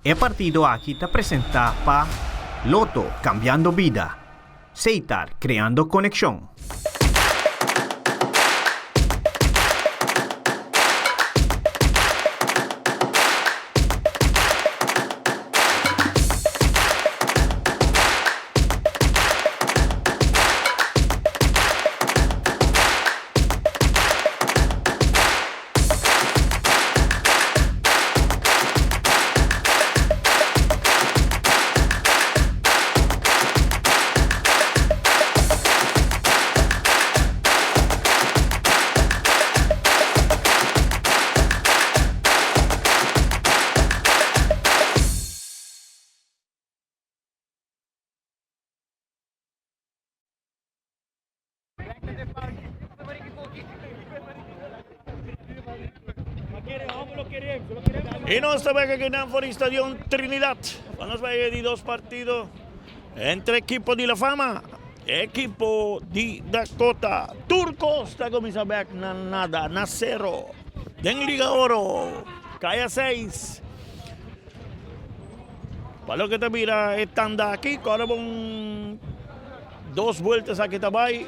E partido aki ta presenta pa Lotto, cambiando bida. Seitar, creando conexion. Y nos ta bek aki nan for di Stadion Trinidad. Pa nos bay di dos partido entre equipo di La Fama, equipo di Dakota. Turcos ta cuminsa bek na nada, na cero. Den Liga Oro, Kaya 6. Pa loke ta bira e tanda aki, kora bon Dos buelta esaki ta bai.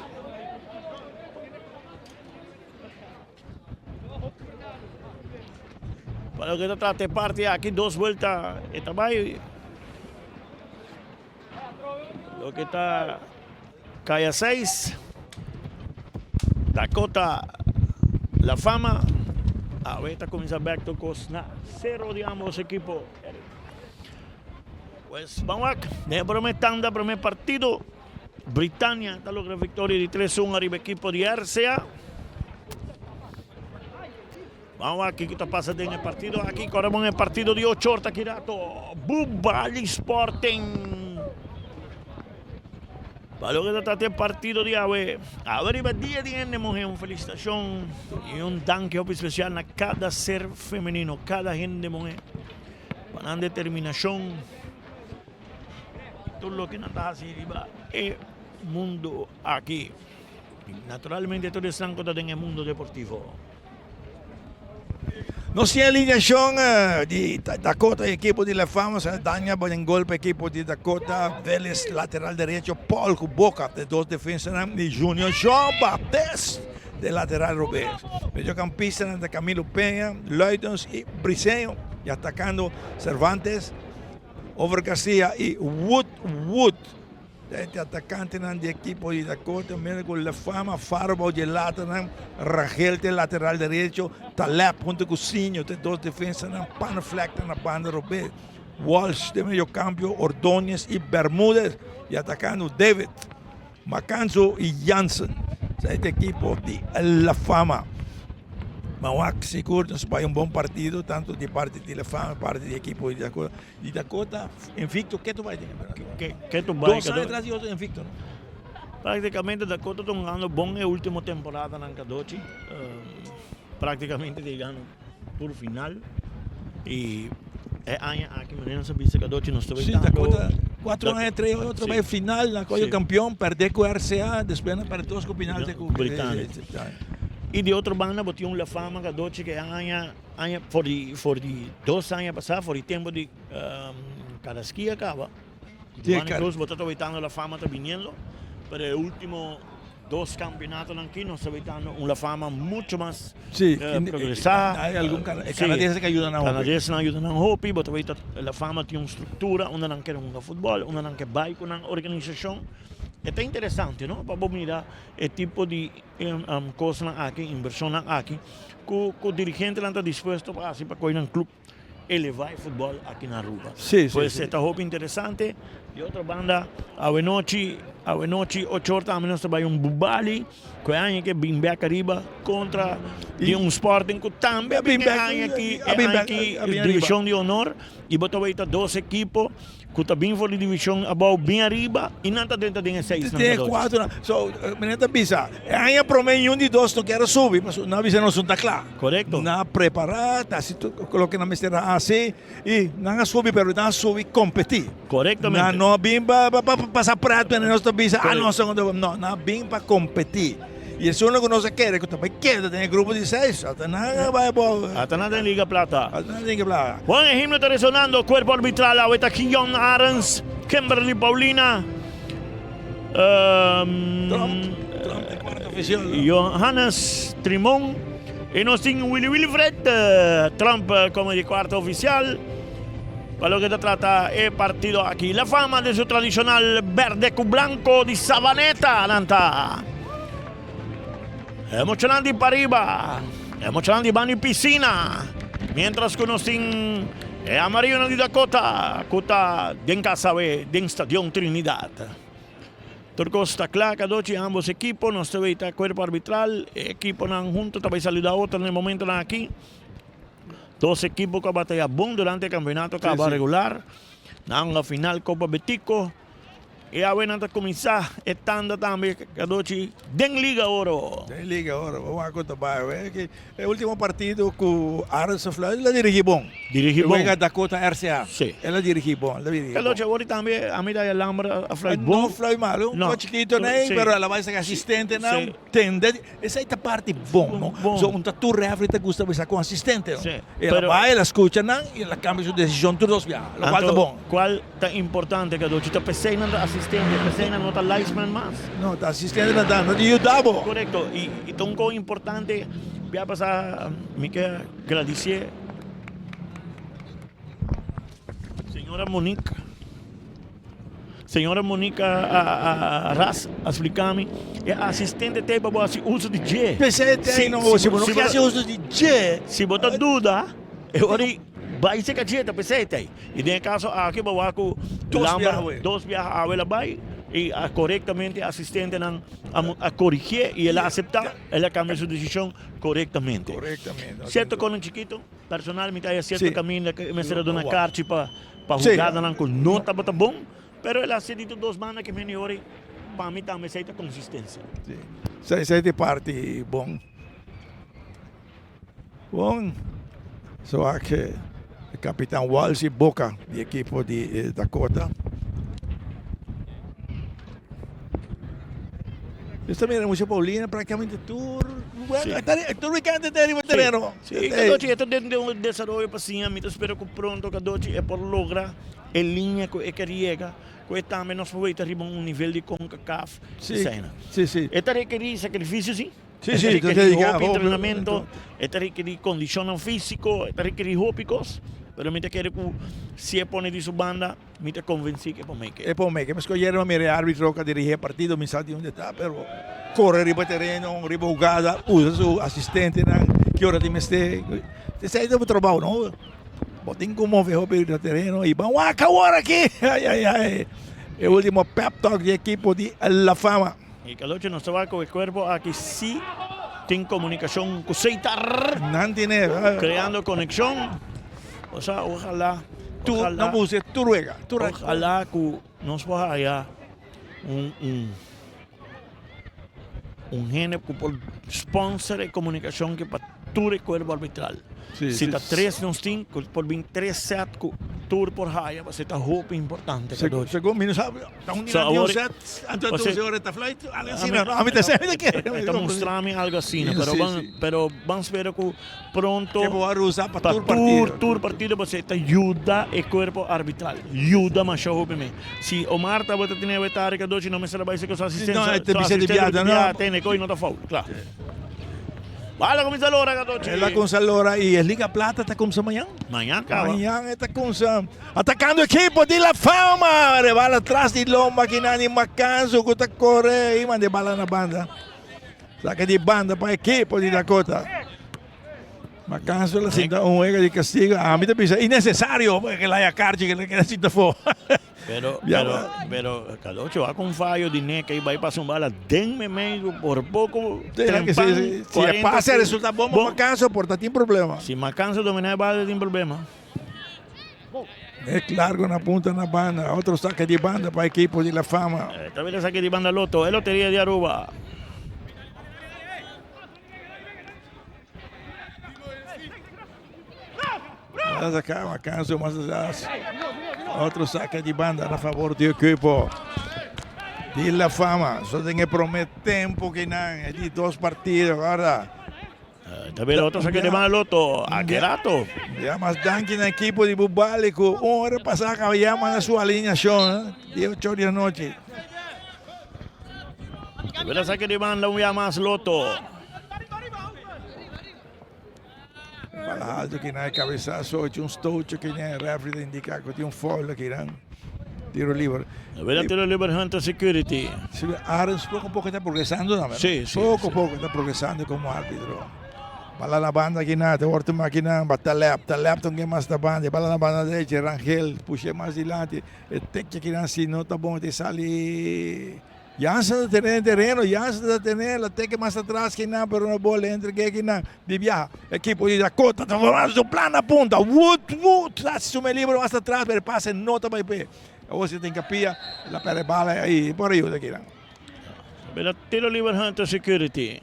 Pa loke ta trata e parti aki, dos buelta e ta bai. Loke ta Kaya 6, Dakota La Fama. Awe ta kuminsá bèk tur kos na sero di ambos ekipo. Pues ban wak, den e prome tanda, prome partido, Britannia ta logra victoria di tres un ariba ekipo di RCA. Ban wak kiko ta pasa den e partido aki, kora bon e partido di ocho or ta kirato, Bubali Sporting. Pa loke ta trata e partido di awe, awe riba dia di hende muhe un felicitacion y un danki hopi special na cada ser femenino, cada hende muhe. Pa nan determinashon tur loke nan ta hasi riba e mundu aki. Naturalmente tur esnan ku ta den e mundu deportivo. Nos tin alineashon di Dakota e ekipo di La Fama sa daña den gol pa ekipo di Dakota Veles lateral derecho Paul ku Boca de dos defensanan di Junior Jean Baptiste de lateral robes. Mediocampistanan ta Camilo Peña, Luidens y Briseño y atacando Cervantes, Over Garcia y Wood Wood. Este atacantenan di equipo di Dakota, mira cu La Fama, Faro bou dje latanan, Rangel te lateral derecho, Taleb hunto cu Sinho te dos defensanan, Panflek ta na banda robes, Walsh den mediocampo, Ordonez y Bermudez y atacando David. Macanzo y Jansen sa e ekipo di La Fama. Mawak sigur nos bai un bon partido tanto di parti di La Fama parti di ekipo di Dakota. Di Dakota invicto ke tu bai den campeonato? Ke ke tu bai? Dos aña tras di otro invicto no? Practicamente Dakota ta hungando bon e ultimo temporada nan Cadochi. Practicamente ta yegando tur final y e aña aki manera nos a bisa Cadochi nos ta Sí, Dakota cuatro aña tres otro bay final na coge campeón perde cu RCA despues na perde dos cu final te cu Britannia. Y di otro banda bo tin un La Fama Cadochi ke aña aña for di for di dos aña pasa for di tempo di Carrasquilla caba Giovanni Cruz bo ta wetando La Fama ta biniendo pero e ultimo Dos campeonatonan aki nos ta wetando un La Fama mucho mas Sí, progresá. Hay algun canadienses que ayuda nan hopi. Canadienses ayuda nan hopi, bo ta weta La Fama tin un structura unda nan kere hunga futbol, unda nan ke bai ku nan organisacion. E ta interesante no, pa bo mira e tipo di kosnan aki, inversionnan aki ku dirigentenan ta dispuesto pa hasi pa koe nan club. eleva e futbol aki na Aruba. Sí, sí, Pues sí. e ta hopi interesante. Di otro banda, awenochi, awenochi ocho or tambe nos ta bai un Bubali, ku e aña ke bin bek ariba kontra di un Sporting ku tambe a bin e aña aki, e aña aki divishon di honor i bo ta wei ta dos ekipo ku ta bin for di divishon abou bin ariba i nan ta drenta den e seis nan Den e Cadochi. kuatro nan. So, meneer ta bisa, e aña promé ñun di dos no kier a subi, pasobra nan a bisa nos no ta kla. Korekto. Nan a prepará, ta hasi tur loke nan mester a hasi i nan a subi, pero nan a subi kompetí. Korektamente. Nan no a bin pa pa pasa pret, meneer nos ta bisa, ah nos ta kontra. No, nan a bin pa kompetí. I esun ku nos a kere ku ta bai keda den e grupo di seis, ata nan a bai abou. Ata nan den Liga Plata. Ata nan den Liga Plata. Bon, e himno ta resonando, kuerpo arbitral awe ta Kion Arends, Kimberly Paulina, Trump, Trump e kuarto ofisial. Johannes Trimon i nos tin Willy Wilfred Trump komo di kuarto ofisial. Pa loke ta trata e partido aki, La Fama den su tradishonal berde ku blanko di Savaneta nan ta e muchanan di pariba, e muchanan di banda di pisina, mientras ku nos tin e amarillonan di Dakota ku ta den kasa awe den Stadion Trinidad. Tur kos ta kla kadochi ambos ekipo, nos ta weta kuerpo arbitral, e ekiponan hunto ta bai saluda otro na e momentonan aki. Dos ekipo ku a bataya bon durante e kampeonato kaba regular. Nan a final Kopa Betico i awe nan ta kuminsá e tanda tambe kadochi den Liga Oro. Den Liga Oro, bo wak ku ta bai awe. E ultimo partido ku Arends a fluit el a dirigí bon. Dirigí bon. E wega Dakota RCA. Sí. El a dirigí bon, el a dirigí bon. Kadochi awor tambe ami ta Lambert a fluit bon. No fluit malu, un poco chikito nei, pero el a bai saka asistentenan. Tende, esei ta parti bon, no? Bon. So un ta tur referee ta gusta bisa con asistente, no? Sí, El a pero- bai, el a scucha nan y el a cambia su decision tur dos biaha, lo cual ta Anto, bon. cual ta importante, Cadochi, ta pesey nan ta asistente, pesey nan no ta linesman mas. No, ta asistente nan ta, nan ta yuda bo. Correcto, y, y ta un cosa importante, bia pasa, mi ke gradicie señora Monique. Señora Monica a Ras a splica mi, e asistente t'ei pa bo haci uso di dje. P'esei t'ei no, si bo no ke haci uso di dje. Si bo ta duda, e ora ei bai cerca dje, ta p'esei t'ei. I den e caso aki bo wak cu Lambert dos biaha awe el a bai i corectamente e asistentenan a corigié i el a acepta, el a cambia su decision corectamente. Cierto con un chikito, personal mi ta haya cierto caminda cu e mester a duna carchi pa. Pa hugadanan ku no tabata bon, pero el a hasi di tur dos banda ke meni ora pa mi tambe esei ta konsistensia. Si, esei ta e parti bon. Bon, so aki e kapitan Walsy Boca di ekipo di Dakota. Yo ta mira Museo Paulina praktikamente tur tur weekend ta riba tereno. Si, Cadochi e ta den un desaroyo pa siña. Mi ta spera ku pronto Cadochi e por logra e liña ku e ker yega, ku e tambe nos por weta riba un nivel di Concacaf esei. E ta rekerí sakrifisio si, e ta rekerí hopi entrenamento, e ta rekerí kondishonnan físiko, e ta rekerí hopi kos, pero mi ta kere ku si e pone di su banda. Mi ta konvensí ku e por meke. E por meke. Meskos ayer mi a mira e arbitro ku a dirigí e partido, mi sa di unda e ta, pero kore riba tereno, riba hugada, usa su asistentenan ki ora tin mester. Esei ta bo trabou, no? Bo tin ku move hopi riba tereno i ban wak awor aki! Ai, ai, ai. E ultimo pep talk di e ekipo di La Fama. I kalochi nos ta wak ku e kuerpo aki si tin komunikashon ku Seitar. Nan tene. Kreando konekshon. Osea, ojalá, Tur, ojalá, nan buska tur wega, tur ojalá ku nos por haya un, un, un hende ku por sponsor e komunikashon ke pa tur e kuerpo arbitral. Sí, Si sí. ta tres nos tin, ku por bin tres set ku tur por haya, pasobra ta hopi importante, Cadochi. Segun mi no sa, ta un So, día awor- un set, anto o sea, tu ora ta flight, algo así, no, a mi ta sa, mi ta kere. E ta mustra mi algo asina, Sí, pero sí, ban, sí. pero ban spera ku pronto Ke bo a usa pa pa tur partido. tur tur partido pasobra ta yuda e kuerpo arbitral, yuda masha hopi me. Si Omar tabata tene awe tarde kadochi no mester a bai seka su asistencia, No, e ta su bisa di asistente biaha, ta no. biaha tene koe no ta foul, kla. Bala kuminsa lora kadochi. El a kumsa lora i e Liga Plata ta kumsa mañan. Mañan kaba. Mañan e ta kumsa atakando ekipo di La Fama. Rebala tras di lomba kinan di Macanzo ku ta kore i manda e bala na banda. Saka di banda pa ekipo di Dakota. Macanzo la sinta un wega di castigo. Ami ta bisa innecesario porque la ya karchi que le queda sinta fo. Pero, Ya pero, va. pero Cadocho va con fallo di neka y va y pasa un bala den me medio por poco. Sí, que sí, trempan, sí. Si 40 e pase resulta bon pa Bon. Macanzo por ta tin problema. Si Macanzo domina e bala tin problema. Nek largo na punta na banda. Otro saque di banda pa equipo di La Fama. Esta vez saque di banda Lotto, e Loteria di Aruba. Mas acá, Macanzo mas atrás. Otro saque di banda na favor di equipo. Di La Fama. So den e prome tempo ki nan e di dos partido guarda. Ta bira otro saque de banda Lotto. Aki rato. Ya mas danki na ekipo di Bubali ku un ora pasá kaba ya manda su alineashon di ocho di anochi. Ta bira saque de banda un bia mas Lotto. Bala halto ki nan e cabezazo hecho un stootje ki nan e referee ta indica cu tin un foul aki nan. Tiro liber. A ver tiro liber Hunter Security. Si, Arends poco a poco ta progresando tambe. Si, si. Poco a poco ta progresando como arbitro. Bala na banda aki nan, ta wordo tuma aki nan, ba Taleb, Taleb ta un ke mas na banda, bala na banda derecha, Rangel pushe mas dilanti, e tekje aki nan si no ta bon te sali. Jansen ta tene den tereno, Jansen ta tene, la teke mas atras ki nan, pero no bola entre ke ki nan. Di biaha, ekipo di Dakota ta formando su plan na punta. Wood, Wood, ta hasi su melibro mas atras, pero e pase no ta bai p'e. Awor si tin kapia, la perde bala i por ayuda ki nan. Bira tiro liber Hunter Security.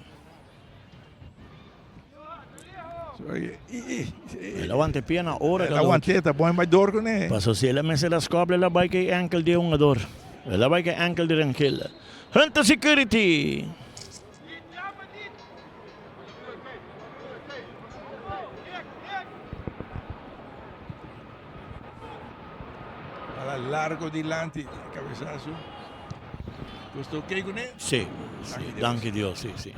El a wanta e pia na ora. El a want'é, ta bon bai dor kuné. Paso si el a mester a skòp el a bai ku e ènkel di e hungador. El a bai ku e ènkel di Rangel. Hunter Security! Bala largo dilanti, cabezazo. Pues ta ok kuné? Sí, sí, danki Dios, sí, sí.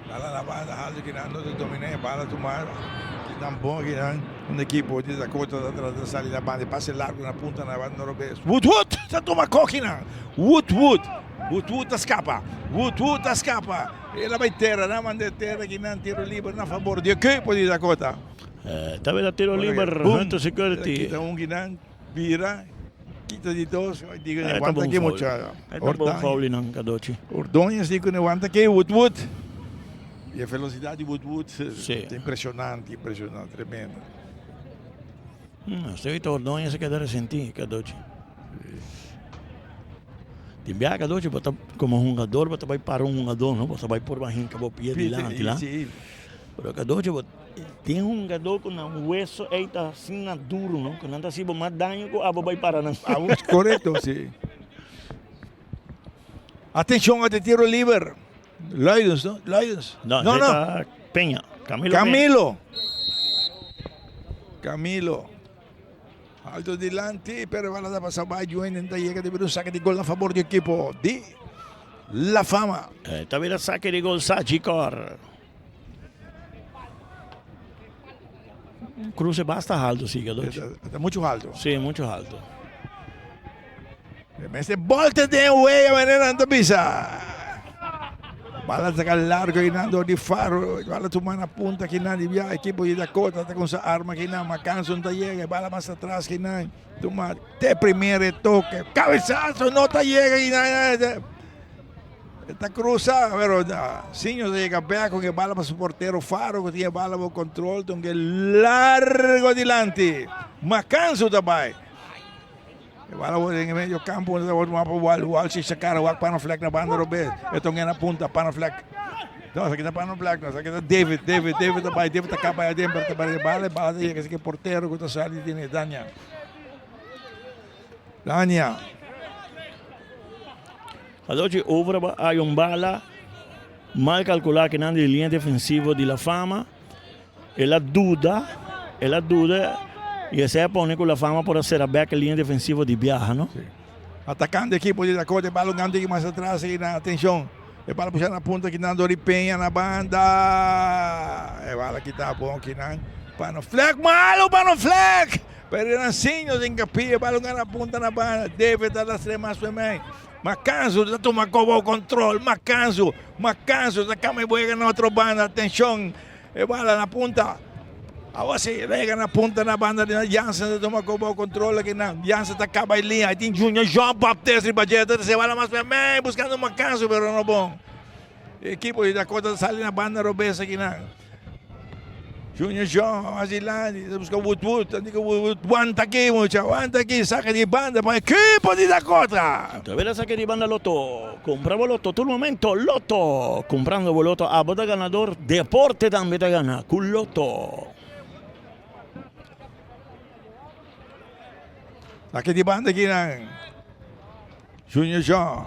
Bala na banda, Haldo kinan no ta dominá e bala tuma kinan bon kinan un ekipo di Dakota ta trata di sali na banda e pase largo na punta na banda robes. Wood Wood ta tuma kokinan. Wood Wood, Wood Wood ta skapa, Wood Wood ta skapa. El a bai tera, nan manda e tera kinan tiro liber na fabor di ekipo di Dakota. Ta bira tiro liber Hunter Security. Kita un kinan bira kita di dos digo ne wanta ki mucha. E ta bon foul nan Cadochi. Ordóñez dico ne wanta ki Wood Wood. Y e velocidad di Wood Wood ta impresionante, impresionante, tremendo. Esei ta Ordóñez a keda resentí Cadochi. Tin biaha Cadochi bo ta como hungador bo ta bai para un hungador no bo ta bai por bai hinka bo pia dilanti la. Pero Cadochi bo Tin hungadó ku nan weso ei ta asina duru, no? Ku nan ta hasi bo mas daño ku abo bai para nan. Abo, korekto, si. Atenshon a e tiro liber. Luidens, no? Luidens. No, no, no. Ta Peña. Camilo. Camilo. Camilo. Alto dilanti, pero bala ta pasa bai. Juenen ta yega di un saque di gol na favor di ekipo di La Fama. Eh, ta bira saque di gol Sagicor. Cruce basta halto si Cadochi. Ta mucho halto. Si, mucho halto. Mester bolte den wea manera nan ta bisa. Bala ta saca largo einan door di Faro. Bala tuma na punta kinan di bia ekipo di Dakota ta con sa arma kinan. Macanson ta yega bala mas atras kinan. Tuma te primer toque. Cabezazo no ta yega kinan. E ta cruza, pero Siño ta yega bek con e bala pa su portero Faro cu tin e bala bo control ta un ke largo dilanti. Macansu ta bay. E bala bo den e medio campo ta word mapa Wal Wal si sacara wak Panoflek na banda robes. E ta un na punta Panoflek. No, esaki ta Panoflek, no, esaki ta David, David, David ta bay, David ta caba aden pero ta bay e bala, e bala ta yega esaki portero cu ta sali tene Dania. Dania. Alochi over ba hay un bala mal calcula kinan di linea defensivo di La Fama. El a duda, el a duda y esey a pone cu La Fama por a cera bek e linea defensivo di biaha, no? Sí. Atacando equipo di Dakota, e bala un gante mas atras aki, atencion. E bala pusha na punta kinan dor di Peña na banda. E bala kita bon kinan. Pano Fleck malo, Pano Fleck! Pero nan signo den capilla, bala un gana punta na banda. David ta lastre mas pe mei. Macanzo ta tuma kobo control. Macanzo, Macanzo ta cambia e boega na otro banda. Atencion, e bala na punta. Awa si, rega na punta na banda di Jansen ta tuma kobo control aki nan. Jansen ta caba e linea. Aí tin Junior Jean Baptiste riba dje. Ta recibe bala mas pe mei buscando Macanzo pero no bon. Equipo di Dakota ta sali na banda robes aki nan. Junior John mas dilanti ta buska Wood Wood ta diga Wood Wood wanta aki mucha wanta aki saka di banda pa ekipo di Dakota. Otra vez saka di banda Lotto cumpra bo Lotto tur momento Lotto cumprando bo Lotto abo ta ganador deporte tambe ta gana cu Lotto. Saka di banda aki nan. Junior Jean.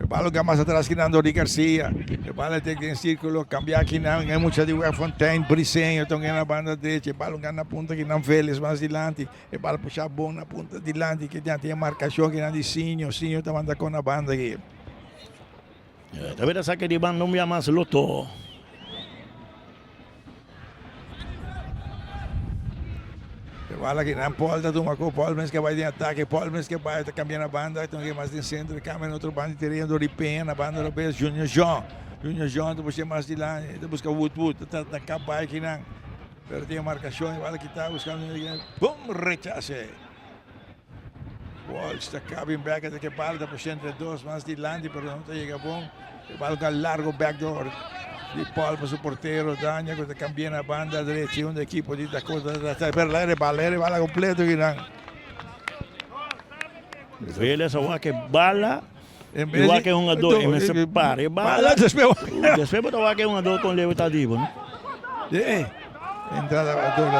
E bala ga mas atras kinan Dori Garcia. E bala tek den circulo, cambia kinan. E mucha di Werkfontein, Briseño, ton na banda derecha. E bala ga na punta kinan Vélez mas dilanti. E bala pusha bon na punta dilanti. Ke dianti e marcacion kinan di Sinho. Sinho ta manda con na banda aki. Ta bira saque di banda un bia mas Lotto. E bala ki nan Paul ta tuma ko Paul mes ke bai den atake Paul mes ke bai ta kambia na banda ta mas den sentro kambia na otro banda di tereno dor di Peña na banda robes Junior Jean Junior Jean ta busca mas dilanti ta busca Wood Wood ta trata na kap bai kinan pero tin e markashon e bala kita buskando bum rechase Walsh ta kabin bek ta ke bala ta pusha entre dos mas dilanti pero no ta yega bon. E bala ta largo bek door di Paul pa su portero Dania ku ta kambia na banda drechi un ekipo di Dakota ta ta pero la rebala e rebala kompleto kinan. Vélez a wak e bala i wak e hungadó e mester para e bala despues bo ta wak e hungadó kon leu e ta di bo no. Entrada duro.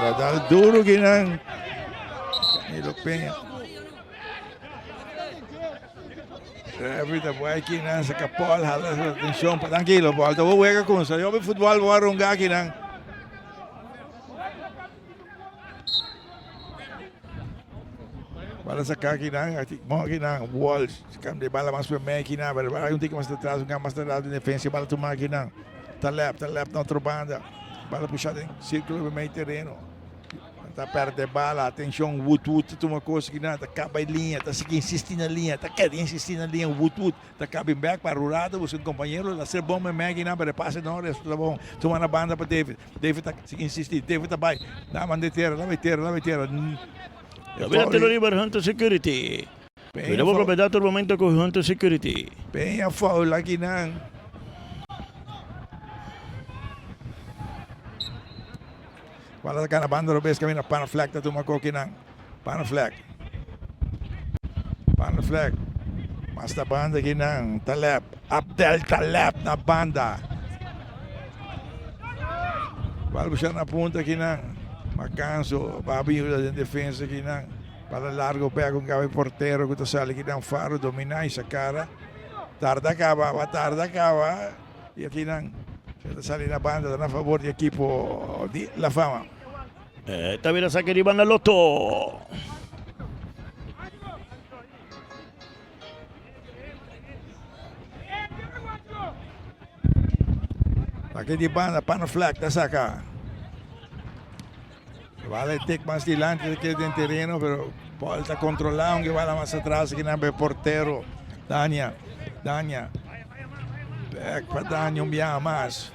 Entrada duro kinan. Camilo Peña. Referee ta boy kinan saca Paul hala su atención. Tranquilo Paul, ta wega con sa. Yo fútbol voy a runga kinan. Bala saca kinan, mo kinan Walsh. Cambia bala mas pa kinan, pero bala un tiki mas atrás, un mas atrás de defensa, bala tuma kinan. Taleb, Taleb na otro banda. Bala pusha den círculo pa medio tereno. Ta perde bala, atención, Wood Wood ta tuma cos kinan, ta caba e linea, ta sigui insisti na linea, ta keda insisti na linea, Wood Wood ta caba bek pa Rurado, busca un compañero, ta hacer bon meme kinan, pero e pase no resulta bon. Tuma na banda pa David, David ta sigui insisti, David ta bay, na manda e tera, laba e tera, laba e tera. David a tira riba Hunter Security. Cuida bo propiedad tur momento cu Hunter Security. Peña foul akinan. Bala ta gana banda robes camina Panaflek ta tuma kokinan. Panaflek. Panaflek. Mas ta banda kinan. Taleb. Abdel Taleb na banda. Bala busca na punta kinan. Macanso. Babi yuda den defensa kinan. Bala largo pega un gabe portero ku ta sali kinan Faro domina y sacara. Tarda caba, ba tarda caba. Y akinan se ta sali na banda ta na favor di ekipo di La Fama. E ta bira saki riba na Lotto. Aki di banda Panaflak ta saka. Bala e tek mas dilanti ta keda den tereno pero Paul ta controla aunke bala mas atras aki nan pa e portero Dania Dania bek pa Dania un biaha mas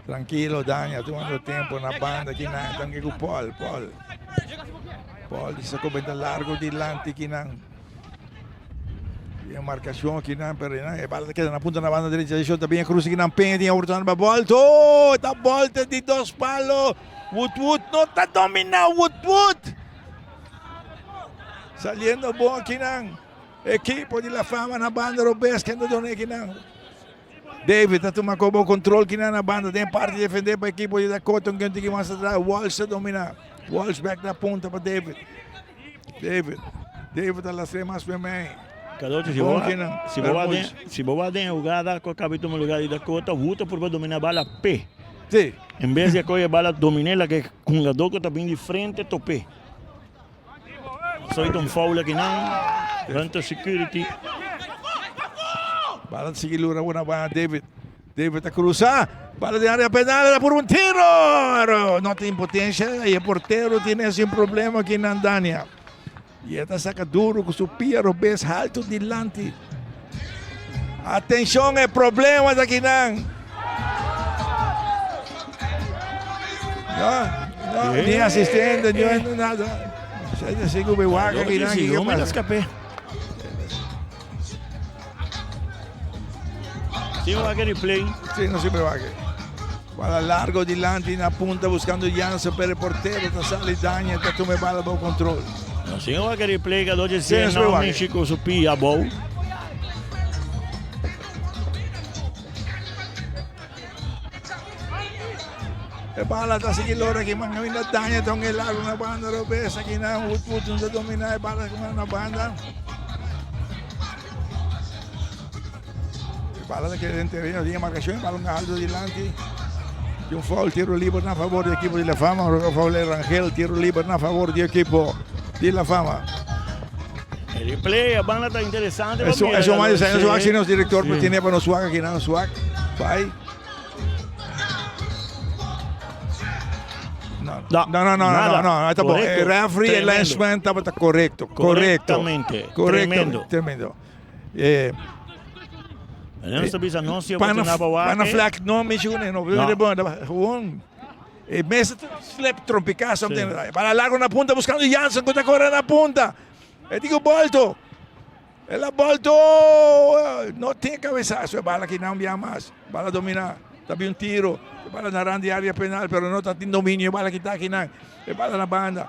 Trankilo Dania tumando tempo na banda aki nan tanke ku Paul Paul Paul di sa comenta largo dilanti aki nan. Bien marcación aquí nan, pero nan, e bala ta queda na punta na banda derecha. Atención, también cruce aquí nan Peña tiene oportunidad para volta. Oh, esta volta di dos palos. Wood Wood no está dominado Wood Wood. Saliendo bon aquí nan. Equipo de la fama na banda robes que no done aquí nan. David ta tuma como control aquí na banda. Den parte defender para equipo de Dakota. Un que más atrás. Walsh ta domina. Walsh back na punta para David. David, David a las mas pe mei. Cadocho, si bo, si bo va den, si bo va den jugada cu acaba di tuma lugar di Dakota, Wood ta purba domina bala pe. Sí. En bes di a coge bala domine la ke hungador cu ta bin di frente tope. Soy un foul aki nan. Hunter Security. Bala ta sigui lura una banda David. David ta cruza. Bala den area penal. Ta purba un tiro. No tin potencia. Y e portero tiene sin problema aki nan Dania. Y e ta saca duro cu su pia robes halto dilanti. Atencion e problema ta aki nan. No, no, ni asistente, ni nada. Se sigue wak aki nan. Sigue me escapé. Si no wak replay. Si no siempre wak. Bala largo dilanti na punta buscando Jansen, pero el portero ta sali daña, ta tuma e bala bajo control. No, si no wak replay ka doce si no mishi ku su pia bou. E bala ta sigui lora aki man caminda daña ta un e largo na banda robes aki na Wood Wood no ta domina e bala kuma na banda. E bala ta keda den tereno tin e marcacion e bala un alto dilanti. Tin un foul tiro liber na favor di ekipo di La Fama. Foul Rangel tiro liber na favor di ekipo di La Fama. E replay a banda ta interesante. Eso, eso mas, eso mas, nos director sí. tiene para nos swag aquí, nos swag. Bye. No, no, no, no, no, no, no, ta bon. E referee e linesman tabata correcto, correcto. Correctamente. Correcto, Tremendo. tremendo. Eh, Nos ta bisa nos si pana, oportunidad pa wak. pana flag no mishi con no, No. bon, gewoon. E mesa slip trompica something. Sí. Para largo na punta buscando Jansen que ta corre na punta. E digo volto. El a bolto! No tin cabezazo. E bala aki nan bia mas. Bala domina. Ta bin un tiro. E bala na rand di area penal, pero no ta tin dominio. E bala kita aki nan. E bala na banda.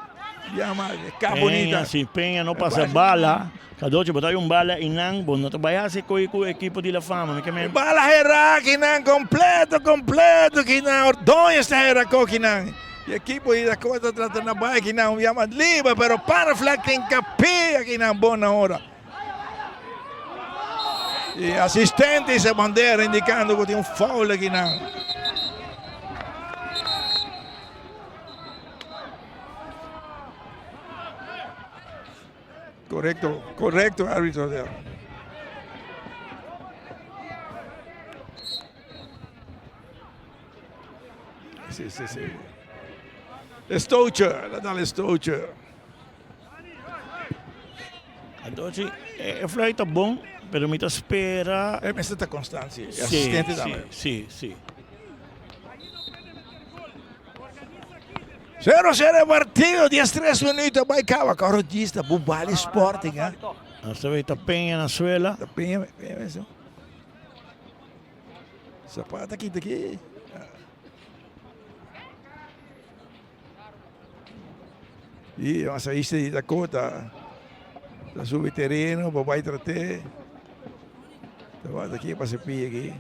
Bia mas. E ka bonita. Peña, si Peña no pasa bala, Cadochi bo ta un bala y nan bo no ta bay haci coy cu equipo di La Fama. Mi ke men. E bala hera aki nan completo, completo aki nan. Ordóñez ta hera co aki nan. E equipo di Dakota trata na bay aki nan. Un bia mas liber, pero Panaflak tin capi aki nan bon na ora. E asistente hisa bandera indicando cu tin un foul aki nan. Correcto, correcto arbitro. Sí, sí, sí. Stootje, dat al stootje. Anto si e fluit ta bon, pero mi ta spera. E mester ta constant, si. E asistente tambe. Si, si. 0-0 e partido, 13 minuut a bai caba. Coro djis ta Bubali Sporting, eh. Nos ta ta Peña na suela. Ta Peña, Peña eso. Zapata kita aki. Y masahista di Dakota ta subi tereno pa bai trate. Ta wak aki pa se pia aki.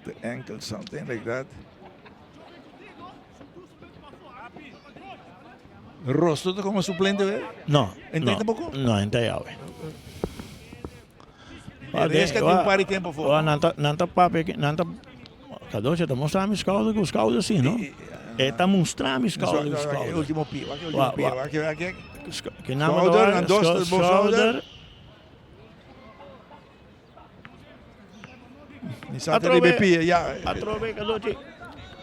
The ankle, something like that. Rosto ta como suplente, ve? No. Entei no, tampoco? No, entei awe. Resca tin un par di tempo for. Nan ta, nan ta papia ki, nan ta, Cadocha ta mostra mi skouder ku skouder si, no? E ta mustra mi skouder ku skouder. Ultimo pia, wak ultimo pia, wak wak. Ki nan Skouder, nan dos bo schouder. Ni sa te riba pia, ya. Atrobe, Cadocha,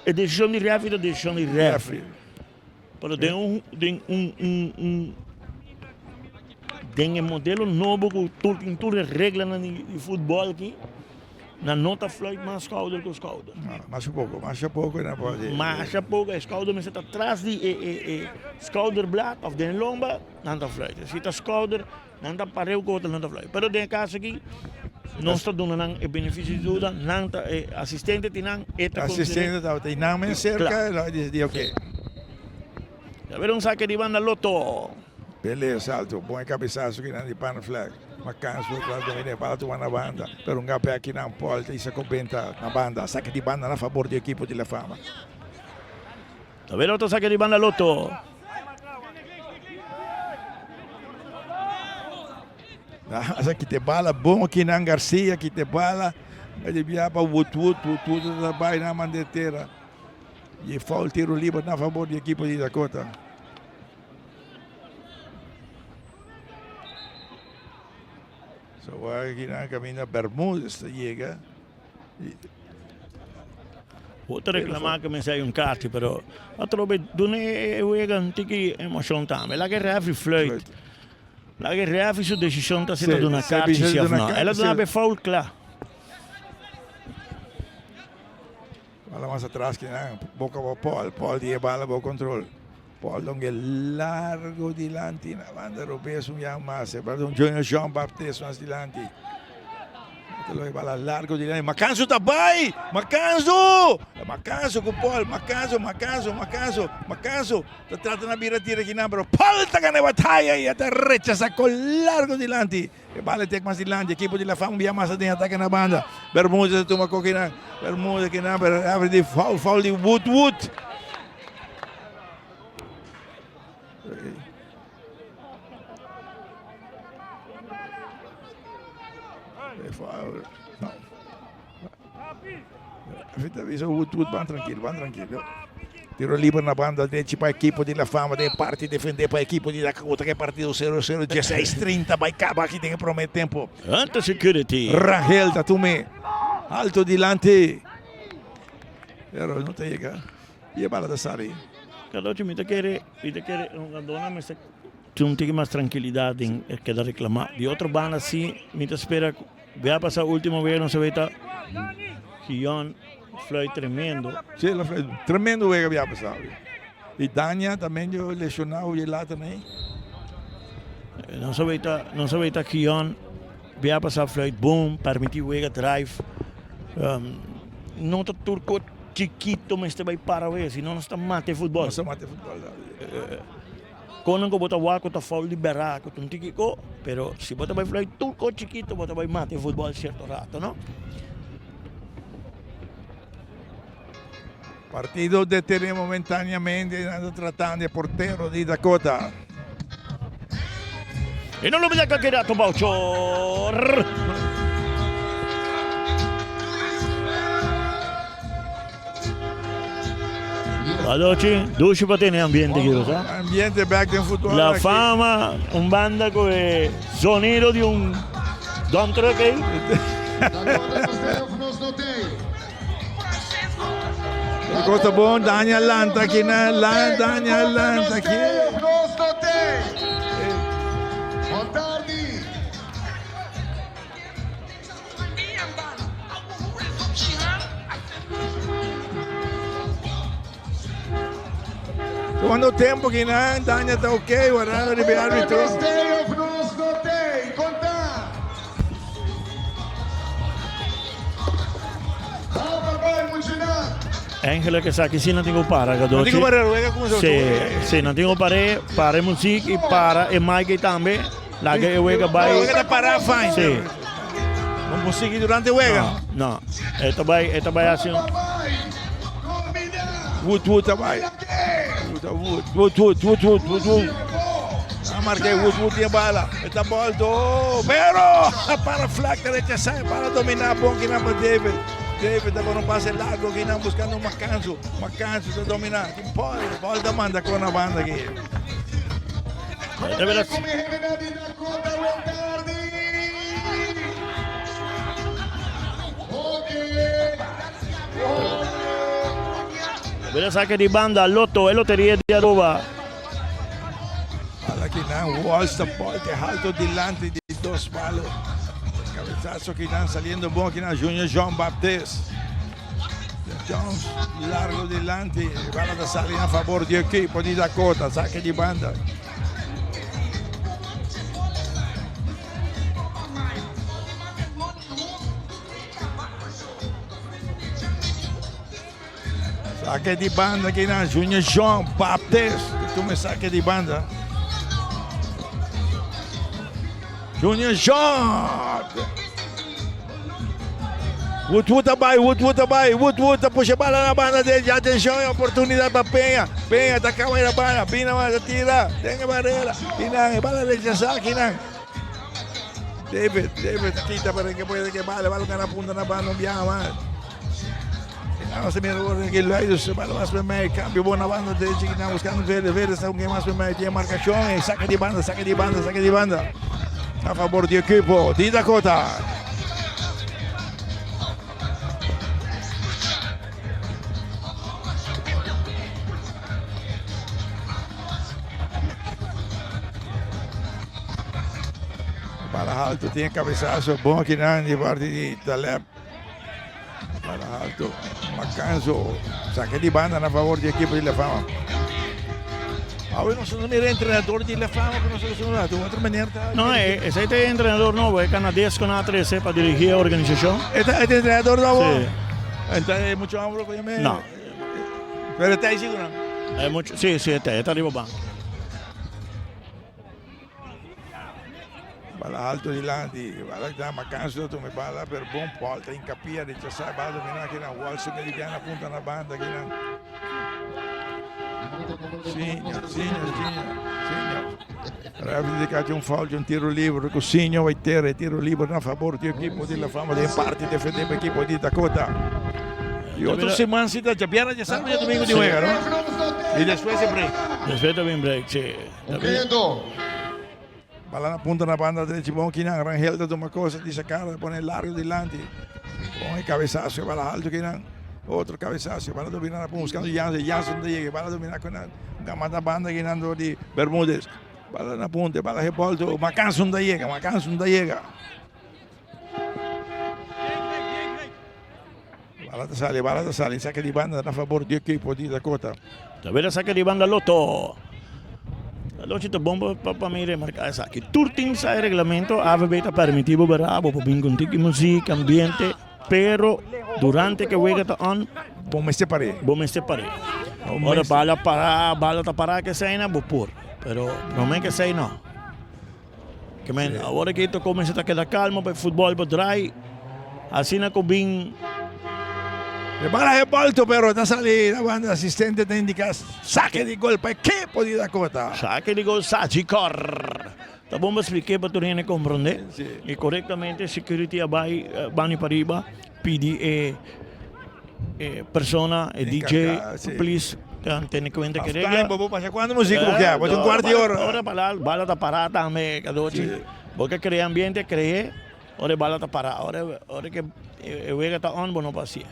e decision di referee ta decision di referee. Pero den un den un un un den e modelo nobo ku tur tin tur e reglanan di di futbòl aki, nan no ta fluit mas skouder ku skouder. No, masha poko, masha poko nan por hasi. Masha poko, e skouder mester ta tras di e e e skouderblad òf den lomba, nan ta fluit. Si ta skouder, nan ta pareu ku otro, nan ta fluit. Pero den e kaso aki, nos ta duna nan e benefisio di duda, nan ta e asistente tin nan, e ta konsider'é. Asistente tabata i nan men serka, lo a disidí oke. Ya bira un sake di banda Lotto. Pelea salto, bon e kabesaso kinan di Panflak, ma kanso tras dominé bala tuma na banda, pero un gapè kinan Paul ta hisa kobenta na banda, sake di banda na fabor di ekipo di La Fama. Ta bira otro sake di banda Lotto. Asa kite bala bon kinan Garcia kite bala, a di bia pa Wood Wood, Wood Wood ta bai na mande tera. Y foul tiro liber na favor di equipo di Dakota. So aquí na camina Bermúdez ta llega. Bo ta reclama cu mester hay un kaartje, pero atrobe duna e wega un tiki emocion tambe. Laga e referee fluit. Laga e referee su decision ta si ta duna kaartje si of no. El a duna be foul cla. Bala mas atras ki nan boca pa Paul. Paul di e bala bo control. Paul donge largo dilanti na banda robes un yan mas. E bala Junior Jean Baptiste mas dilanti. Lo e bala largo dilanti. Macanzo ta bay! Macanzo! Macanzo cu Paul. Macanzo, Macanzo, Macanzo, Macanzo. Ta trata na bira tira ki nan pero Paul ta gana e bataya y ta rechasa con largo dilanti. E bala tek mas dilanti. Ekipo di La Fama bia mas aden atake na banda. Bermudez a tuma kokinan. Bermudez kinan pero referee di foul, foul di Wood Wood. Foul. No. Avisa Wood Wood ban tranquilo, ban tranquilo. Tiro libre na banda derechi pa equipo di La Fama den parti defende pa equipo di Dakota ke partido 0-0 16-30 bai caba aki den e prome tempo. Hunter Security. Rangel ta tume alto dilanti pero no ta yega y e bala ta sali. Cadochi mi ta kere mi ta kere hungadornan mester tin un tiki mas trankilidat den e keda reklama. Di otro banda si mi ta spera ku bia pasa ultimo wega nos a weta Gion fluit tremendo. Si el a fluit tremendo wega bia pasa. Y Dania ta medio lesionado y later nei. Nos a weta nos a weta Gion bia pasa fluit bon permiti wega drive. No ta tur ko chikito mester bai para wega sino nos ta mata e futbol. Nos ta mata e futbol. Konan ku bo ta wak ku ta foul di bera ku ta un tiki ko, pero si bo ta bai fluit tur ko chikito bo ta bai mata e futbol sierto rato no. Partido deteni momentáneamente, nan ta tratando e portero di Dakota. E no lubida cu keda to Bouchor. Adochi, dushi pa tene ambiente aki, sa? Ambiente back den futbol La aki. Fama, un banda cu e sonido di un dump truck ey. E cosa bon, Daniel lanta aki na, Daniel lanta aki. Segundo tempo ki nan Dania ta ok, warando riba e arbitro. Eigenlijk esaki si nan tin ku para Nan tin ku para ruega ku Si, si nan tin ku para para e muziek i para e mic ei tambe. Laga e wega bai. E wega ta para fine. Sí. No por sigui durante e wega. No, no. E ta bai, e ta bai hasi un. Wood Wood ta bai. Wood Wood Wood Wood Wood Wood Wood Wood. A marca Wood Wood tiene bala. Esta bolto. Pero para Flack ta rechazar. Para dominar bon kinan pa David. David ta con un pase largo kinan buscando Macanzo. Macanzo ta domina. Paul, Paul ta manda con una banda aquí. Bira saque di banda, Lotto, e loteria di Aruba. Bala kinan, Walsh ta bolte alto dilanti di dos palo. Cabezazo kinan saliendo bon kinan Junior Jean Baptiste. Jones largo dilanti, bala ta sali na favor di equipo di Dakota, saque di banda. Saque di banda aki na Junior Jean Baptiste. Tuma saque di banda. Junior Jean. Wood Wood a bai, Wood Wood a bai, Wood Wood a pusha bala na banda derecha. Atención, oportunidad para Peña. Peña ta acaba la bala. Pina más, tira. Tenga barrera. Kinan, bala rechazada, Kinan. David, David quita para que puede que bala, bala gana punta na banda, no viaja más. Vamos a mirar ahora que Luis bala más primeiro, cambio buena banda derecha, Kinan buscando Vélez, Vélez está un más primeiro, tiene marcación, saca de banda, saca de banda, saca de banda. A favor di equipo di Dakota. Bala alto, tiene cabezazo, bon akinan di parti di Taleb. Bala alto, Macanzo, saque di banda na favor di equipo di La Fama. Awe nos mira entrenador di La Fama ku nos a di otro manera ta. No, esei ta e entrenador nobo, e canades ku nan a trese pa dirigi e organisashon. E ta e entrenador nobo? Si. Enta e mucho hombre ku yam'e? No. Pero e ta ei sigur no? E mucho, si, si e ta, e ta riba banco. Bala alto dilanti, bala ta Macanso ta tuma e bala pero bon Paul ta hincapia rechasa e bala domina akinan Walson ke libiana punta na banda akinan. Siño, siño, siño, siño. Referee di cachi un foul di un tiro libre cu Siño bay tera e tiro libre na favor di equipo di La Fama den parti defende pa equipo di Dakota. Y otro siman si ta djabièrnè, djasabi, djadomingo di wega, no? Y despues e break. Despues ta bin break, si. Bala na punta na banda drechi bon kinan Rangel ta tuma cosa di sacar ta pone largo dilanti bon e cabezazo e bala alto kinan otro cabezazo e bala domina na punta buscando Jansen Jansen ta yega e bala domina kinan gama na banda kinan door di Bermudez bala na punta e bala rebolto Macanson ta yega Macanson ta yega bala ta sali bala ta sali sake di banda na favor di equipo di Dakota. Ta bira sake di banda Lotto. Lochi ta bon pa pa mi remarca esaki. Tur tin sa e reglamento, AVB ta permiti bo bera, bo por bin con tiki muziek, ambiente, pero durante ke wega ta on, Bo mester par'é. Bo mester par'é. Ora bala para, bala ta para ke esei bo por, pero prome ke esei no. Ke men awor aki ta kuminsá ta keda kalmo pa e futbòl por drai. Asina ku bin. E bala rebolto pero ta sali na banda asistente ta indica sake di gol pa ekipo di Dakota. Sake di gol Sagicor. Ta bon pa spliké pa tur hende komprondé. I korektamente security a bai bani pariba pidi e E persona, e DJ, please tene cuenta que regla. Half time, bo pasa cuanto musica bo kier? Bo tin un cuarto di ora. Ora bala, bala ta para tambe, Cadochi. Bo ke crea ambiente, cree, ora e bala ta para. Ora, ora ke e wega ta on, bo no por hacié.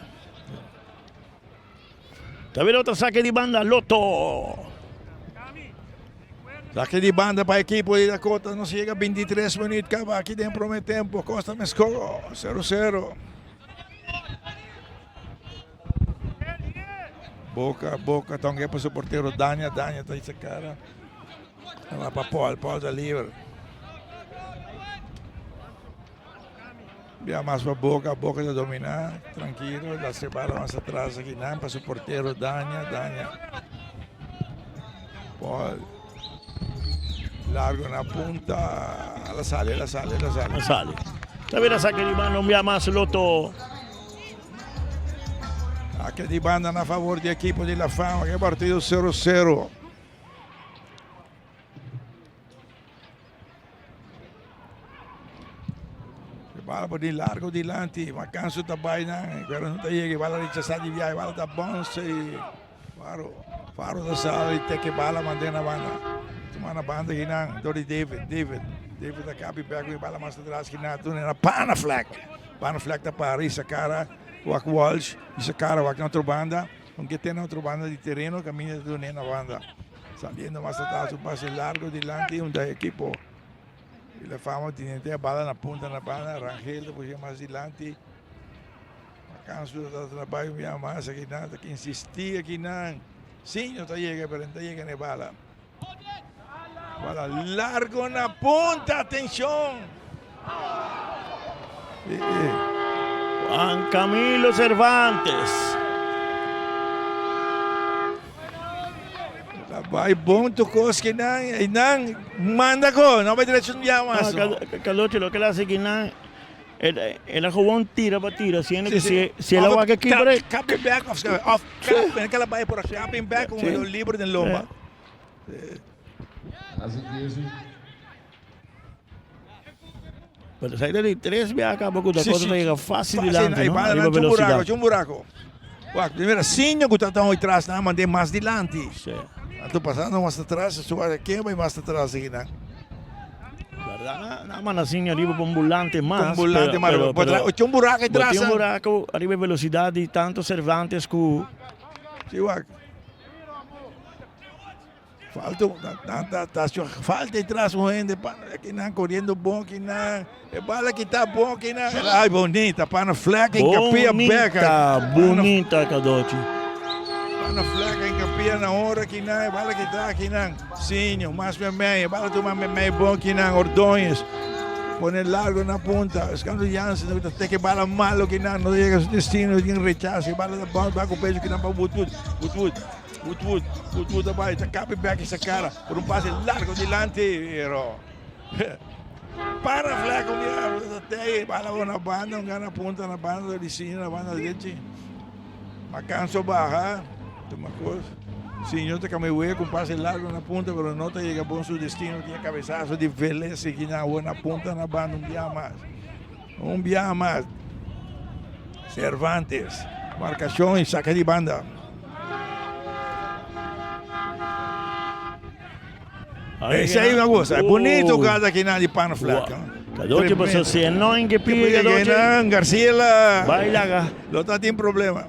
Ta bira otro saque di banda, Lotto. Saque di banda pa equipo di Dakota. Nos yega 23 minuut caba aki den primer tempo. Costa Mesco, 0-0. Boca, Boca ta un pa su portero Dania, Dania ta isa cara. Va pa Paul, Paul ta libre. Bia mas pa Boca, Boca ta domina, tranquilo, la se bala mas atrás aquí nan pa su portero Dania, Dania. Paul. Largo na punta, la sale, la sale, la sale. La sale. Ta bira saque di banda un bia mas Lotto. Saque di banda na favor di equipo di La Fama, ke partido 0-0. Bala por di largo dilanti, Macanso ta bai nan, pero no ta yega, bala rechazá di viaje, bala ta bonse y Faro, Faro ta sali teke bala manden na banda. Tuma na banda kinan, dor di David, David, David ta kapi bek ku bala mas atras kinan, tune na Panaflek. Panaflek ta para y sakara wak Walsh, y sakara wak na otro banda, aunke te na otro banda di tereno, kaminda ta dune na banda. Saliendo mas atras un pase largo dilanti un da ekipo di La Fama tene te bala na punta na banda, Rangel ta pushe mas dilanti. Macansu ta trabai un bia mas akinan, ta insisti akinan. Siño ta yega pero no ta yega na e bala. Bala largo na punta, atencion! Juan Camilo Cervantes. Bai bon tu kos ki nan, i nan manda ko, no bai derecho un dia mas. Caloche, lo que la hace ki nan, el a gewoon tira pa tira, siendo que si, si el a wak aquí por ahí. Capping back of, of cap, que la bai por capping back, un libre den lomba. Pero sa di tres biaha caba cu Dakota ta yega fácil dilanti, no? Arriba velocidad. C'è un buraco. Wak, primero Sinho cu ta hoy tras, nan mandé mas dilanti. Sí. Anto pasando mas atras, su a kema y mas atras aki nan. Verdad, na manda Sinho arriba pa un volante mas. Un volante mas. Pero, pero, pero, c'è un buraco atras. C'è un buraco arriba velocidad di tanto Cervantes cu. Sí, wak. Falta un ta ta falta detrás un hende pa kinan corriendo bon kinan e bala kita bon kinan ay bonita pana fleck en capia beka bonita Cadochi pana fleck en capia na hora kinan e bala kita kinan Sinho mas memey e bala tuma memey bon kinan Ordóñez pone largo na punta buscando Jansen ta teke bala malo kinan no llega a su destino tin rechazo e bala ta bounce back ku pecho kinan pa Woodwood Woodwood Woodwood, Woodwood ta bai, ta kapi bek sa kara por un pase largo dilanti, pero. Para flaco mi ta bala na banda, un gana punta na banda, Licinio na banda derechi. Macanso baja, tuma cos. Siño ta cambia wega con pase largo na punta, pero no ta yega bon su destino. Tin cabezazo di Vélez y na na punta na banda un biaha mas. Un biaha mas. Cervantes, marcacion y saca di banda. Esey una cosa, bonito cada kinan di Pan Fleck. Cadochi paso si e no en que pide Cadochi. Garcia la Bailaga. Lo ta tin problema.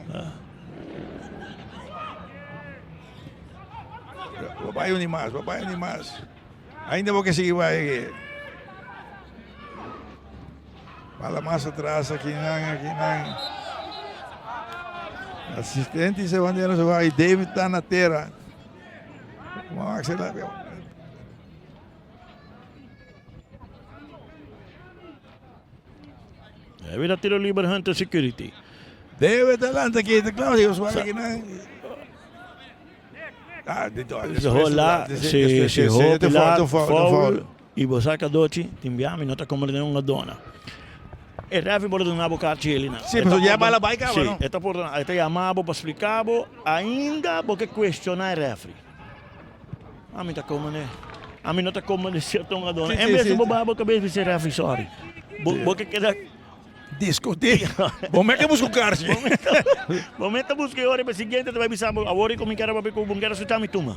Vai un mas, vai un mas. Ainda bo ke sigui vai. Bala mas atras aki nan, aki nan. Asistente se bandera se vai. David ta na tera. David a tiro liber Hunter Security. David adelante aquí, te claro, Dios va aquí Ah, Hola, si, si, hopi laat, foul, y bo saca dochi, tin bia mi no ta comprende un dona. E referee por duna bo kaartje Helena. Sí, pero ya bala bai caba, no? Sí, e ta por duna, e ta yama bo pa splica bo, ainda bo ke cuestiona e referee. Ami ta comprende, ami no ta comprende cierto un dona. En bes bo baha bo cabes bisa e referee sorry. Bo, bo ke keda Discuti. Bo me ke busca un kaartje. Bo me ta busca e ora e siguiente ta bai bisa bo awor ku mi kere papia ku bo mi kere sucha mi tuma.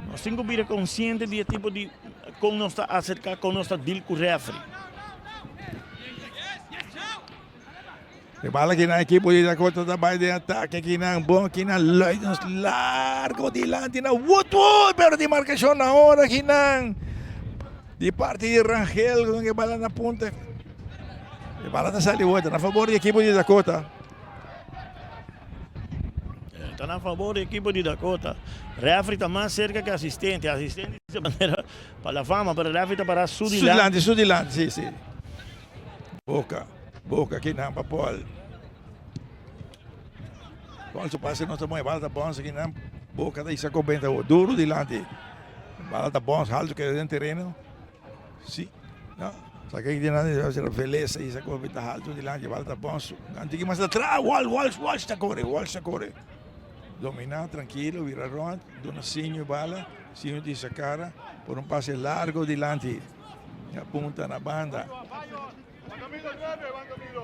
Nos tin ku bira konsiente di e tipo di kon nos ta aserka, kon nos ta deal ku refri. E bala kinan ekipo di Dakota ta bai den atake kinan bon kinan Luidens largo dilanti na Woodwood pero di markashon na ora kinan di parti di Rangel con e bala na punta. E bala ta sali vuelta na favor di ekipo di Dakota. Ta na favor di ekipo di Dakota. Referee ta mas cerca que asistente. Asistente dice manera pa la fama, pero referee ta para su dilanti. Su dilanti, su dilanti, si, si. Boca, Boca kinan pa Paul. Paul su pase no ta mooi, bala ta bons kinan. Boca ta isa cobenta duro dilanti. Bala ta bons halto keda den tereno. Si, no. Saka aki dilanti Velez isa cobenta halto dilanti, bala ta bons. Anti ki mas atras, Walsh, Walsh, Walsh ta kore, Walsh ta kore. Domina trankilo, bira rond, duna siño bala, siño di sa cara por un pase largo dilanti. Na punta, na banda.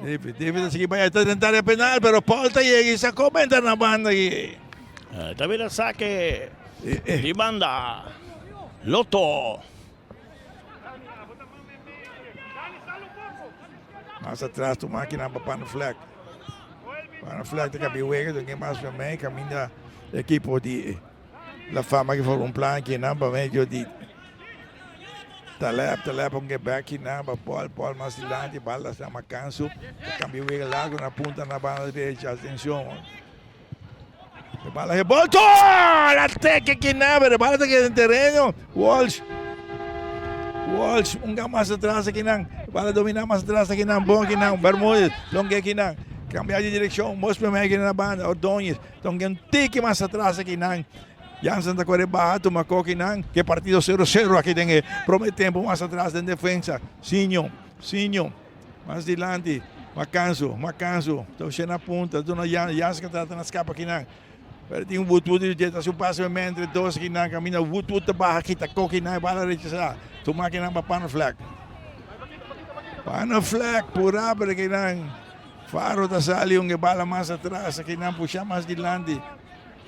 David, David a sigui bai, ta drenta área penal, pero Paul ta yega y sacó benta na banda aquí. Ta bira saque di banda. Lotto. Mas atras tu máquina pa Pan Fleck. Pan Fleck ta kabi wega, don mas pa mei, caminda equipo di La Fama que forma un plan aquí nan pa medio di Taleb, Taleb un gebek kinan pa Paul, Paul mas dilanti, bal ta na Macanso, ta cambia wega largo na punta na banda derecha, atencion. E bala e bolto! La teke kinan, pero e bala ta keda den tereno. Walsh, Walsh, un ga mas atras akinan, e bala domina mas atras akinan, bon akinan, Bermudez, longe akinan, cambia di direccion, mos primer akinan na banda, Ordonez, longe un tiki mas atras akinan. Jansen ta kore baha tuma kokinan ke partido sero sero aki den e prome tempo mas atras den defensa Sinho Sinho mas dilanti Macanso Macanso ta ushe na punta duna Jansen Jansen ka trata na skapa kinan pero tin Woodwood di ta hasi un pase meme entre dos kinan kaminda Woodwood ta baha kita kokinan e bala rechasa tuma kinan pa Panaflek Panaflek pura pero kinan Faro ta sali un e bala mas atras kinan pusha mas dilanti.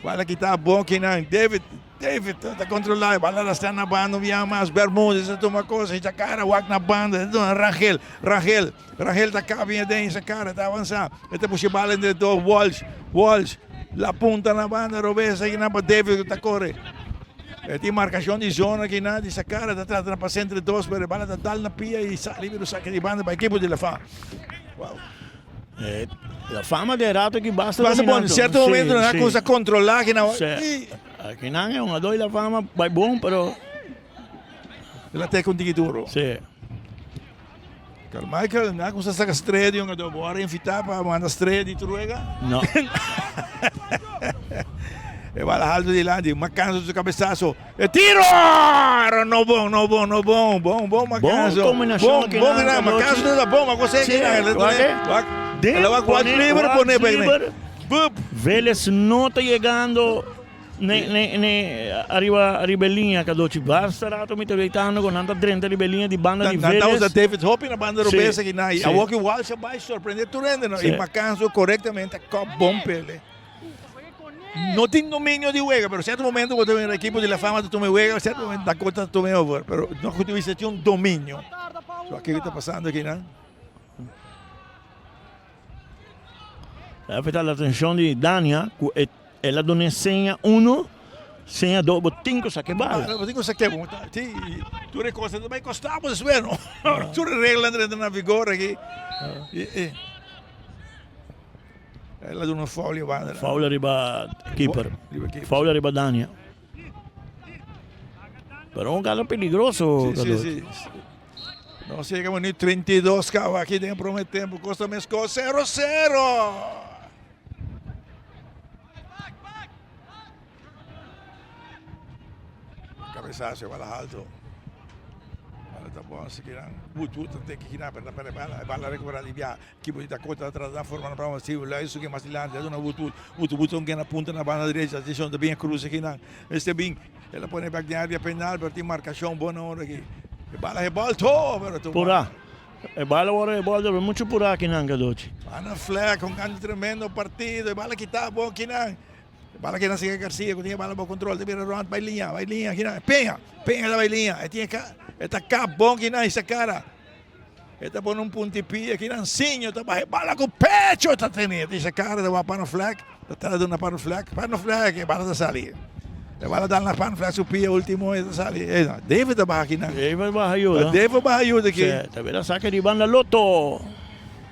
Bala kita bon kinan. David, David ta controla. Bala la sta na banda un biaha mas. Bermudez ta tuma cosa. Hincha cara wak na banda. Rangel, Rangel, Rangel ta cabi aden hincha cara. Ta avansa. E ta pushi bala entre dos. Walsh, Walsh. La punta na banda robes akinan pa David ku ta kore. E tin marcacion di zona akinan di sa cara. Ta trata na pasa entre dos pero e bala ta dal na pia y sali bira un saque di banda pa ekipo di La Fama. Wow. La fama de rato ki basta Basta bon, cierto momento nan a cuminsa controla ki nan. Sí. Aki nan e un adoy la fama bai bon pero. El a teka un tiki duro. Sí. Carmichael nan a cuminsa saca strea di un adoy. Bo a invita pa manda strea di tur wega? No. E bala halto dilanti, Macanzo su cabezazo. E tiro! Pero no. no bon, no bon, no bon, bon, bon Macaso. Bon combinacion bon, aki bon, nan, Macaso no ta bon, ma cosa Sí, wak, eh. Wak, Den el a wak pone liber wak pone pa liber. Bup. Vélez no ta yegando ne ne ne ariba ariba e liña Cadochi. Basta rato mi ta weitando cu nan ta drenta riba e liña di banda di Nan ta usa Vélez. David Hopi na banda Sí, robes aki na. I sí. awor ki Walsh a bai sorprende tur hende no. Sí. I Macaso corectamente a kop bon pele. No tin dominio di wega, pero cierto momento bo ta mira equipo di La Fama ta tuma e wega, cierto momento Dakota ta tuma e over, pero no cu ta tin un dominio. So aki ta pasando aki nan. Ta afecta la atencion di Dania cu e el a duna e seña uno, seña dos, bo tin cu saca e bala. Bo tin cu saca, bo ta, si, tur e cosa ta bay costa bo despues no. Tur e regla ta entra na vigor aki. El a duna un foul riba banda. Foul riba keeper. Foul riba Dania. Pero un galo peligroso. Si, si, si. Nos llega minuut 32 cabo aquí den primer tempo. Costa Mesco 0-0. Cabezazo, bala alto. Bala ta bon, si kiran. Wood, Wood ta teki kiran, pero ta perde bala. Bala recupera di bia. Equipo di Dakota ta trata na forma na brama si Luis su mas dilanti. Duna Wood, Wood. Wood, Wood un na punta na banda derecha. Atencion, ta bin cruce kinan. Este bin. El a pone back den area penal, pero tin marcacion bon ora aki. E bala e bal to, pero tu. Pura. E bala ora e bal debe mucho pura kinan, Cadochi. Ana Fleck, un grande tremendo partido. E bala kita bon kinan. Bala keda siga Garcia ku tin e bala bo kontrol ta bira rònt bai liña bai liña kina Peña Peña ta bai liña e tin e ka e ta kap bon kina hisa kara e ta pone un punti pia kina Nsinho ta baha e bala ku pecho ta tene ta hisa kara ta wak pano flek ta trata duna pano flek pano flek e bala ta sali e bala dal na pano flek su pia ultimo e ta sali David ta baha kina David baha yuda David baha yuda aki ta bira saka di banda loto.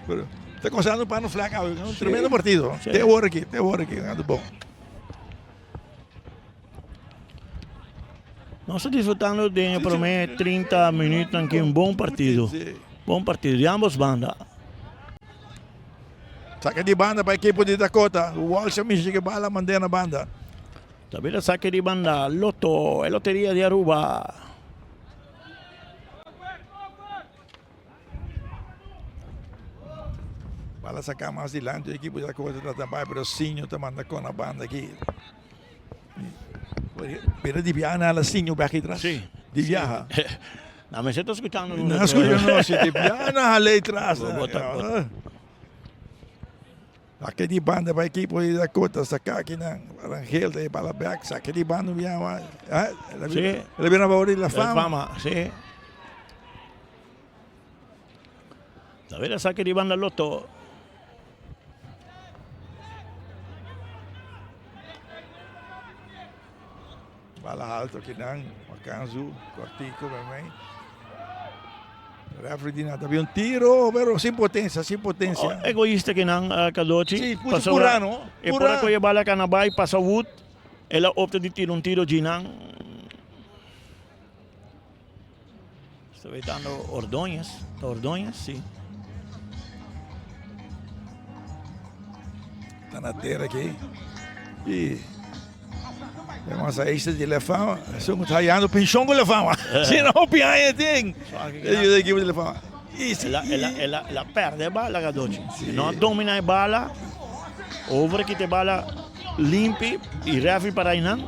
Pero ta gozando pa no flag awe. Un tremendo partido. Sí. Te ora aquí, te ora aquí, ando bon. Nos ta disfrutando den e prome 30 minuut aki un bon partido. Bon partido di ambos banda. Saca di banda pa equipo di Dakota. Walsh a mishi ke bala mand'é na banda. Ta bira saque di banda Lotto, e loteria di Aruba. Bala saca mas dilanti e equipo di Dakota ta trata bai pero Sinho ta manda con na banda aki. Pero di biaha na la Sinho bek atras. Si. Di biaha. Na mester ta escuchando nos. Na escucha nos si di biaha na haley tras. Sake di banda pa equipo di Dakota saca akinan Rangel ta e bala bek sake di banda biaha. Si. El a bira na favor di La Fama. La Fama, si. David a saki di banda Lotto. Bala alto kinan, Macanzu, cortico bij mij. Referee di nada, un tiro, pero sin potencia, sin potencia. Oh, egoísta kinan, uh, Cadochi. Sí, puso pura, no? E pura coye bala canabay, pasa Wood. El a opta di tira un tiro Ginan. Esta wetando Ordóñez. Ta Ordóñez? Sí. Ta na tera aki. Y vamos a este de La Fama. Estamos hallando pensión con La Fama. Si no, piaña tin. Ayuda equipo de La Fama. Y si, el, el, el, el a perde bala Gadochi. Sí. No domina e bala. Over quite bala limpi y referee para inan.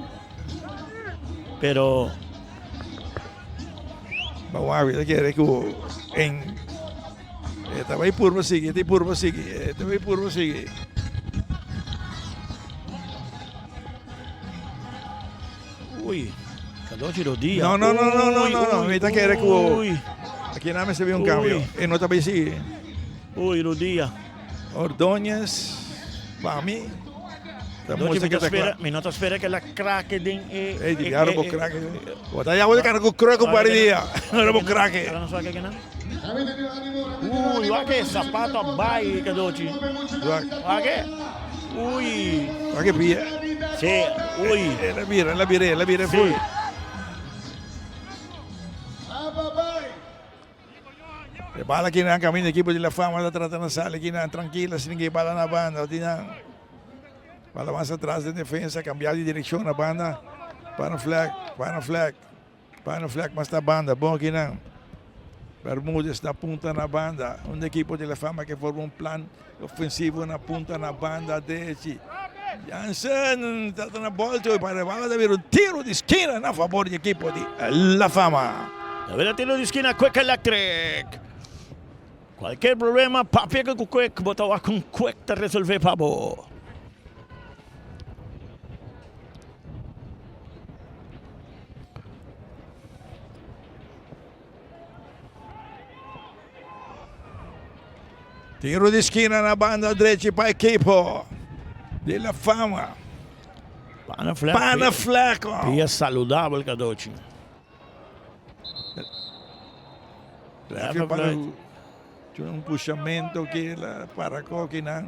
Pero Ma wak ta kere ku en e ta bai purba sigui, e ta purba sigui, e ta bai purba sigui. Uy, Cadochi rodia. No, no, no, no, no, no, no. Mi ta kere ku aki nan mester bin un kambio. E no ta bai sigui. Uy, rodia. Ordóñez, pa mi, ta muestra que ta cla. Mi no ta spera que la krake den e... Ey, di biaha bo krake. Bo ta ya bo ta ku krake un par di dia. Ora bo krake. Uy, wak e zapato a bai, Cadochi. Wak e. Uy. Wak e pia. Sí, uy. El a bira, el a bira, el a bira full. E bala kinan caminda equipo di La Fama ta trata na sali kinan trankila sin ke bala na banda oti nan bala mas atras den defensa cambia di direccion na banda para flag para flag. Panaflek mas na banda, bon akinan. Bermudez na punta na banda. Un ekipo di La Fama ke forma un plan ofensivo na punta na banda drechi. Jansen trata na bolto y para bala ta bira un tiro di skina na fabor di ekipo di La Fama. Ta bira tiro di skina Quick Electric. Cualkier problema papia cu Quick, bo ta wak con Quick ta resolve pa bo. Tiro di skina na banda drechi pa ekipo di La Fama. Pana fleco. Pana fleco. Pia saludabel Cadochi. Un pushamento ki la para kokinan.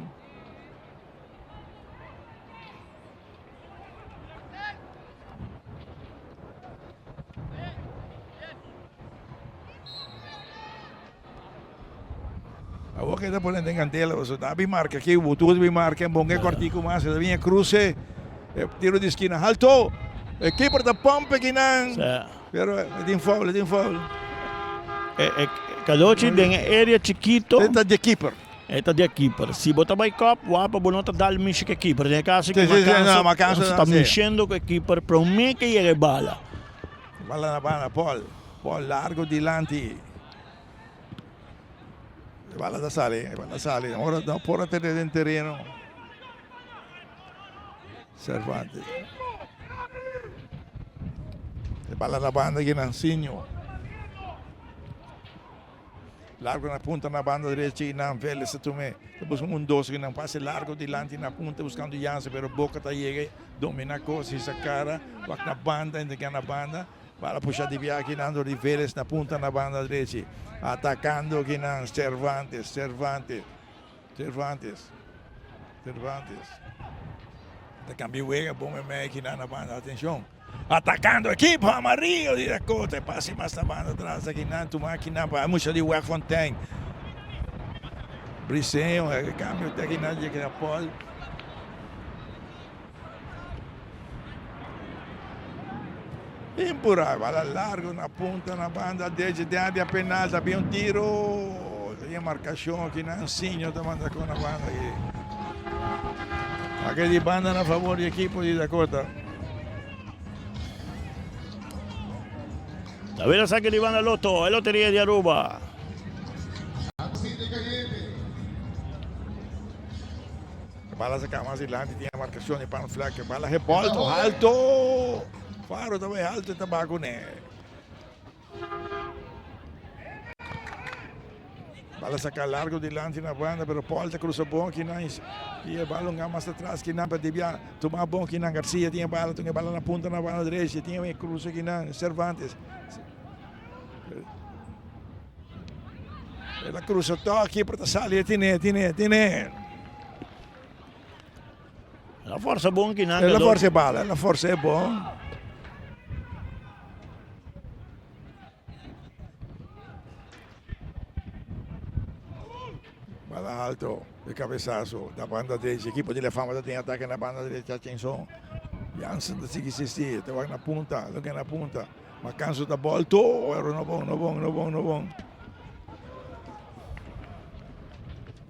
Awor ke ta pone den kandela pasobra ta bin marka aki bo tur ta bin marka bon ke kòrtiku mas ta bin e kruse e tiro di skina halto e keeper ta pòmp akinan pero e tin foul e tin foul. E Cadochi den e area chikito. E ta di e keeper. E ta di e keeper. Si bo ta bai kòp, wak pa bo no ta dal mishi ku e keeper. Den e kaso ku Macanso ta mishendo ku e keeper promé ke yega e bala. Bala na banda Paul. Paul largo dilanti. E bala ta sali, e bala ta sali. Ora no por a tene den tereno. Cervantes. E bala na banda aki Nancinho. Largo na punta na banda derecha y nan Vélez ta tum'é. Ta busca un dos y nan pase largo dilanti na punta buscando Jansen pero Boca ta yega domina cos hisa cara wak na banda entrega na banda. Bala pusha di biaha kinan dor di Vélez na punta na banda drechi. Atacando kinan Cervantes, Cervantes, Cervantes, Cervantes. Ta cambia wega bon memey kinan na banda. Atencion. Atacando equipo amarillo di Dakota. E pase mas na banda atras akinan. Tuma kinan pa mucha di Wegfontein. Briseño e cambio te akinan yega na Paul. Impura, bala largo na punta na banda derecha den área penal, ta bin un tiro. Tin marcacion aki na Ansinho ta manda con na banda aki. Saque di banda na favor di equipo di Dakota. Ta bira saque di banda Lotto, e loteria di Aruba. Bala saca mas dilanti tin e marcacion di Panflak. Bala rebolto halto. Faro ta bay halto e ta baha cune. Bala saca largo dilanti na banda pero Paul ta cruza bon kinan y e bala un mas atras kinan pa debia tuma bon kinan Garcia tin e bala tin e bala na punta na banda derecha tin e cruza kinan Cervantes. El a cruza toki pero ta sali e tine tine tine. El a forza bon kinan. El a forza e bala, el a forza e bon. Bala alto, de cabezazo, da banda derecha. Equipo di La Fama ta tin ataque na banda derecha. Chinson. Jansen ta sigui sisti. Ta wak na punta, lo na punta. Macanso ta bolto, pero no bon, no bon, no bon, no bon.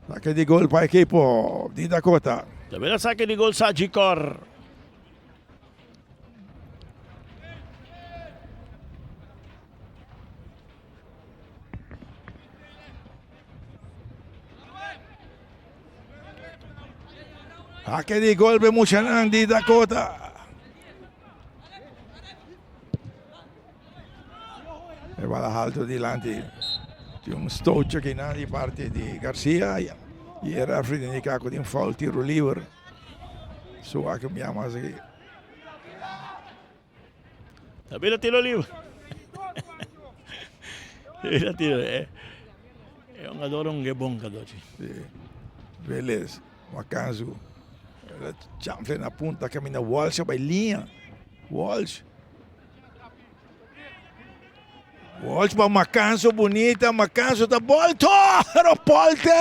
Saque di gol pa equipo di Dakota. También el saque di gol Sagicor. Saque di gol pa muchanan di Dakota. E bala halto dilanti di un stootje kinan di parti di Garcia y e referee ta indica cu tin foul tiro liber. Su a cambia mas aki. Ta bira tiro liber. Bira tiro. E hungador un gebon cadochi. Si. Velez. Macanzu. Chanfle na punta caminda Walsh a bay liña. Walsh. Walsh pa Macanzu bunita. Macanzu ta bolto. Pero Polte.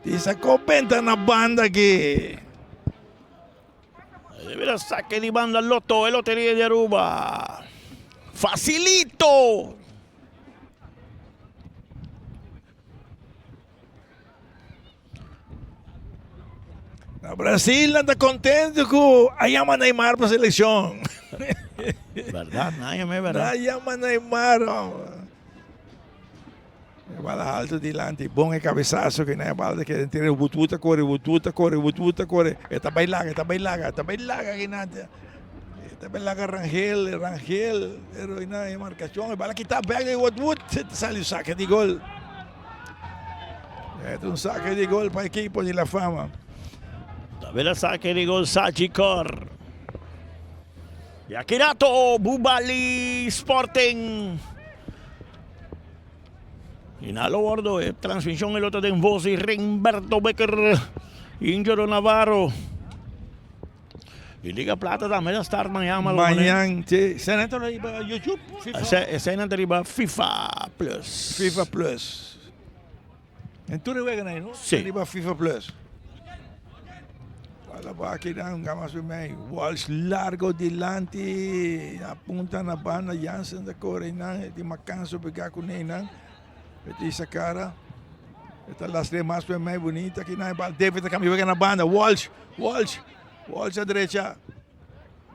Tisa copenta na banda aki. Mira saque di banda Lotto, e loteria di Aruba. Facilito! Na Brasil nan ta contento cu a yama Neymar pa seleccion. Verdad, nan yama e verdad. Nan yama Neymar. E bala alto dilanti, bon e cabezazo que na bala que tira Woodwood a corre, Woodwood a corre, Woodwood a corre. E ta bay laga, e ta bay laga, e ta bay laga aquí na. E ta bay laga Rangel, Rangel, pero ina e marcacion, e bala kita back de Woodwood, sali un saque di gol. E un saque di gol pa equipo di La Fama. Tabela saque di gol Sagicor. Y aki rato Bubali Sporting. Y na lo wordo e transmisión el otro den voz di Rimberto Becker, Ingelo Navarro. Y Liga Plata tambe ta start mañana. Mañana, sí. Esei ta riba YouTube? FIFA? Esei ta riba FIFA Plus. FIFA Plus. En tur e weganan, no? Sí. Riba FIFA Plus. Bala baki dan gama su mei. Walsh largo dilanti. A punta na banda. Jansen ta kore nan. E tin makanso pega kuné nan. E tin sa kara. E ta lastre mas pe mei bonita ki nan. David ta kambia wega na banda. Walsh. Walsh. Walsh a drecha.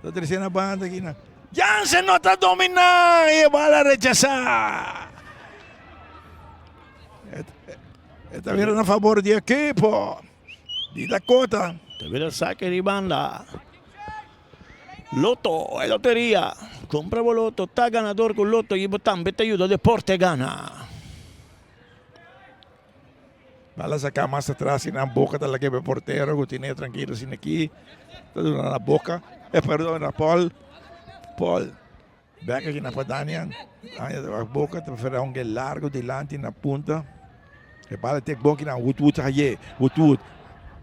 Ta trece na banda aki nan. Jansen no ta domina y e bala rechasa. E ta bira na favor di ekipo di Dakota. Ta bira saque di banda. Loto, e loteria. Compra bo loto, ta ganador cu loto y bo tambe ta yuda deporte gana. Bala saca mas atras y nan boca ta laga e portero cu tine trankilo asina aki. Ta duna na boca, eh perdon na Paul. Paul bek aki na pa Daniel. Daniel ta wak boca ta prefera un ke largo dilanti na punta. E bala tek bon kinan Wood Wood ta haye. Wood Wood.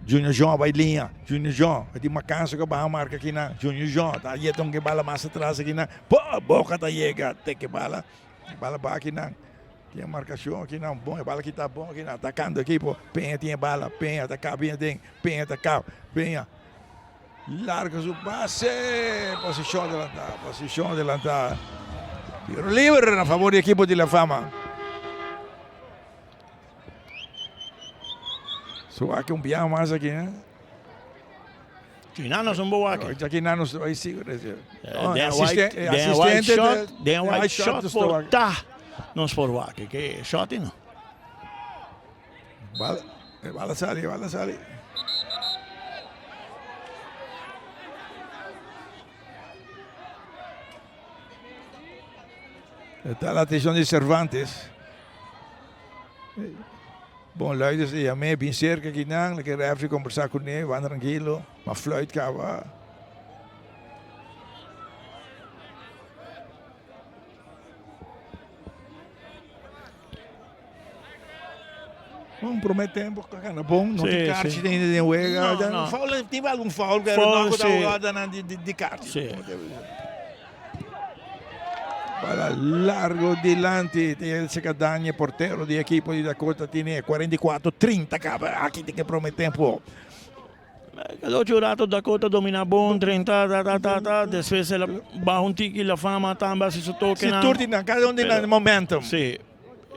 Junior Jean a bay liña. Junior Jean a tin macanso cu a baha marca kinan. Junior Jean ta haye ta un ke bala mas atras akinan. Boca ta yega tek e bala. E bala baha kinan. Tin marcacion aki nan bon, e bala kita bon aki nan, atacando equipo, Peña tin e bala, Peña ta caba bien aden, Peña ta caba, Peña larga su pase, posicion adelanta, posicion adelanta, tiro libre na favor di equipo di La Fama. So aki un biaha mas aki, eh? Ki nan nos un bo wak. Ki nan nos ay sí. Den white, den white shot, den white shot por ta nos por wak. Ke shot no. Bala, bala sali, bala sali. Está la atención de Cervantes. Bon luides e yam'é bin serka kinan, laga e refri kombersá kuné, wan trankilo, ma fluit kaba. Bon, promé tempo a gana bon, no tin karchi den den wega. No, no. Foul, tin algun foul, pero Foul, no ku ta sí. hugadanan di di karchi. Sí. Bala largo dilanti te el Secadani, portero di equipo di Dakota tiene 44-30 caba aki tin ke prome tempo. Ocho rato Dakota domina bon, 30 ta ta ta ta, despues el a baha un tiki, La Fama tambe hasi su tokenan. Si tur di nan, cada un di nan momentum. Si,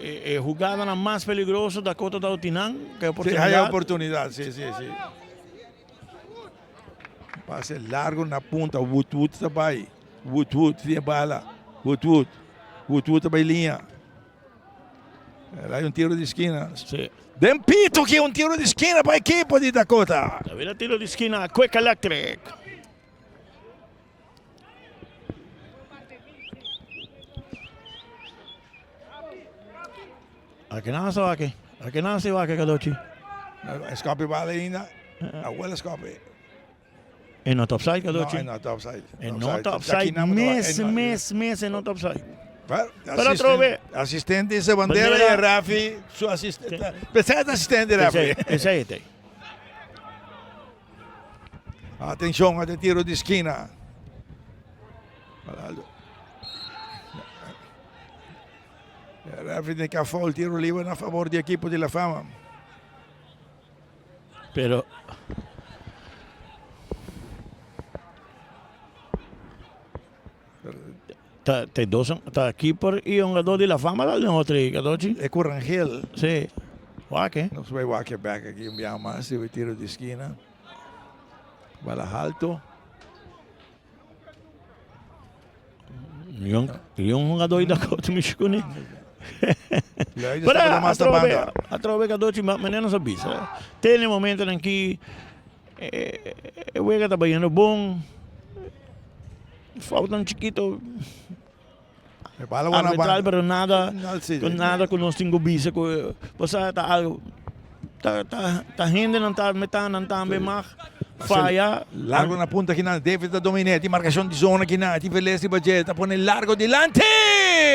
e hugadanan mas peligroso Dakota ta otinan, ke Si, hay oportunidad. oportunidad, si, si, si. Pase largo na punta, Wood Wood ta bai. Wood Wood tin e bala. Wood Wood. Wood Wood ta bai liña. El hay un tiro di skina. Sí. Den pito ki un tiro di skina pa ekipo di Dakota. Ta bira tiro di skina Quick Electric. Aki nan sa wak, aki nan si wak Kadochi. Escape bala ainda. Abuela escape. E no ta offside Kadochi. No, e no ta offside. E no ta offside. Mes, mes, mes e no ta offside. Pero atrobe. Asistente dice bandera y Rafi su asistente. Pensé asistente Rafi. Esei e. Atencion a tiro di esquina. Referee tin ke foul tiro liber na favor di ekipo di La Fama. Pero Ta ta dos ta keeper y hungador di La Fama ta den otro ei Cadochi. E cu Rangel. Si. Wak eh. Nos bay wak e bek aki un biaha mas riba e tiro di skina. Bala halto. Yon yon hungador di Dakota mishi cune. Luides Pero tabata mas ta atrobe banda. atrobe Cadochi ma manera nos a bisa. Te na e momentonan ki e wega ta bayendo bon. Foutnan chikito arbitral pero nada nada ku nos tin ku bisa ku bo sa ta algo ta ta ta hendenan ta meta nan tambe mag faya. Largo na punta kinan David ta domine tin markashon di zona kinan tin Velez riba dje ta pone largo dilanti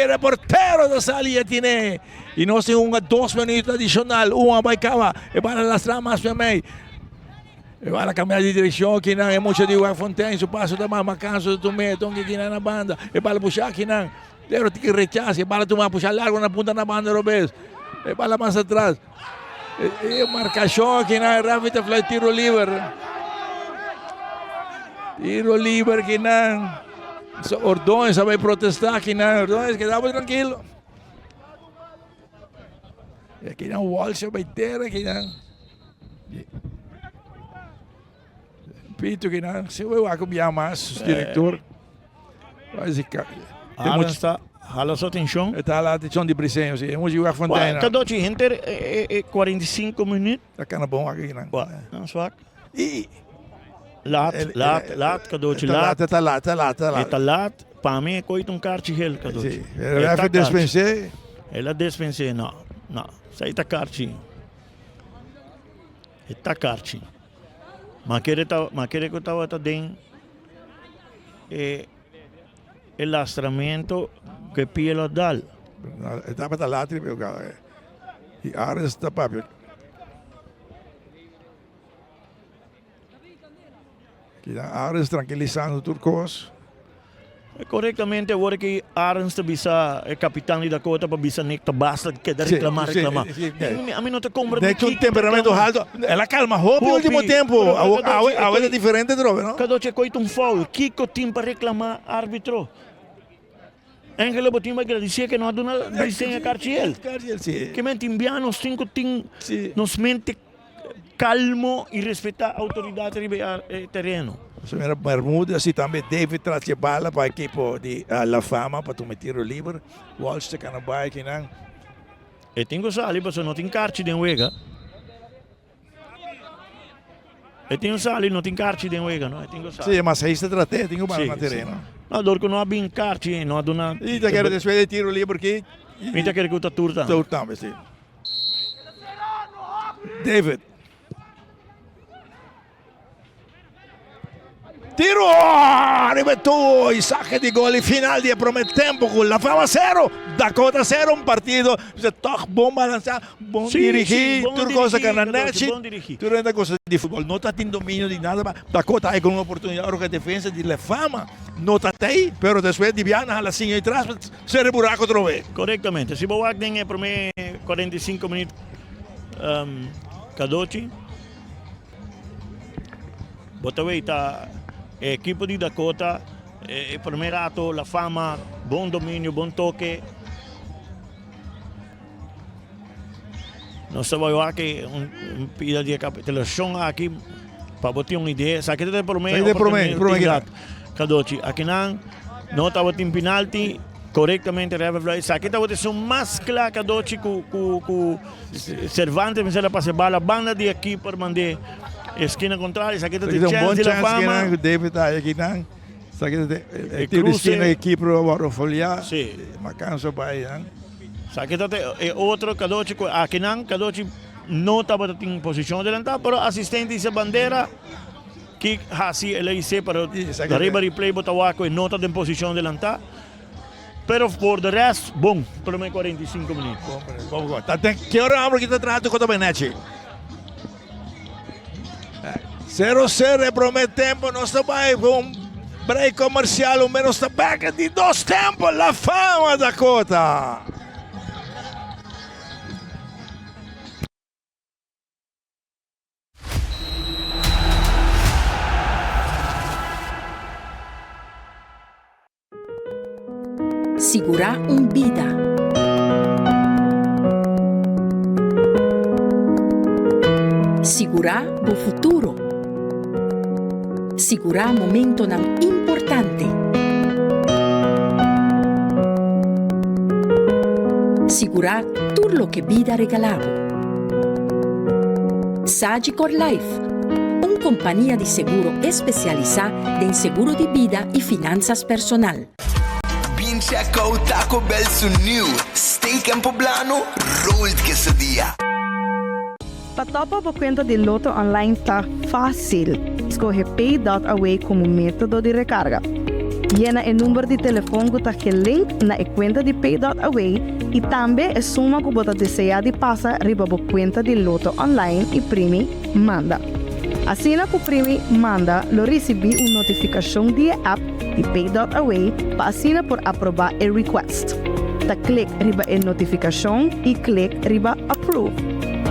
reportero ta sali a tine y nos tin hunga dos minuut adishonal un a bai kaba e bala lastra mas mei. E bala cambia di direccion kinan e mucha di Werkfontein su paso ta mas macanso ta tum'é tonki kinan na banda e bala pusha kinan pero tin ki rechaza e bala tuma pusha largo na punta na banda robes e bala mas atras e marcacion kinan referee ta fly tiro liber tiro liber kinan Ordonez a bay protesta kinan Ordonez keda bo trankilo kinan Walsh a bay tera kinan. Pito que nan se we wak bia mas director. Arends ta hala su atencion. E ta hala atencion di Briseño, si. E mucha wak Fontein. Cadochi, henter e 45 minuut. Ta cana bon wak aki nan. Nan swak. I. Laat, laat, laat, Cadochi, laat. Ta laat, ta laat, ta laat. E ta laat. Pa mi e koit un karchi gel, Cadochi. Si. El a despensé. El a despensé, no. No. Esei ta karchi. E ta karchi. Ma kere ta, ma kere ku tabata den e e lastramento ku e pia lo dal. E tabata latri pero i Ares ta papia. Kinan Arends trankilisando tur kos. Korektamente awor ki Arends ta bisa e kapitan di Dakota pa bisa Nick ta basta keda reklama reklama. Ami no ta komprende Nick un temperamento halto. El a kalma hopi ultimo tempo. Awe awe ta diferente atrobe no. Kadochi a koit un foul. Kiko tin pa reklama arbitro? Angelo bo tin pa gradisé ke no a duna Briseña karchi el. Ke men tin bia nos tin ku tin nos mente Calmo y respeta autoridad riba e tereno. Señora Bermudez y tambe David tras di e bala pa ekipo di La Fama pa tuma e tiro liber. Walsh ta cana bai akinan. E tin cu sali pasobra no tin karchi den wega. E tin cu sali, no tin karchi den wega no. E tin cu sali. Si, mas ahí ta trate, tin cu bala na tereno. No, dor cu no a bin karchi, no a duna. Y ta kere despues di e tiro liber aki. Mi ta kere cu ta tur tambe. Tur tambe, si. David. Tiro riba e tubo y saque di gol y final di e primer tempo cu La Fama 0, Dakota 0. Un partido toch bon balansa, bon dirigi, tur cosa cana nechi, tur hende cosa di futbol. No ta tin dominio di nada, ma Dakota hay con un oportunidad ora cu e defensa di La Fama no ta tey, pero despues di biaha nan hala siña y tras. Sere buraco atrobe. Korektamente. Si bo wak den e promé 45 minuut Cadochi, bo ta weita e ekipo di Dakota e promé rato La Fama bon dominio, bon toke. Nos ta bai wak un pida di e kapitulashon aki pa bo tin un idea. Esaki ta e promé oportunidat Cadochi. Akinan no tabatin penalti korektamente referee fluit. Esaki tabata esun mas kla Cadochi ku ku Cervantes mester a pasa e bala banda di e keeper mand'é eskina kontrario. Esaki ta e chèns di La Fama. David akinan esaki ta e tiro di eskina e keeper a wòrdu foliá. Macanso bai. Esaki ta e otro Cadochi cu akinan Cadochi no tabata tin posicion adelanta pero asistente hisa bandera ki haci el a hise pero riba replay bo ta wak cu e no ta den posicion adelanta pero for de rest bon prome 45 minuut. Bon bon ta den ki ora hombre ki ta traha tu kota bay nechi. Sero sero e prome tempo nos ta bay cu un break comercial un nos ta back di dos tempo La Fama Dakota. Sigurá un bida. Sigurá bo futuro. Sigurá momentonan importante. Sigurá tur loke bida regalá bo. Sagicor Life, un kompania di seguro espesialisá den seguro di bida i finansas personal. Bin check out Taco Bell su new Steak and Poblano Rolled Quesadilla. Pa topa bo kuenta di Lotto Online ta fásil. Skohe Pay dot Away komo método di rekarga. Yena e number di telefon ku ta gelink na e kuenta di Pay dot Away i tambe e suma ku bo ta deseá di pasa riba bo kuenta di Lotto Online i primi Manda. Asina ku primi Manda lo risibí un notifikashon di e app di Pay dot Away pa asina por aprobá e request. Ta klik riba e notifikashon i klik riba Approve.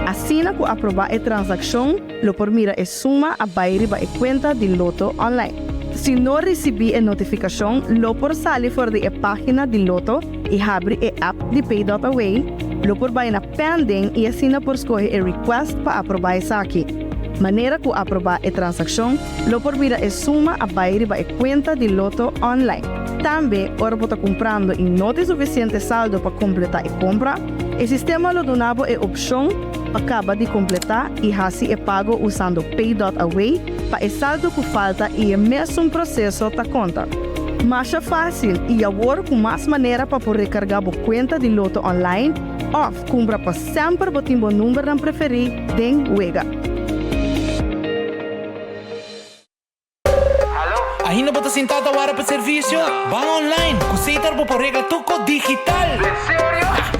Asina ku aprobá e transakshon, lo por mira e suma a bai riba e kuenta di Lotto Online. Si no risibí e notifikashon, lo por sali for di e página di Lotto i habri e app di Pay dot Away, lo por bai na Pending i asina por skohe e request pa aprobá esaki. Manera ku aprobá e transakshon, lo por mira e suma a bai riba e kuenta di Lotto Online. Tambe, ora bo ta kumprando i no tin sufisiente saldo pa kompletá e kompra, E sistema lo duna bo e opshon pa kaba di kompletá i hasi e pago usando Pay dot Away pa e saldo ku falta i e mesun proseso ta konta. Masha fásil i awor ku mas manera pa por rekargá bo kuenta di Lotto online òf kumpra pa semper bo tin bo numbernan preferí den wega. Ainda bo ta sintá ta wara pa servisio? Ban online! Ku Setar bo por regla tur kos digital!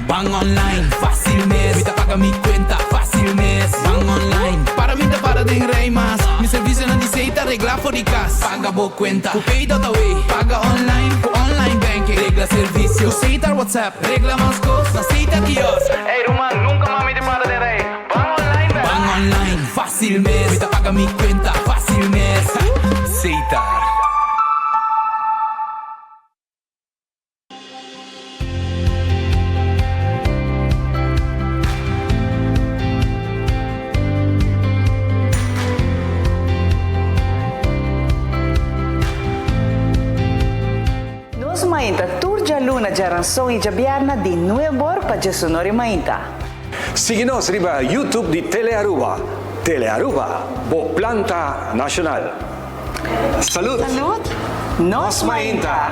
Ban online, fásil mes! Mi ta paga mi kuenta, fásil mes! Ban online, para mi ta para den rei mas! Mi servisionan di Setar regla for di kas! Paga bo kuenta ku Pay.away! Paga online ku online banking! Regla servisio ku Setar WhatsApp! Regla mas kos na Setar kiosk! Ey ruman, nunka mas mi ta para den rei! Ban online bek! Ban online, fácil mes! Mi ta paga mi kuenta, fácil mes! Setar. Nos mainta tur djaluna, djaranson i djabièrna di nuebor pa djesonor i mainta. Sigui nos riba YouTube di Telearuba. Telearuba, bo planta nacional. Salud! Salud! Nos mainta!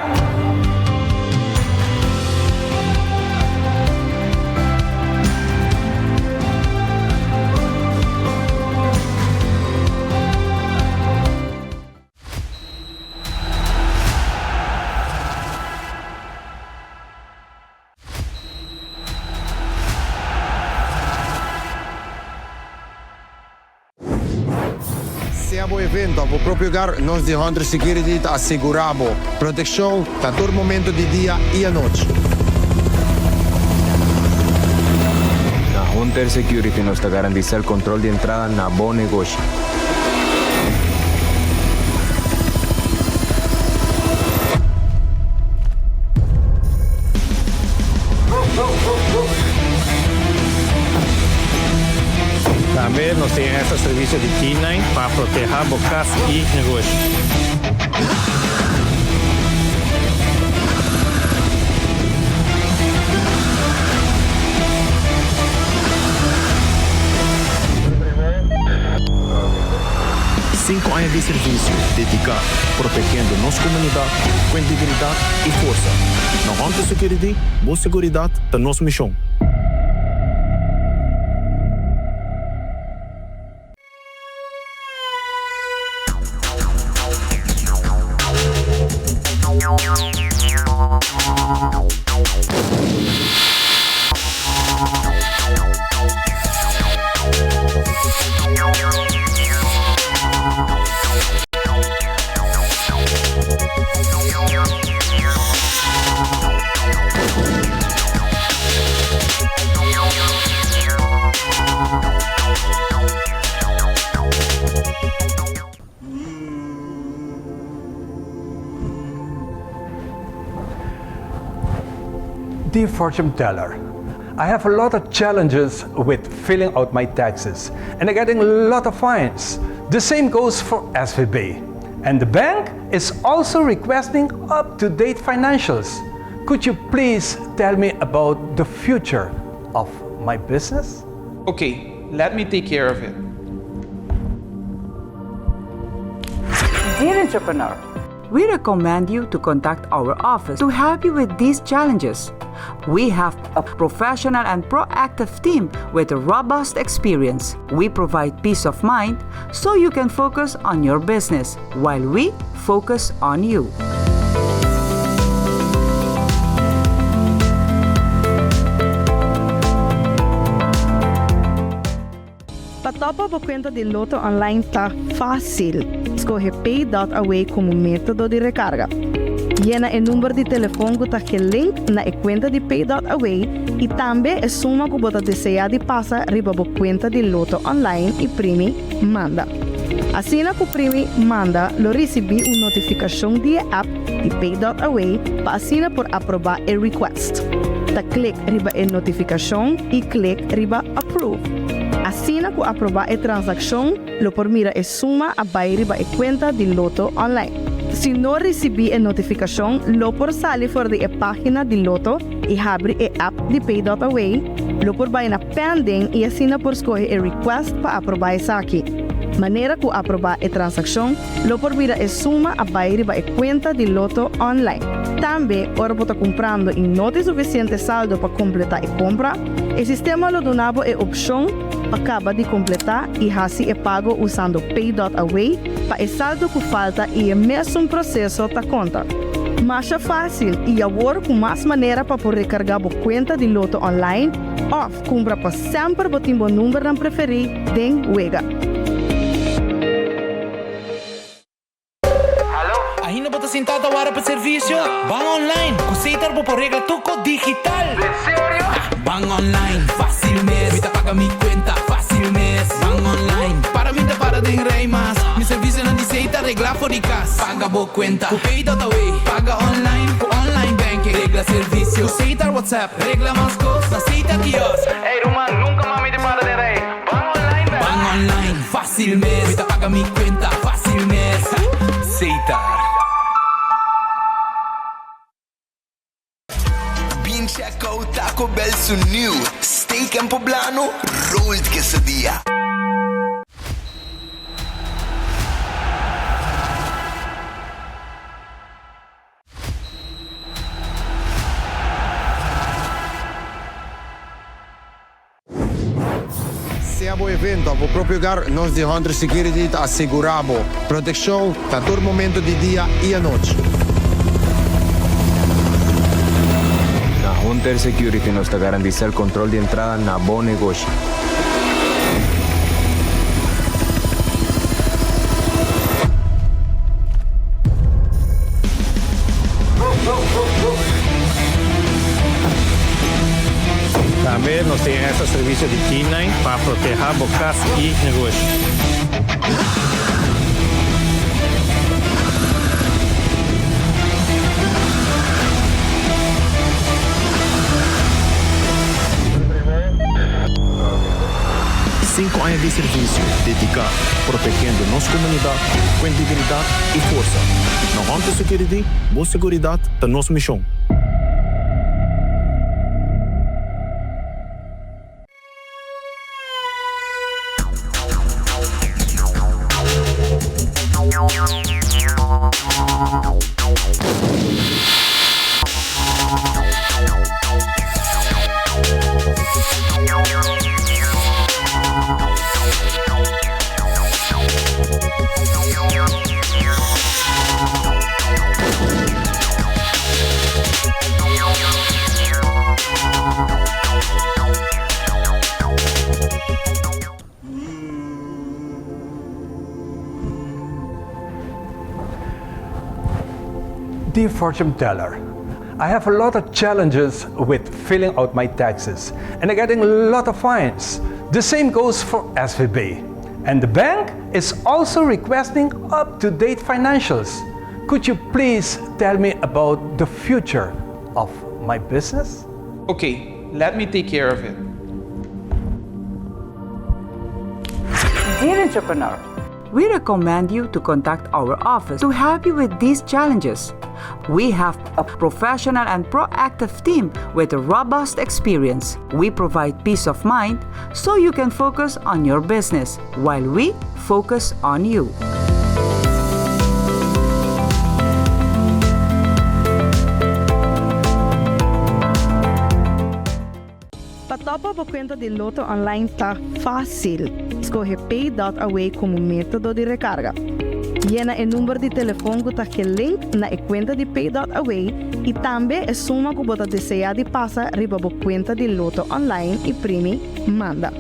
Sea bo evento of bo propio hogar, nos di Hunter Security ta asegura bo proteccion na tur momento di dia y anochi. Na Hunter Security nos ta garantisa el control di entrada na bo negoshi. Tambe nos tin extra servicio di K-nine pa proteha bo cas y negoshi. Sinku aña di servisio dediká protegiendo nos komunidat ku integridat i forsa. Na Hunter Security, bo seguridat ta nos mishon. Dear fortune teller, I have a lot of challenges with filling out my taxes and I'm getting a lot of fines. The same goes for SVB. And the bank is also requesting up-to-date financials. Could you please tell me about the future of my business? Okay, let me take care of it. Dear entrepreneur, we recommend you to contact our office to help you with these challenges. We have a professional and proactive team with robust experience. We provide peace of mind so you can focus on your business while we focus on you. Pa topa bo kuenta di Lotto Online ta fásil. Skohe Pay dot Away komo método di rekarga. Yena e number di telefon ku ta gelink na e kuenta di Pay dot Away i tambe e suma ku bo ta deseá di pasa riba bo kuenta di Lotto Online i primi Manda. Asina ku primi Manda lo risibí un notifikashon di e app di Pay dot Away pa asina por aprobá e request. Ta klik riba e notifikashon i klik riba Approve. Asina ku aprobá e transakshon, lo por mira e suma a bai riba e kuenta di Lotto Online. Si no risibí e notifikashon, lo por sali for di e página di Lotto i habri e app di Pay dot Away, lo por bai na Pending i asina por skohe e request pa aprobá esaki. Manera ku aprobá e transakshon, Lo por mira e suma a bai riba e kuenta di Lotto online. Tambe, ora bo ta kumprando i no tin sufisiente saldo pa kompletá e kompra, e sistema lo duna bo e opshon pa kaba di kompletá i hasi e pago usando Pay dot Away pa e saldo ku falta i e mesun proseso ta konta. Masha fásil i awor ku mas manera pa por rekargá bo kuenta di Lotto online òf kumpra pa semper bo tin bo numbernan preferí den wega. Ainda bo ta sintá ta wara pa servisio? Ban online! Ku Setar bo por regla tur kos digital! Den serio? Ban online, fásil mes! Mi ta paga mi kuenta, fásil mes! Ban online, para mi ta para den rei mas! Mi servisionan di Setar regla for di kas! Paga bo kuenta ku Pay.away, paga online ku online banking, regla servisio ku Setar WhatsApp, regla mas kos na Setar kiosk! Ey ruman, nunka mas mi ta para den rei! Ban online bek! Ban online, fásil mes! Mi ta paga mi kuenta, fásil mes! Setar. Bin check out Taco Bell su new Steak and Poblano Rolled Quesadilla. Sea bo evento of bo propio hogar, nos di Hunter Security ta asegura bo proteccion na tur momento di dia y anochi. Na Hunter Security nos ta garantisa el control di entrada na bo negoshi. Tambe nos tin extra servicio di K-nine pa proteha bo cas y negoshi. Cinco aña di servicio dedica protegiendo nos comunidad cu integridad y forsa. Na Hunter Security, bo seguridad ta nos mision. Dear fortune teller, I have a lot of challenges with filling out my taxes and I'm getting a lot of fines. The same goes for SVB. And the bank is also requesting up-to-date financials. Could you please tell me about the future of my business? Okay, let me take care of it. Dear entrepreneur, we recommend you to contact our office to help you with these challenges. We have a professional and proactive team with a robust experience. We provide peace of mind so you can focus on your business while we focus on you. Pa topa bo kuenta di Lotto Online ta fásil. Skohe Pay.aw komo método di rekarga. Yena e number di telefon ku ta gelink na e kuenta di Pay.aw i tambe e suma ku bo ta deseá di pasa riba bo kuenta di Lotto Online i primi Manda.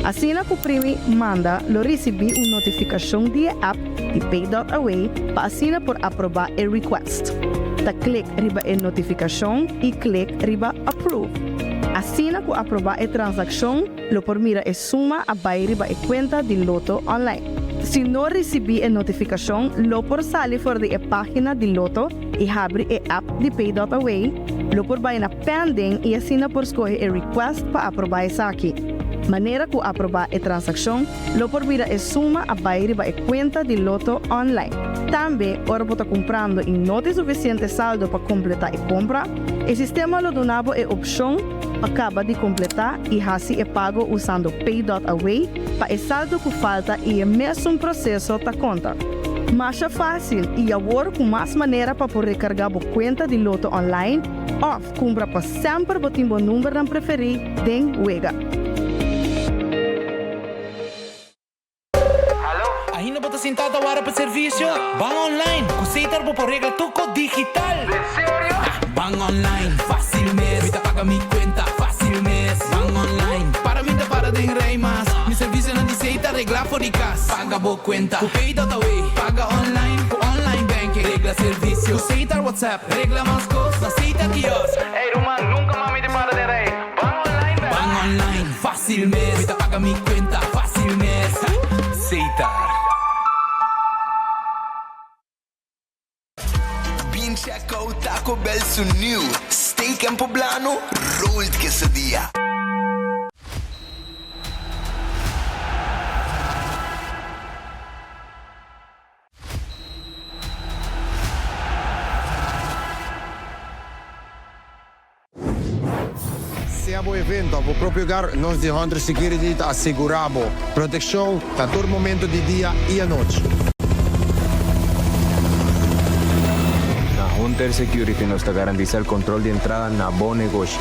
Asina ku primi Manda lo risibí un notifikashon di e app di Pay.aw pa asina por aprobá e request. Ta klik riba e notifikashon i klik riba Approve. Asina ku aprobá e transakshon lo por mira e suma a bai riba e kuenta di Lotto Online. Si no risibí e notifikashon lo por sali for di e página di Lotto i habri e app di Pay.aw, lo por bai na Pending i asina por skohe e request pa aprobá esaki. Manera ku aprobá e transakshon lo por mira e suma a bai riba e kuenta di Lotto Online. Tambe ora bo ta kumprando i no tin sufisiente saldo pa kompletá e kompra, E sistema lo duna bo e opshon pa kaba di kompletá i hasi e pago usando Pay.Away pa e saldo ku falta i e mesun proseso ta konta. Masha fásil i awor ku mas manera pa por rekargá bo kuenta di Lotto online òf kumpra pa semper bo tin bo numbernan preferí den wega. Ainda bo ta sintá ta wara pa servisio? Ban online! Ku Setar bo por regla tur kos digital! Den serio? Ban online, fásil mes! Mi ta paga mi kuenta, fásil mes! Ban online, para mi ta para den rei mas! Mi servisionan di Setar reglá for di kas! Paga bo kuenta ku Pay.aw, paga online ku online banking, regla servisio ku Setar WhatsApp, regla mas kos na Setar kiosk! Ey ruman, nunka mas mi ta para den rei! Ban online bèk! Ban online, fásil mes! Mi ta paga mi kuenta, fásil mes! Setar. Bin check out Taco Bell su new Steak en Poblano Rolled Quesadilla. Sea bo evento of bo propio hogar, nos di Hunter Security ta asegura bo proteccion na tur momento di dia y anochi. Na Hunter Security nos ta garantisa el control di entrada na bo negoshi.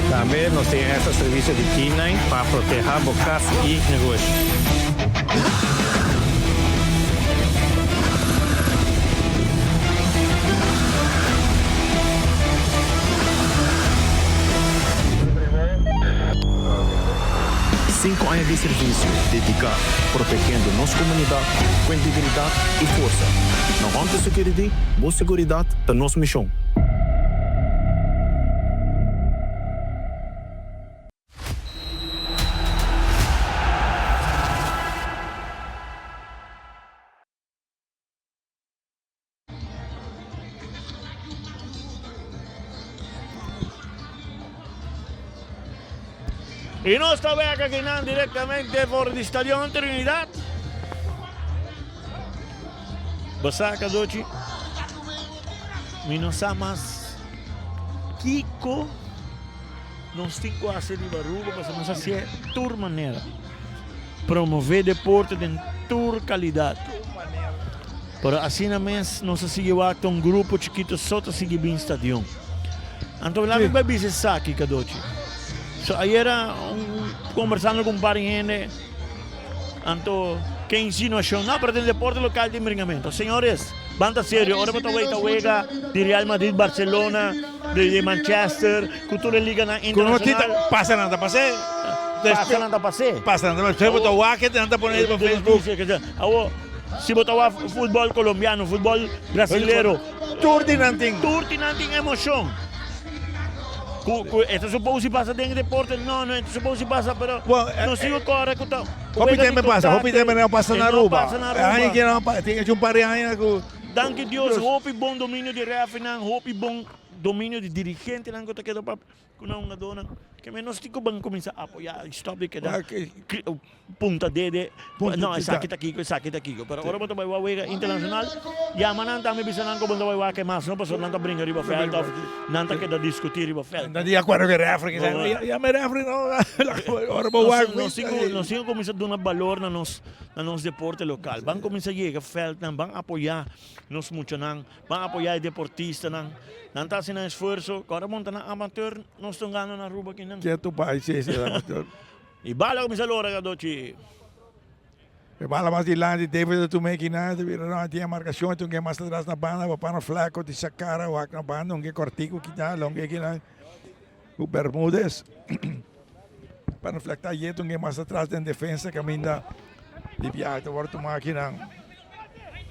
Tambe nos tin extra servicio di K-nine pa proteha bo cas y negoshi. Cinco aña di servicio dedica protegiendo nos comunidad cu integridad y forsa. Na Hunter Security, bo seguridad ta nos mision. Y nos ta bek akinan directamente for di Stadion Trinidad. Basaka Dochi. Mi no sa mas kiko nos tin ku hasi riba Aruba pasobra nos hasié tur manera. Promové deporte den tur kalidat. Pero asina mes nos a sigui wak ta un grupo chikito so ta sigui bin stadion. Anto laat mi bai bisa esaki Kadochi. So ayera un kombersando ku un par di hende anto ke insinuashon no pero den deporte lokal tin bringamento. Señores ban ta serio ora bo ta weita wega di Real Madrid, Barcelona, di Manchester ku tur e liganan internashonal. Pasa nan ta pas'é. Pasa nan ta pas'é. Pasa nan ta pas'é. Bo ta wak e nan ta pone riba Facebook. Awo si bo ta wak futbol colombiano, futbol brasilero. Tur di nan tin. Tur di nan tin emocion. Ku ku e ta supou si pasa den deporte? No, no e ta supou si pasa, pero nos sigue kore ku ta Hopi wega di tempo pasa, hopi kontakto tempo no pasa e na no Aruba. pasa na E aña Aruba. ki no pa, tin hecho un par di aña ku Danki Dios, hopi bon dominio di refnan, hopi bon dominio di dirigentenan ku ta keda pa ku nan hungadónan. Ke men nos tin ku ban kuminsá apoyá i stòp di keda punta dede, no esaki ta kiko, esaki ta kiko. Pero ora bo ta bai wak wega internashonal, yama nan tambe bisa nan ku bo no ta bai wak e mas no pasobra nan ta bringa riba vèlt òf nan ta keda diskutí riba vèlt. Nan ta di akuerdo ku e rèfri kisa, yama e rèfri no, ora bo wak. Nos tin ku kuminsá duna balor na nos na nos deporte lokal. Ban kuminsá yega vèltnan, ban apoyá nos muchanan. Ban apoyá e deportistanan. Nan ta hasi nan esfuerso. Ku ora monta nan amateur, nos ta gana na Aruba kinan. Ketu bai si ese amateur. E bala kuminsá lora Gadochi. E bala mas dilanti, David a tuma e kinan, ta bira no tin e markashon, tin un ke mas atras na banda, pa pana flaco di Sakara wak na banda, un ke kòrtiku kita, longe kinan ku Bermudez. Pana flaco ta yeta un ke mas atras den defensa kaminda di biaha ta wòrdu tumá kinan.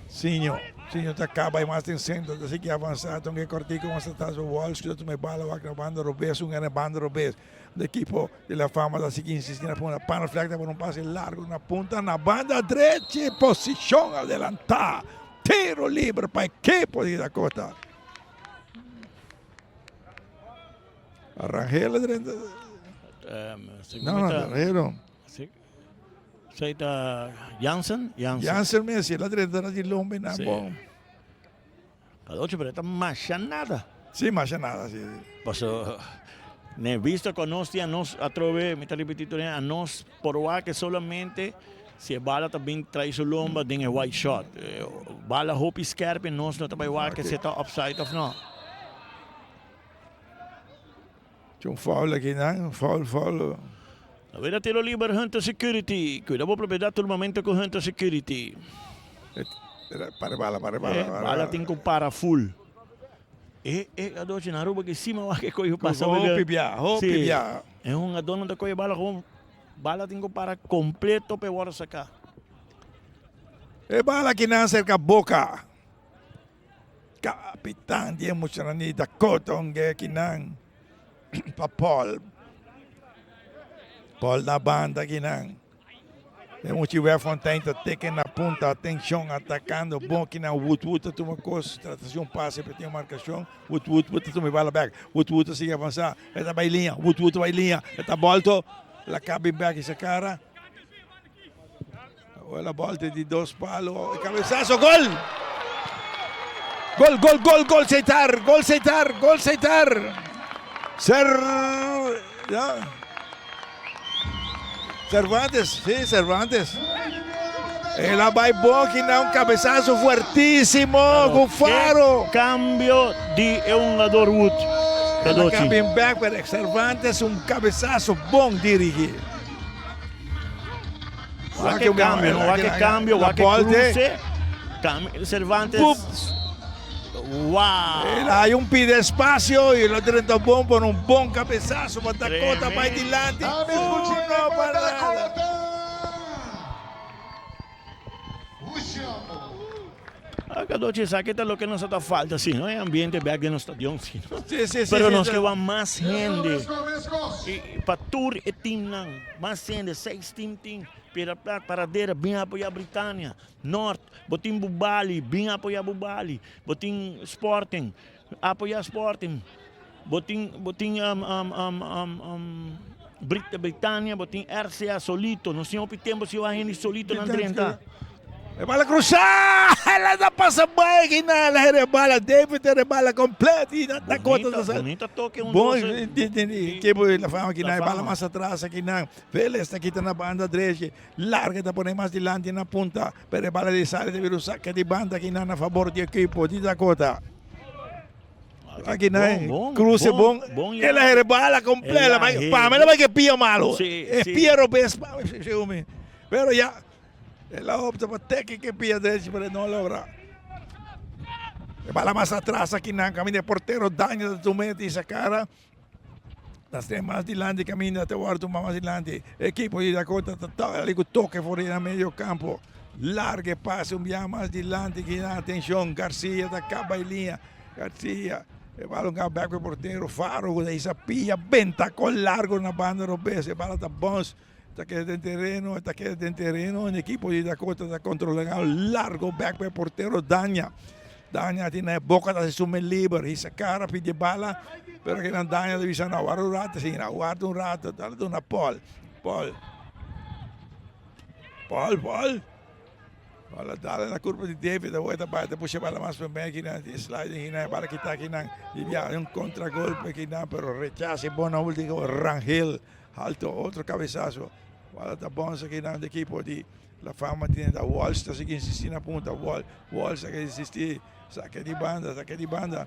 Siño, Siño ta caba y mas den centro, ta sigui avanza, ta un ke cortico mas atras pa Walsh, cu ta tuma e bala wak na banda robes, un na banda robes. De equipo de La Fama ta sigui insisti na pone Panafleck ta pone un pase largo na punta na banda drechi, posicion adelanta, tiro libre pa equipo di Dakota. Rangel a drenta. No, no, Rangel no. Esei ta Jansen? Jansen. Jansen mes, el a drenta na di lombe na bon. Cadochi, pero e ta masha nada. Sí, masha nada, sí. Paso, ne vista cu anos tin anos atrobe, mi ta ripiti tur hende, anos por wak solamente si e bala ta bin trai su lomba den e wide shot. Bala hopi skerpi nos no ta bay wak si e ta offside of no. Tin un foul aki nan, foul, foul. Awor a tiro liber Hunter Security. Cuida bo propiedad tur momento cu Hunter Security. Para bala, para bala. Eh, bala tin cu para full. E, e, adochi na Aruba ki sima wak e koyo pasa. Hopi bia, hopi bia. E hungador no ta koyo bala gewoon. Bala tin cu para completo pa e worde saca. E bala aki nan cerca boca. Kapitan di e muchanan di Dakota un geki nan pa Paul. Paul na banda kinan. E muchi Werffontein ta teken na punta. Atenshon atakando bon kinan. Wood Wood ta tuma kos. Trata si un pase pero tin un markashon. Wood Wood ta tuma e bala bek. Wood Wood ta sigui avansa. E ta bai liña. Wood Wood ta bai liña. E ta bolto. La kabi bek i sa kara. La volta di dos palo, e cabezazo, gol! Gol, gol, gol, gol Seitar, gol Seitar, gol Seitar. Ser, ya. Cervantes, sí, Cervantes. El a bai bon na un cabezazo fuertísimo con Faro. Cambio di e hungador Wood. El a cambia back, pero Cervantes un cabezazo bon dirigi. Wak e cambio, no? Wak e cambio, wak e cruce. Cervantes. Wow. El hay un pide espacio y lo drenta bon por un bon cabezazo. Pa Dakota bay dilanti. Uno pa nada. Cadochi, esaki ta loke nos a ta falta, si no? E ambiente bek den nos stadion, si no? Sí, sí, sí, Pero sí, nos sí. ke wak mas hende. I pa tur e teamnan, mas hende, seis team tin. Piedra Plat, Paradera, bin apoya Britania. Noord, bo tin Bubali, bin apoya Bubali. Bo tin Sporting, apoya Sporting. Bo tin, bo tin um, um, um, um, um, Brit Britania, bo tin RCA Solito. Nos tin hopi tempo si wak hende Solito nan drenta. E bala cruzá! La ta pasa bai aquí na la rebala. David te rebala completo y na Dakota ta sali. Bonita toque un Bon, doce. equipo de La Fama aquí na La bala Fama. mas atrás aquí na. Vélez ta kita na banda drechi. Larga ta pone mas dilanti na punta. Pero e bala di sali ta bira un saque di banda aquí na na favor di equipo di Dakota. Aquí na cruce bon. El a rebala completo. Pa mi la bai ke pia malo. E pia robes pa mi segun mi. Pero ya. El a opta pa teki ke pia drechi pero e no a logra. E bala mas atras akinan kaminda e portero Daniel ta tuma e tisa kara. Tas den mas dilanti kaminda ta wòrdu tuma mas dilanti. Ekipo di Dakota ta tòk ku toke for di nan medio kampo. Larga e pase un bia mas dilanti kinan atenshon Garcia ta kaba e liña. Garcia. E bala un bek pa e portero Faro ku ta hisa pia benta kol largo na banda robes. E bala ta bounce ta keda den tereno, ta keda den tereno en ekipo di Dakota ta kontrola largo bek pa e portero Dania. Dania tin na e boka ta hasi su men liber, hisa kara pidi e bala pero kinan Dania ta bisa no warda un rato asina, warda un rato ta duna Paul, Paul, Paul, Paul. Bala dale na curpa di David, awor ta bai ta pusha bala mas pa mei kinan, tin sliding kinan, bala kita kinan, di bia un contragolpe kinan, pero rechace bon na ultimo Rangel, alto otro cabezazo, bala ta bonsa kinan di equipo di La Fama tiene da Walsh ta sigui insisti na punta, Wall, Walsh ta insisti, saque di banda, saque di banda,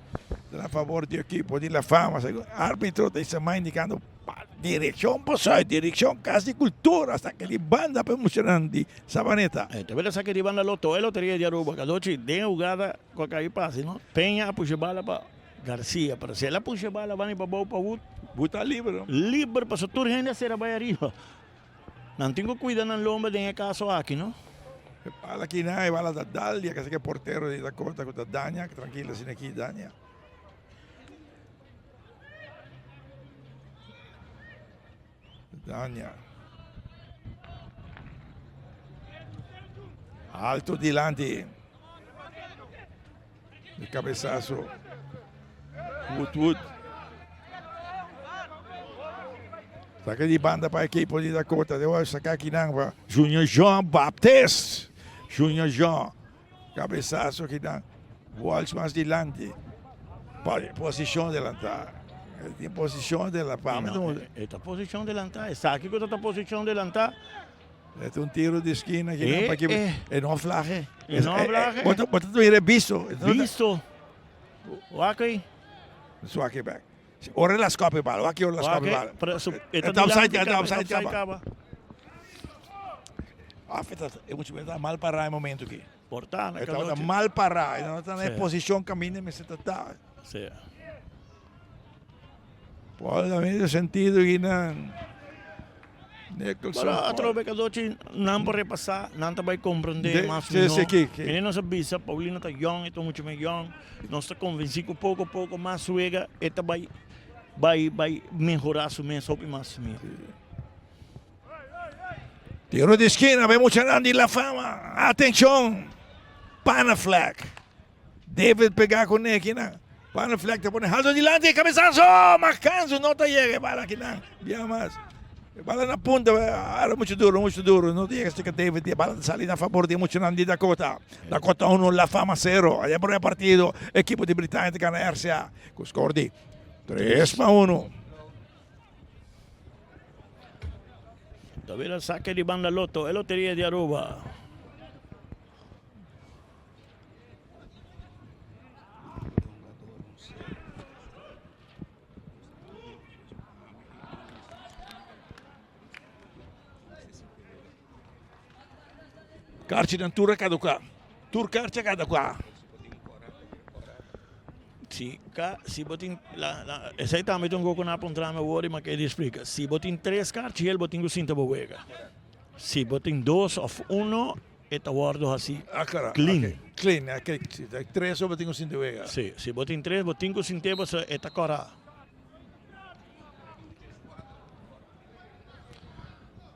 na favor di equipo di La Fama, arbitro ta isa mai indicando Direkshon pa sùit, direkshon Kas di Kultura, saki di banda pa e muchanan di Sabaneta. E tabata saki di banda Lotto e Loteria di Aruba. Cadochi den e hugada cu a cay pasi no. Peña a pusha bala pa Garcia, pero si el a pusha bala bani pa bou pa Wood. Wood ta liber no. Liber pasobra tur hende a cera bay ariba. Nan tin cu cuida nan lomba den e caso aki no. E bala aki nan, e bala ta dal di a kasa cu e portero di Dakota cu ta daña, trankilo asina aki daña. Dania. Alto dilanti. Di cabezazo. Wood Wood. Saca di banda pa equipo di Dakota. Debo saca kinan pa Junior Jean Baptiste. Junior Jean. Cabezazo kinan. Walsh mas dilanti. Posicion delantá. E tin posicion delantá. E ta posicion delantá. Esaki cu ta ta posicion delantá. E ta un tiro di esquina kinan pa equipo. E no aflahe. E no aflahe. Bo ta mira bisto. Bisto. Wak ei. Wak ei bek. Ora el a scopi bal. Wak ora el a scopi bal. E ta offside, e ta offside caba. Af e mucha ta mal pará e momento aki. Por ta na E tabata mal pará, e no ta na e posishon kaminda mester ta ta. Sí. Paul na medio sentido aki nan. Nicholson. Pero atrobe Cadochi nan por repasá, nan ta bai komprendé mas mihó. Sí, sí, ki. Mene nos a bisa, Paulino ta yòn, e ta muchu mes yòn. Nos ta konvensí ku poko poko mas wega e ta bai bai bai mehorá su mes hopi mas mihó. Tiro di skina bay muchanan di La Fama. Atencion! Panaflek. David pega cu ne kinan. Panaflek ta pone halto dilanti. Cabezazo! Macanzo no ta yega e bala kinan. Bia mas. E bala na punta. Ara mucho duro, mucho duro. No ta yega cerca David. E bala ta sali na favor di muchanan di Dakota. Dakota 1, La Fama 0. Allá por e partido. Ekipo di Britania ta gana RCA. Cu score di 3 pa 1. Tobira el saque di banda Lotto, e loteria di Aruba. Karchinan tur a kaduká. Tur karchi a kaduká. Si ka si bo tin la la esei tambe ta un koko na puntra mi awor i mi a kere splika. Si bo tin tres karchi el bo tin ku sinta bo wega. Si bo tin dos òf uno e ta wòrdu hasi clean. Ah, clean, okay. Si ta tres bo tin ku sinta wega. Si, si bo tin tres bo tin ku sint'é pasobra e ta kòrá.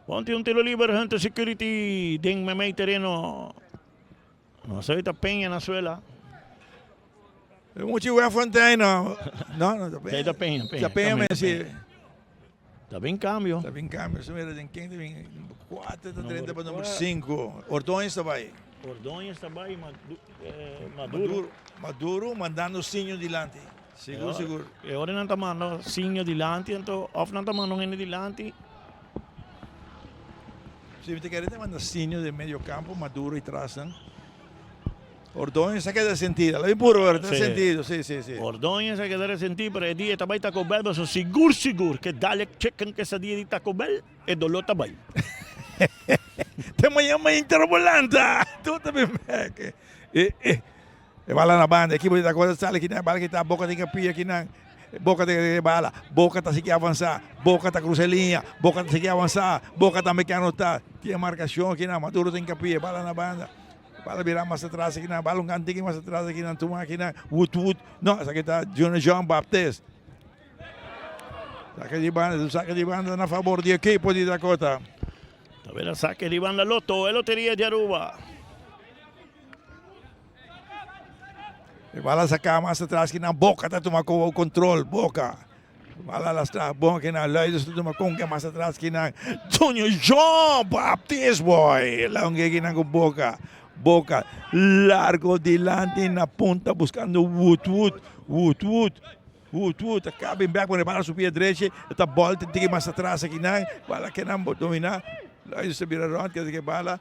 Bon tin un tiro liber Hunter Security den memey tereno. No sa ta Peña na suela. E muchi wea Fontein no. No, no ta Peña. Ta Peña, Peña. Ta Peña me si. Ta bin cambio. Ta bin cambio. Se mira den ken ta bin 4 ta 30 pa number 5. Ordóñez ta bai. Ordóñez ta bai Maduro. Maduro mandando Sinho dilanti. Sigur, sigur. E ora nan ta manda Sinho dilanti anto of nan ta manda un hende dilanti. Si mi ta kere ta manda Sinho den medio campo, Maduro y tras nan. Ordóñez a keda sentido. Ala mi puro ora, ta sentido, si, si, si. Ordóñez a keda resentí, pero e dia e ta bai Taco Bell, pasobra sigur, sigur ke dale chicken quesadilla di Taco Bell, e doló ta bai. Te mañan mainta lo bo lanta. Tur ta bin bek. E, e. E bala na banda, ekipo di Dakota sali kinan, e bala kita, Boca tin kapia kinan, Boca ta e bala, Boca ta sigui avansa, Boca ta crusa e liña, Boca ta sigui avansa, Boca tambe ke anota, tin e marcacion kinan, Maduro tin kapia, e bala na banda. Bala bira mas atras aki nan, bala un gan tiki mas atras aki nan, tuma aki nan, Wood Wood, no, esaki ta Junior Jean Baptist. Sake di banda, sake di banda na fabor di ekipo di Dakota. Ta bira sake di banda Lotto, e loteria di Aruba. E bala saka mas atras ki nan, Boca ta tuma control, Boca. Bala lastra bon ki nan, Luides ta tuma con ke mas atras ki nan, Junior Jean Baptist boy, longe ki nan ku Boca. Boca largo dilanti na punta buscando Wood Wood, Wood Wood. Wood Wood ta caba in bek pone bala su pia drechi e ta bolta un tiki mas atras akinan bala kinan bo domina Luides ta bira rond keda ke bala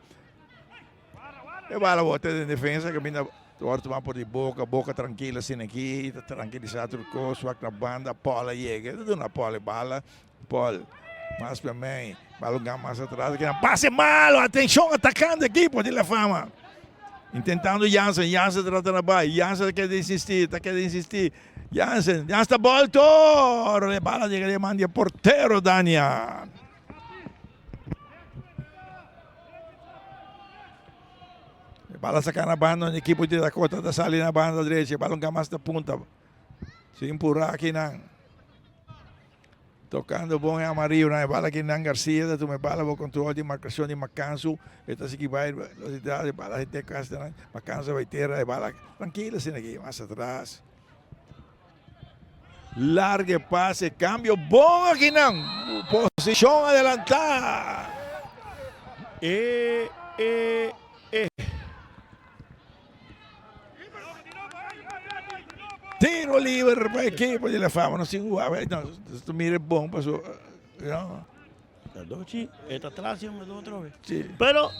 e bala bota den defensa caminda ta worde tuma por di Boca Boca trankil asina aki ta trankilisa tur cos wak na banda Paul a yega e ta duna Paul e bala Paul mas pa mei bala un mas atras akinan pase malo atencion atacando ekipo di La Fama intentando Jansen Jansen ta trata na bai Jansen ta keda insisti ta keda insisti Jansen Jansen ta bolto e bala yega den man di e portero Danian. E bala saka na banda un ekipo di Dakota ta sali na banda drechi e bala un mas na punta sin pura akinan. Tocando bon e amarillo nan e bala aki nan Garcia ta tuma e bala bo control di marcacion di Macansu e ta sigui bai velocidad e bala hete casi nan Macansu a bai tera e bala trankilo asina aki mas atras larga e pase cambio bon aki nan posicion adelanta E e e. Tiro liber pa ekipo di La Fama. No sin wak, no, ta mira bon paso, you know. Dochi, e ta tras di un otro vez. Sí. Pero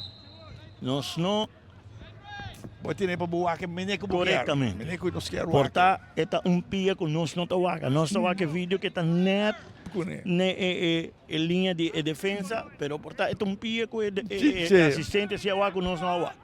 nos no Bo tiene pa bo wak mene ku bo kier. Correctamente. Mene ku nos kier wak. Por ta e ta un pia ku nos no ta wak. Nos ta wak e video ke ta net Kune. ne e e e linea di e defensa, pero por ta e ta un pia ku e Sí, e sí. asistente si a wak ku nos no a wak.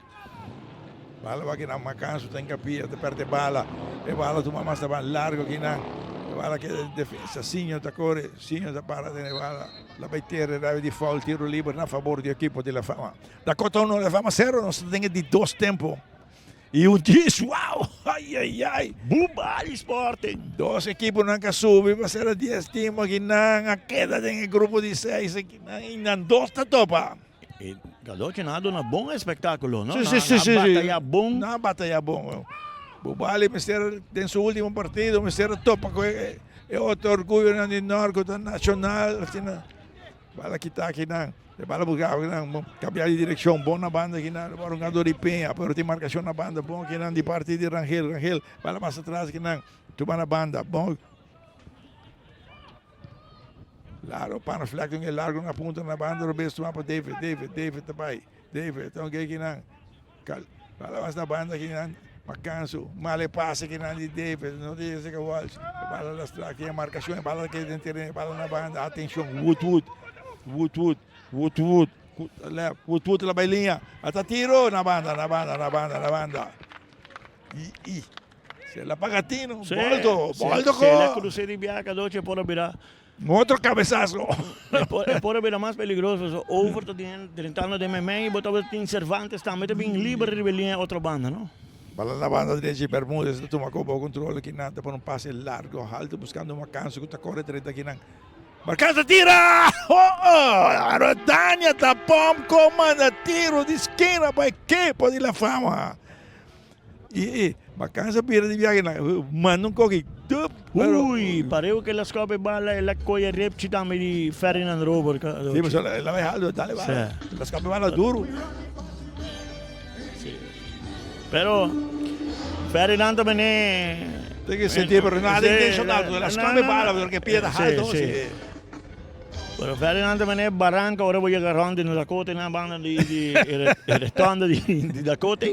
Bala wak kinan Macansu ta encapia ta perde bala e bala tuma mas ta ban largo kinan e bala keda den defensa Sinho ta core Sinho ta para den e bala la bay tera e di foul tiro liber na fabor di ekipo di La Fama Dakota 1 La Fama 0 nos ta den e di dos tempo y un djis wow ayayay Bubali Sporting. Dos ekiponan ka subi pa sera dies team akinan a keda den e grupo di seis akinan y nan dos ta topa. E Galochi nan a duna bon espectaculo, no? Sí, sí, sí, sí. Nan a batalla bon. Nan a batalla bon. Bubali mester den su ultimo partido mester a topa cu e otro orguyonan di Nort cu ta Nacional asina. Bala kita akinan, e bala busca akinan, cambia di direccion, bon na banda akinan, ora un gado di Peña, pero tin marcacion na banda, bon akinan di parti di Rangel, Rangel, bala mas atras akinan, tuma na banda, bon. Largo pana fleck un largo na punta na banda robes tuma pa David David David ta bai David ta un kinan kal bala mas na banda kinan Macansu male pase kinan di David no di Jessica Walsh bala lastra aki marcacion bala ke den terreno bala na banda atencion Wood Wood Wood Wood Wood Wood left Wood Wood la bai linea ata tiro na banda na banda na banda na banda i i Se la paga tino, Sí, boldo, sí, boldo Se la ko. cruce di biaca doce por a bira. Un otro cabezazo. E por, e por a bira mas peligroso. So over ta den, drentando den meimei, bo tabata tin Cervantes tambe ta bin liber riba e linea otro banda, no? Bala na banda drechi, Bermudez ta tuma koba control akinan, ta pone un pase largo, halto buscando Macanzo cu ta core drenta akinan. Macanzo tira! Oh, oh! Arodania ta pom ko manda tiro di skina pa ekipo di La Fama. I Macanza bira di viaje na manda un koki dup pero Ui, pareu ke la skop e bala e la koya repchi tambe di Ferdinand Robert. Sí, pero la bai haldo, dale bala. La skop e bala duro. Sí. Pero Ferdinand tambe ne Tem que sentir, pero nada intencional, la skop e bala, porque pia ta haldo. Sí, sí. Pero Ferdinand tambe ne baranca ora bo yega rond di Dakota na banda di di e restaurant di di Dakota.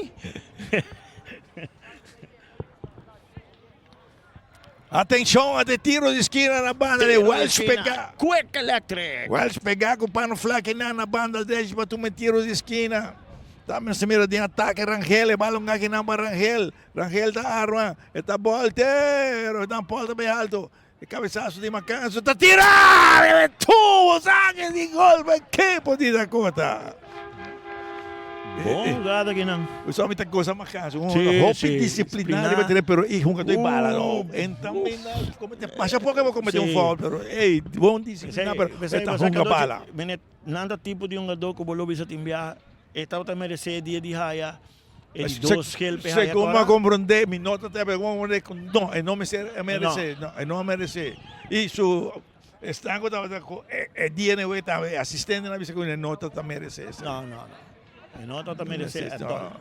Atenshon a de tiro di skina na banda de Welsh pega. Quick Electric. Welsh pega ku pano flak na na banda derecho pa tuma tiro di skina. Tambe se mira den atake Rangel, e balon aki nan pa Rangel. Rangel ta arma, e ta boltero, dan Paul ta bay alto. E cabezazo di Macanzo ta tira! E tubo saque di gol pa equipo di Dakota. Bon hugada akinan. Usa mi ta goza makas. Un hopi disciplina riba tereno pero e hungadó e bala no. En tambe na comete masha poco bo comete un foul pero ey bon disciplina pero e ta hunga bala. Meneer nan ta tipo di hungadó ku bo lo bisa tin biaha e tabata merece e dia di haya e di dos gel pe haya Segun mi a comprende mi no ta pero segun mi a comprende ku no e no mester e merece no e no a merece y su Esnan ku tabata ku e dia na wei tambe e asistentenan a bisa ku e no ta meresé esei. No, no, no. E no ta meresé at all.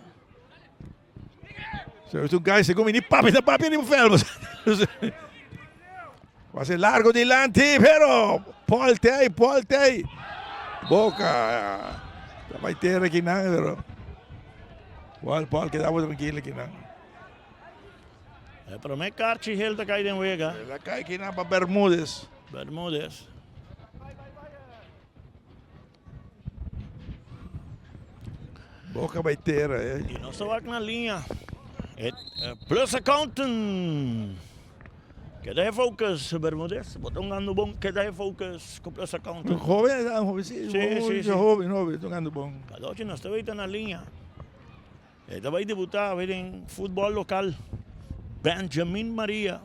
So es un guy segun mi ni papia ta papia riba veld. Pase largo dilanti pero Paul tei, Paul tei. Boca ta bai tera kinan pero Paul, Paul keda bo trankilo kinan. E prome karchi hel ta kai den wega. El a kai kinan pa Bermudez. Bermudez. Boca bai tera eh. Y nos ta wak na liña. E plus accountant. Keda e focus Bermudez. Bo ta hungando bon. Keda e focus ku plus accountant. Joven, joven, sí, sí, sí, sí. Joven, joven, hungando bon. Cadochi nos ta weta na liña. E ta bai debuta awe den futbòl lokal. Benjamin Maria.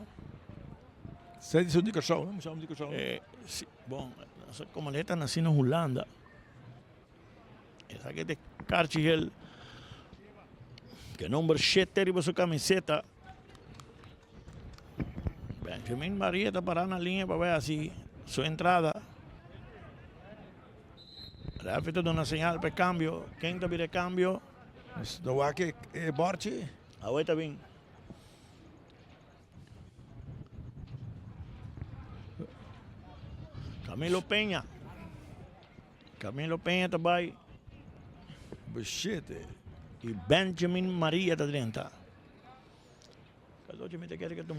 Esei di su di Kòrsou, no? Mucha di Kòrsou. Si, bon, komo e ta nasi na Hulanda, esaki ta e karchi hel ku e number shete riba su kamiseta. Benjamin Maria ta pará na liña pa bai hasi su entrada. Refi ta duna señal pa e kambio. Ken ta bira e kambio? No wak e borchi. Awe ta bin. Camilo Peña. Camilo Peña ta bai. Beshete. Y Benjamin Maria ta drenta.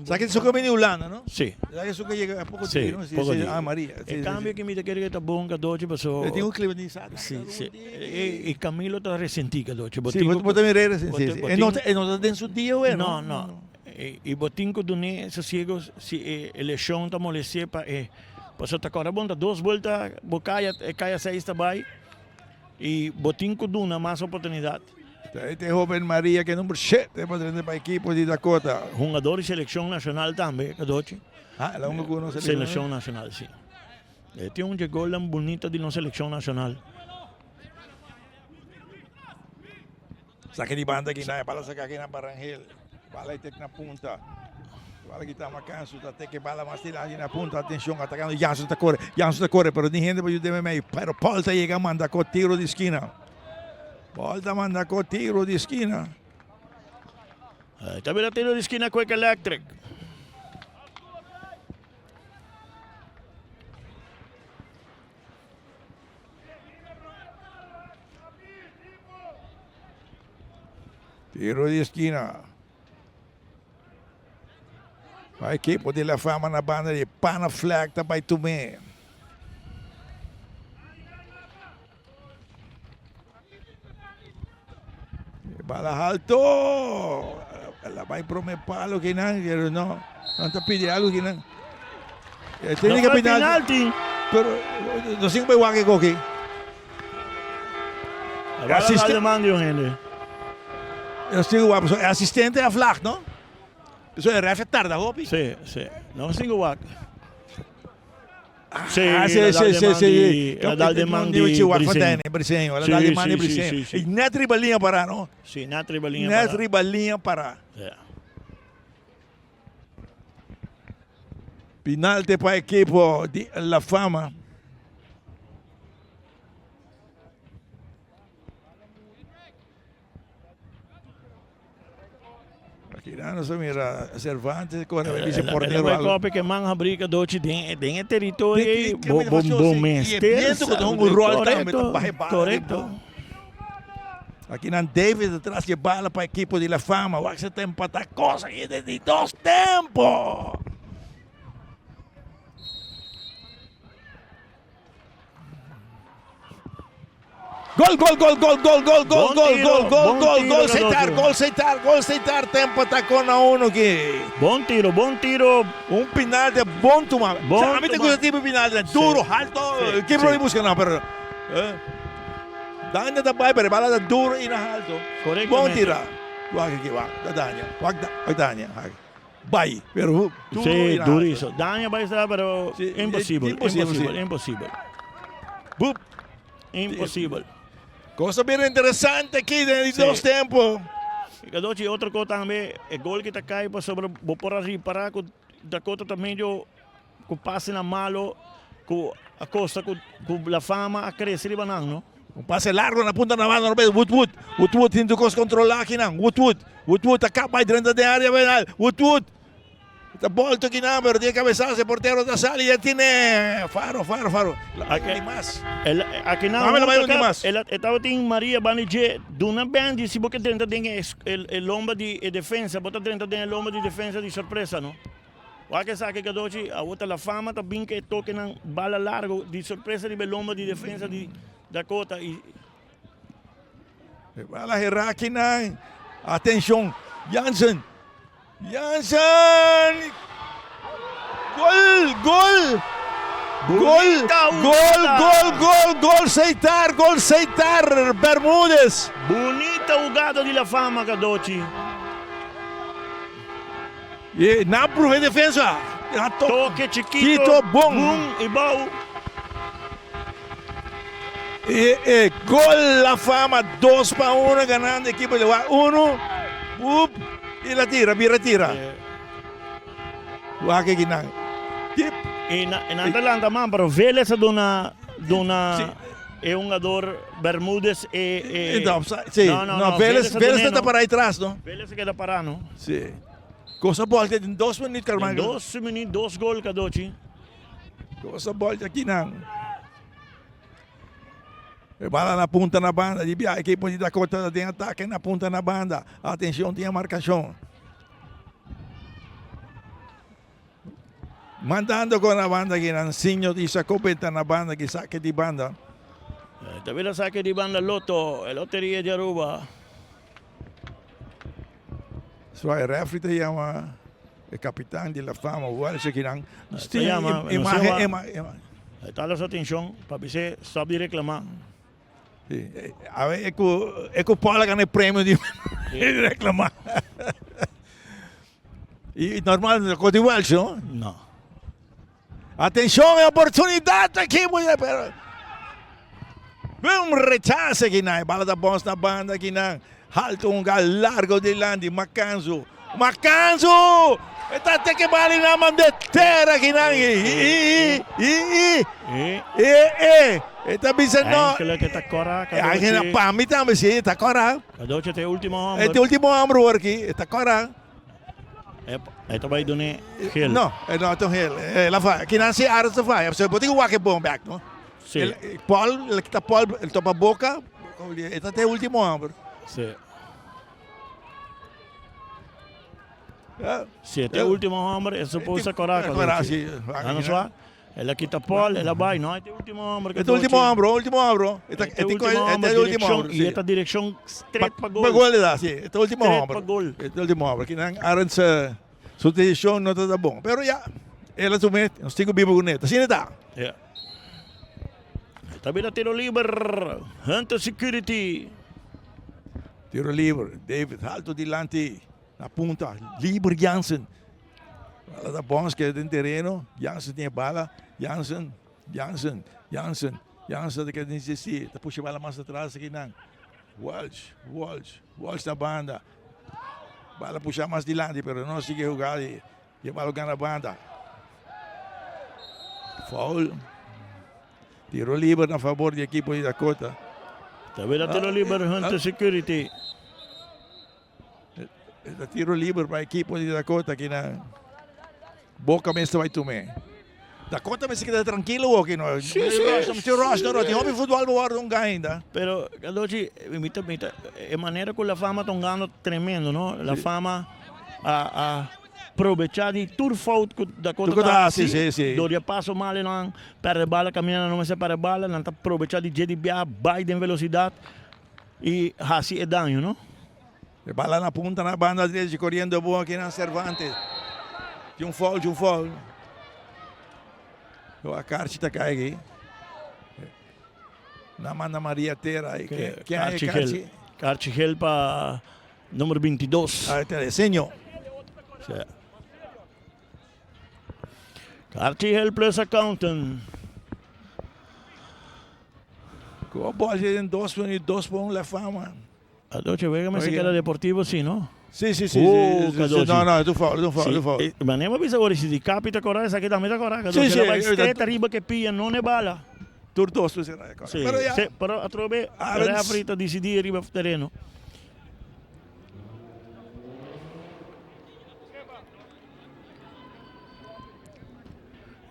Sa ke su ke bini Hulanda, no? Si. Sa ke su ke yega poko Si, dia, no? Si, poko si, dia. ah, Maria. Si, E si, cambio si. ke mi ta kere ke ta bon Cadochi paso. E tin un clima di sa. Si, si. E, e Camilo ta resentí Cadochi. Bo Si, tin bo ku- bo ta mira e resentí, bo si. tin- bo E no tin- ta, e no ta den su dia we, no? No, no. E, i bo tin ku dun'é sosiego si e, e lesion ta molesti'é pa e. Paso ta kòrda bon ta dos buelta bo kaya, e kaya seis ta bai i bo tin ku duna mas oportunidat. E hoben Maria ke number shete pa drenta pa ekipo di Dakota. Hungador di seleccion nacional tambe, Cadochi. Ah, el a hunga cu nos seleccion? Seleccion nacional, si. E tin un dje golnan bunito di nos seleccion nacional. Saki di banda aki nan, e bala saka aki nan pa Rangel. Bala e tek na punta. Bala kita Macansu ta tek e bala mas dilanti na punta. Atencion, atacando Jansen ta core. Jansen ta core, pero ni hende pa yuda meimei. Pero Paul ta yega manda ko tiro di skina. Paul ta manda ko tiro di skina. Ta bira tiro di skina Quick Electric. Tiro di eskina. Pa ekipo di La Fama na banda di Pana Flag ta bai tumé. Bala alto. La bai prome palo kinan, pero no. Nan ta pidi algo kinan. E tiene que penalti. Pero no sin bai wak e koki. Asistente. hende. No sin wak, so asistente a vlag, no? So e ref tarda hopi. Sí, sí. No sin wak. Sí, ah, sí, sí, sí, sí. El dal de man di Briseño. Briseño, el dal de man di Briseño. Y net riba liña para, no? Sí, net riba liña para. Net riba liña para. Yeah. Penalti pa equipo di La Fama. Aki nan nos a mira Cervantes kore bai bisa portero algo. Ela bai kopi ke man habri kadochi den den e teritorio ei bo bo bo mester E biento ku ta hunga un ròl tambe ta baha e bala Korekto. Aki nan David atras di e bala pa ekipo di La Fama. Wak se ta empatá kos aki den di dos tempo. Gol gol gol gol gol gol gol gol gol gol gol gol Seitar gol Seitar gol Seitar tempo ta con a uno ki. Bon tiro bon tiro. Un penalti bon tuma. Bon. A mi ta gusta tipo penalti duro alto. Ki pro busca no pero. Danja ta bai pero e bala ta duro y na halto. Correctamente. Bon tira. Wak aki wak ta Danja. Wak wak Danja. Wak. Bai pero duro Sí, y na halto. durizo. Danja bai stra pero imposibel, imposibel, imposibel, sí. imposibel. Boep. Imposibel. Cos ta bira interesante aki den di Sí. dos tempo. Cadochi otro cos tambe e gol ki ta cay pasobra bo por a ripara cu Dakota ta medio Cu pasenan malo cu a costa cu La Fama a crece riba nan, no? Un pase largo na punta na banda no bes Woodwood. Woodwood tin tur cos controla akinan. Woodwood. Woodwood ta caba bay drenta den area penal. Woodwood ta bolto akinan pero tin e cabesazo e portero ta sali ya tine faro faro faro. La bay un di mas. Akinan Mami la bay un di mas. E tabatin Maria banda dje duna Benji si bo ke drenta den e lomba di e defensa bo ta drenta den e lomba di defensa di sorpresa no. Wak esaki Cadochi, awor ta La Fama ta bin ku e tokenan bala largo di sorpresa riba e lomba di defensa di Dakota i. E bala herakinan, atenshon, Jansen, Jansen! Gol! Gol! Gol! Gol! Gol! Gol! Gol! Seitar! Gol Seitar! Bermudez! Bunita hugada di La Fama Cadochi. E na prueba defensa. Toque chiquito. Quito bon. Boom y bou. E, e gol La Fama 2-1 ganando equipo de 1. Up, y la tira, bira tira. Wak aki nan. Tip. Y na, y nan ta lanta man, pero Vélez a duna, duna e hungador Bermúdez e, e No, sí. No, no, no, Vélez, Vélez a Vélez dun'é, ta no. para atrás, no? Vélez a keda para, no? Sí. Cosa bolta den 2 minuut, Carmichael. Den 2 minuut, 2 gol, Cadochi. Cosa bolta aki nan. E bala na punta na banda. Di bia equipo di Dakota den ataque na punta na banda. Atencion, tin marcacion. Mandando con na banda aki nan. Sinjo di Sacopeta na banda aki saque di banda. Ta bira saque di banda Lotto, e loteria di Aruba. So e refri ta yama e capitan di La Fama Welsh aki nan. Ta yama, Imagen, ima, E ta la su atencion pa bis'é stop di reclama. Si, awe e cu e cu Paul a gana e premio di reclama. Y normal no ta di Welsh no? No. Atencion e oportunidad aki pero un rechace aki nan. E bala ta bons na banda aki nan. Halto un gal largo dilanti Macanzo. Macanzo! E ta teke bala y nan manda tera aki nan. I i i i i i e ta bisa no. Eigenlijk e ta cora. Eigenlijk pa mi tambe si e ta cora. Cadochi ta e ultimo homber. E ta e ultimo homber hoor aki. E ta cora. E ta bai dun'é gel. No, e no ta un gel. El a faya. Kinan si Aris ta faya. Pasobra bo tin ku wak e bon bek, no? Si. Paul, el kita Paul, el topa boka. E ta te ultimo homber. Si. Si e ta e ultimo homber, e supos ta kora. Kora, si. Ano swa? El a kita Paul, el a bai, no, e ta e ultimo homber. E ta ultimo homber, ultimo homber. E ta e ultimo homber, direccion, y e ta direccion straight pa gol. Pa gol e da, si. E ta ultimo homber. Straight pa gol. E ta ultimo homber. Kinan Arends su decision no ta bon. Pero ya, el a tuma, nos tin cu biba cu ne. Asina ta. Ya. Ta bira tiro liber, Hunter Security. Tiro liber, David alto dilanti, na punta, liber Jansen. Bala ta bons keda den tereno. Jansen tin e bala. Jansen, Jansen, Jansen, Jansen ta keda insisti. Ta pusha e bala mas atras aki nan. Walsh, Walsh, Walsh na banda. Bala pusha mas dilanti pero no sigui huga di e bala gana banda. Foul. Tiro liber na favor di ekipo di Dakota. Ta bira tiro liber Hunter Security. E ta tiro liber pa ekipo di Dakota aki na Boca mes ta bai tum'é. Dakota mester keda trankilo awor aki no. Sí, sí. Rush, mester rush no, tin hopi futbol pa wòrdu hunga ainda. Pero Cadochi, mi ta mi ta e manera ku La Fama ta hungando tremendo no. La Fama a a probecha di tur fout ku Dakota ta hasi. Sí, sí. Dor di a paso mal e nan pèrdè bala kaminda nan no mester pèrdè bala nan ta probecha di dje di biaha bai den velosidat i hasi e daño no. E bala na punta na banda drechi coriendo bon aki na Cervantes. Tin un foul, tin un foul. A karchi ta kai aki. Na manda Maria Tera. Ke Karchi Gel. Karchi Gel pa numero 22. Ah, este señor. Sí. Karchi Gel plus accountant. Ku bal den 2 minuut, 2 pa 1 La Fama. Adoche wega mester keda deportivo si no? Si si si si no no tu foul tu foul tu foul. Manera bo bisa ora si di Capi ta kora esaki tambe ta kora Cadochi la bai straight ariba ke pia no ne bala. Tur dos mester a kora. Si si pero atrobe referee ta dicidi riba tereno.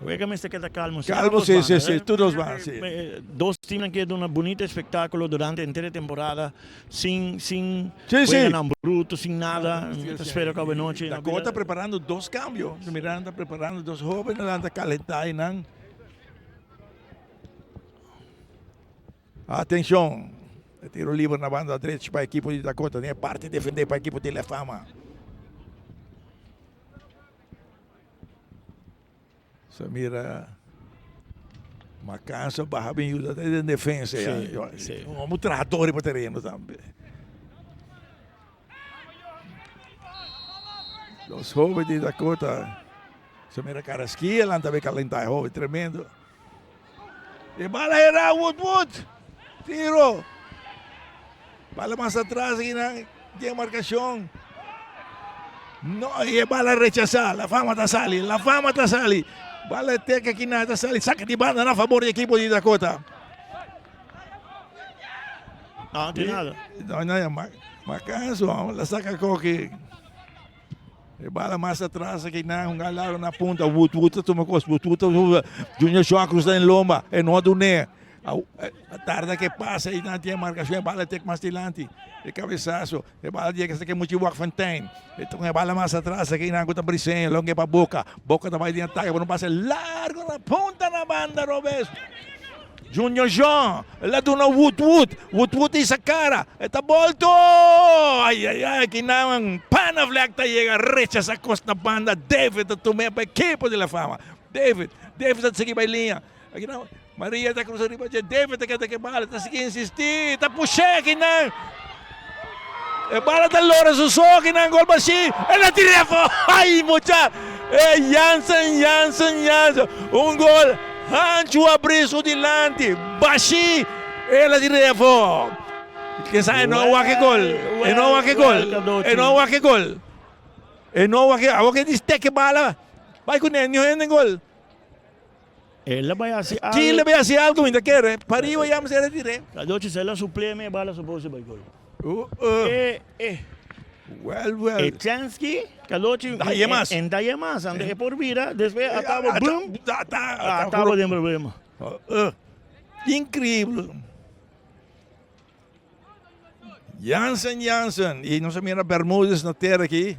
Wega mester keda calmo. Si Calmo, si, si, si, tur dos banda, si. Dos teamnan ke duna bunito espectáculo durante henter e temporada, sin, sin Sí, sí. weganan bruto, sin nada. Mi ta spera ku awenochi. Dakota preparando dos cambio. Miranda preparando dos hobennan ta calentá einan. Atencion! E tiro liber na banda drechi pa ekipo di Dakota. Den e parti defende pa ekipo di La Fama. Sa mira Macansa baha bin yuda den defensa ya. Sí, sí. Un hombre trahador riba tereno tambe. Los jóvenes de Dakota. Sa mira Carrasquilla lanta be calenta joven tremendo. E bala era Wood Wood. Tiro. Bala mas atras aki nan den marcacion. No, e bala rechasa. La Fama ta sali. La Fama ta sali. Bala teka aki nan ta sali. Saca di banda na favor di ekipo di Dakota. No, tin nada. No, no, Macanso, la saca koki. E bala mas atras aki nan hunga largo na punta. Wood Wood ta tuma kos. Wood Wood ta Junior Shaw cruza den lomba. E no a dun'é. A tarda ke pasa i nan tin e markashon. E bala tek mas dilanti. E kabesaso. E bala yega hasta ke muchi wak Fontein. E tuma e bala mas atras aki nan ku ta Briseño. Longe pa Boca. Boca ta bai den atake pero un pase largo na punta na banda robes. Junior Jean, el a duna Wood Wood, Wood Wood hisa cara, e ta bolto! Ay ay ay, kinan Panavlek ta yega rechasa cos na banda, David ta tum'e pa ekipo di La Fama. David, David ta sigui bay liña, akinan Maria ta cruza riba dje, David ta keda ke bala, ta sigui insisti, ta push'e akinan. E bala ta lora su so akinan, gol bashi, el a tir'e afo! Ay mucha! E Jansen, Jansen, Jansen, un gol hanchu abri su dilanti, bashi, el a tir'e afo! Ken sa e no a wak e gol, e no a wak e gol, e no a wak e gol, e no a wak e, awor ke di stek e bala, bai kuné, niun hende gol. El a bai hasi algo. Chile bai hasi algo mi ta kere. Pariba ya mester retire. Cadochi si el a suple mi e bala supose bai gol. E e. Well well. E chance ki Cadochi Da ye mas. En da ye mas anto e por bira despues a taba boom. A taba den problema. Increíble. Jansen Jansen y nos a mira Bermudez na tera aki.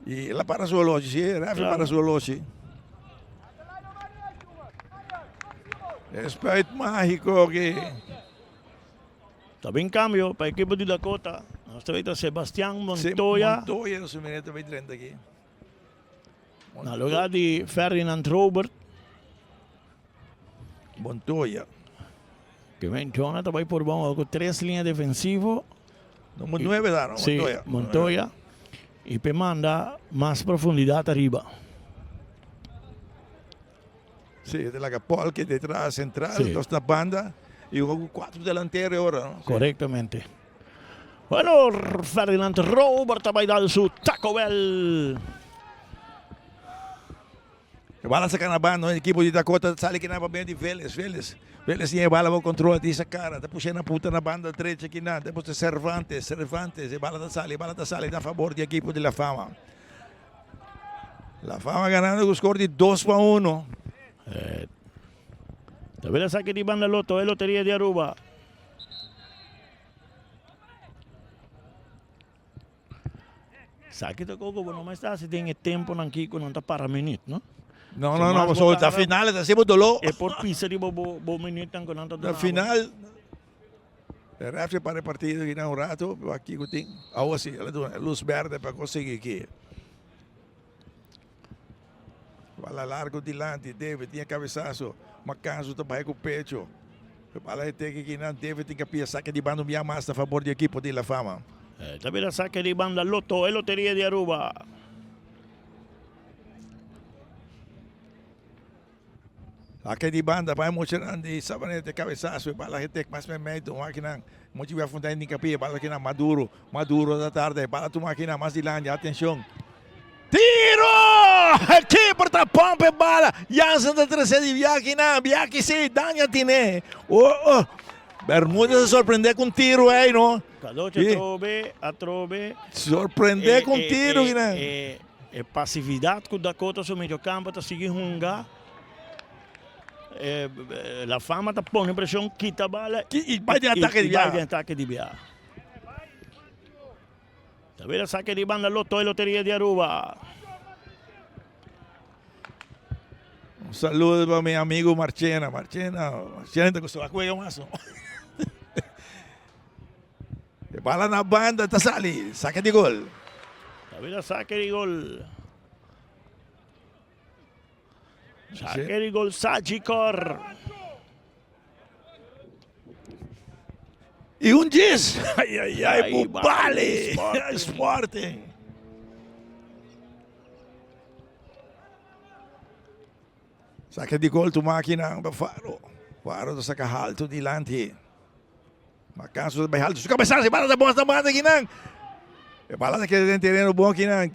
Y el a para su oloshi, sí, el referee para su oloshi. Spuit mágico aki. Ta bin cambio pa equipo di Dakota. Nos ta weta Sebastian Montoya. Montoya su mira ta bin drenta aki. Na lugar di Ferdinand Robert. Montoya. Kevin Jonathan bai por bon ku tres linea defensivo. Numero 9 da, no? Montoya. Sí, Montoya. Y pe manda mas profundidad arriba. Sí, de la Paul que detrás central, sí. Dos na banda y un cuatro delantero ahora. ¿no? Sí. Correctamente. Bueno, Ferdinand Robert a bai su Taco Bell. E bala saca na banda, equipo di Dakota sali kinan pa medio di Vélez, Vélez, Vélez tin e bala bo controla tin sa cara, ta pusha na punta na banda drecha kinan, despues ta Cervantes, Cervantes, e bala ta sali, e bala ta sali na favor di equipo di La Fama. La Fama ganando cu score di 2-1. Ta bira saki di banda Lotto, e loteria di Aruba. Sa ki ta koko bo no mester hasi den e temponan ki ku nan ta para minüt, no? No, no, no, pasobra ta final ta hasi bo doló. E por pisa riba bo bo minütnan ku nan ta duna bo. Na final e ref a para e partido aki nan un rato, wak kiko tin. Awo si el a duna lus berde pa konsegui aki. Bala largo dilanti, David tin e kabesaso, Macanzo ta bai ku pecho. Bala e teke ki nan David tin kapia sake di banda un bia mas na fabor di ekipo di La Fama. Ta bira sake di banda Lotto, e loteria di Aruba. Sake di banda pa e muchanan di Savaneta e cabesazo e bala e tek mas meimei tuma akinan mucha bia Fontein tin kapia bala akinan Maduro Maduro ta tarda e bala tuma akinan mas dilanti atencion Tiro! E keeper ta pump e bala. Jansen ta trece di biaki nan. Biaki si, Dania tine. Oh, oh. Bermudez a sorprende cu un tiro ey, no? Cadocho atrobe, atrobe. Sorprende cu un tiro kinan. E pasividad cu Dakota su mediocampo ta sigui hunga. La Fama ta pone presion, kita bala y bay den atake di bia. Y bay den atake di bia. Ta bira sake di banda Lotto e Loteria di Aruba. Un saludo pa mi amigo Marchena. Marchena, Marchena ta gusta juega mas no. E bala na banda ta sali, sake di gol. Ta bira sake di gol. Sake di gol Sagicor. Y un djis. Ay, ay, ay, Bubali. Sporting. Saca di gol tu máquina pa Faro. Faro ta saca alto dilanti. Macanso ta bay alto. Su cabezazo e bala ta bon sta banda kinan. E bala ta keda den tereno bon kinan.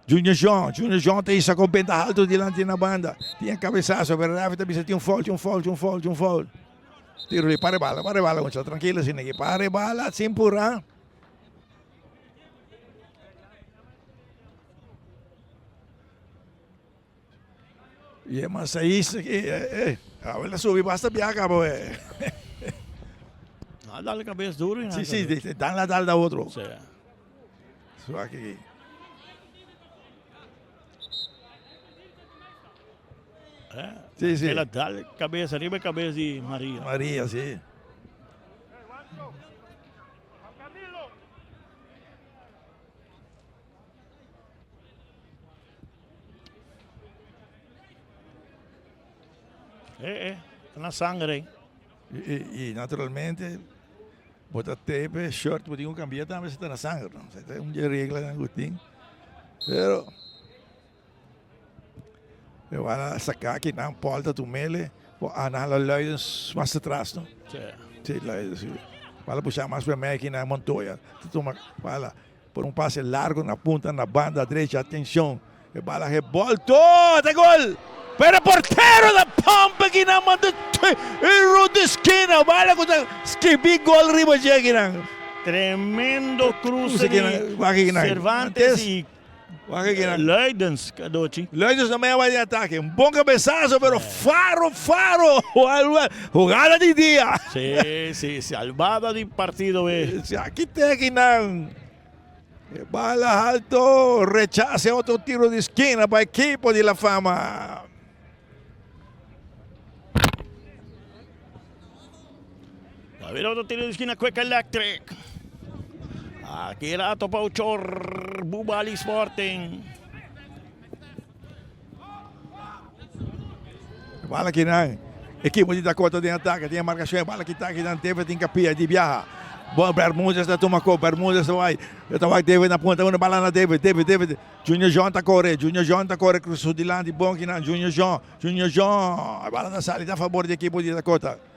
Junior Jean, Junior Jean ta isa con benta alto dilanti na banda. Tin cabezazo, pero Rafi ta bisa tin un foul, tin un foul, tin un foul, tin un foul. Tiro di pare bala, pare bala mucha, tranquilo asina aquí. Pare bala sin pura. Y e masahista aquí, eh, eh, a la subi basta biaca, bo, eh. No, dale cabeza duro y Sí, sí, dan la dal da otro. Sí. Su aquí. Sí, sí. El a dal cabeza riba cabeza di Maria. Maria, sí. Eh, eh, ta na sanger eh. Y, y naturalmente, bo ta tape shirt, bo tin ku cambia tambe si ta na sanger. No? Esa ta un dje regla, Agustin. Pero, E wara saca aki nan Paul ta tumele bo anala Luidens mas atras no. Sí. Sí, Luidens sí. Bala pusha mas pa mei aki nan Montoya. Ta tuma bala por un pase largo na punta na banda derecha. Atencion. E bala rebolto. Ta gol! Pero e portero ta pump aki nan manda e rond di esquina. Bala cu ta skibi gol riba dje aki nan. Tremendo cruce di Cervantes y Luidens, Cadochi. Luidens no mea bai den atake. Un bon cabezazo, pero Faro, Faro. Jugada di dia. Sí, sí, salvada di partido e. Sí, aki te aki nan. E bala alto, rechace otro tiro di esquina pa equipo di La Fama. David otro tiro di esquina Quick Electric. Aki rato pa Ochor Bubali Sporting. Bala kinan. Equipo di Dakota den ataque. Tin marcacion. Bala kita kinan. David tin capia di biaha. Bon Bermudez ta tuma ko. Bermudez ta bai. Ta wak David na punta. Una bala na David. David, David. Junior John ta kore. Junior John ta kore. Cruza su dilanti. Bon kinan. Junior John. Junior John. Bala ta sali na favor di equipo di Dakota.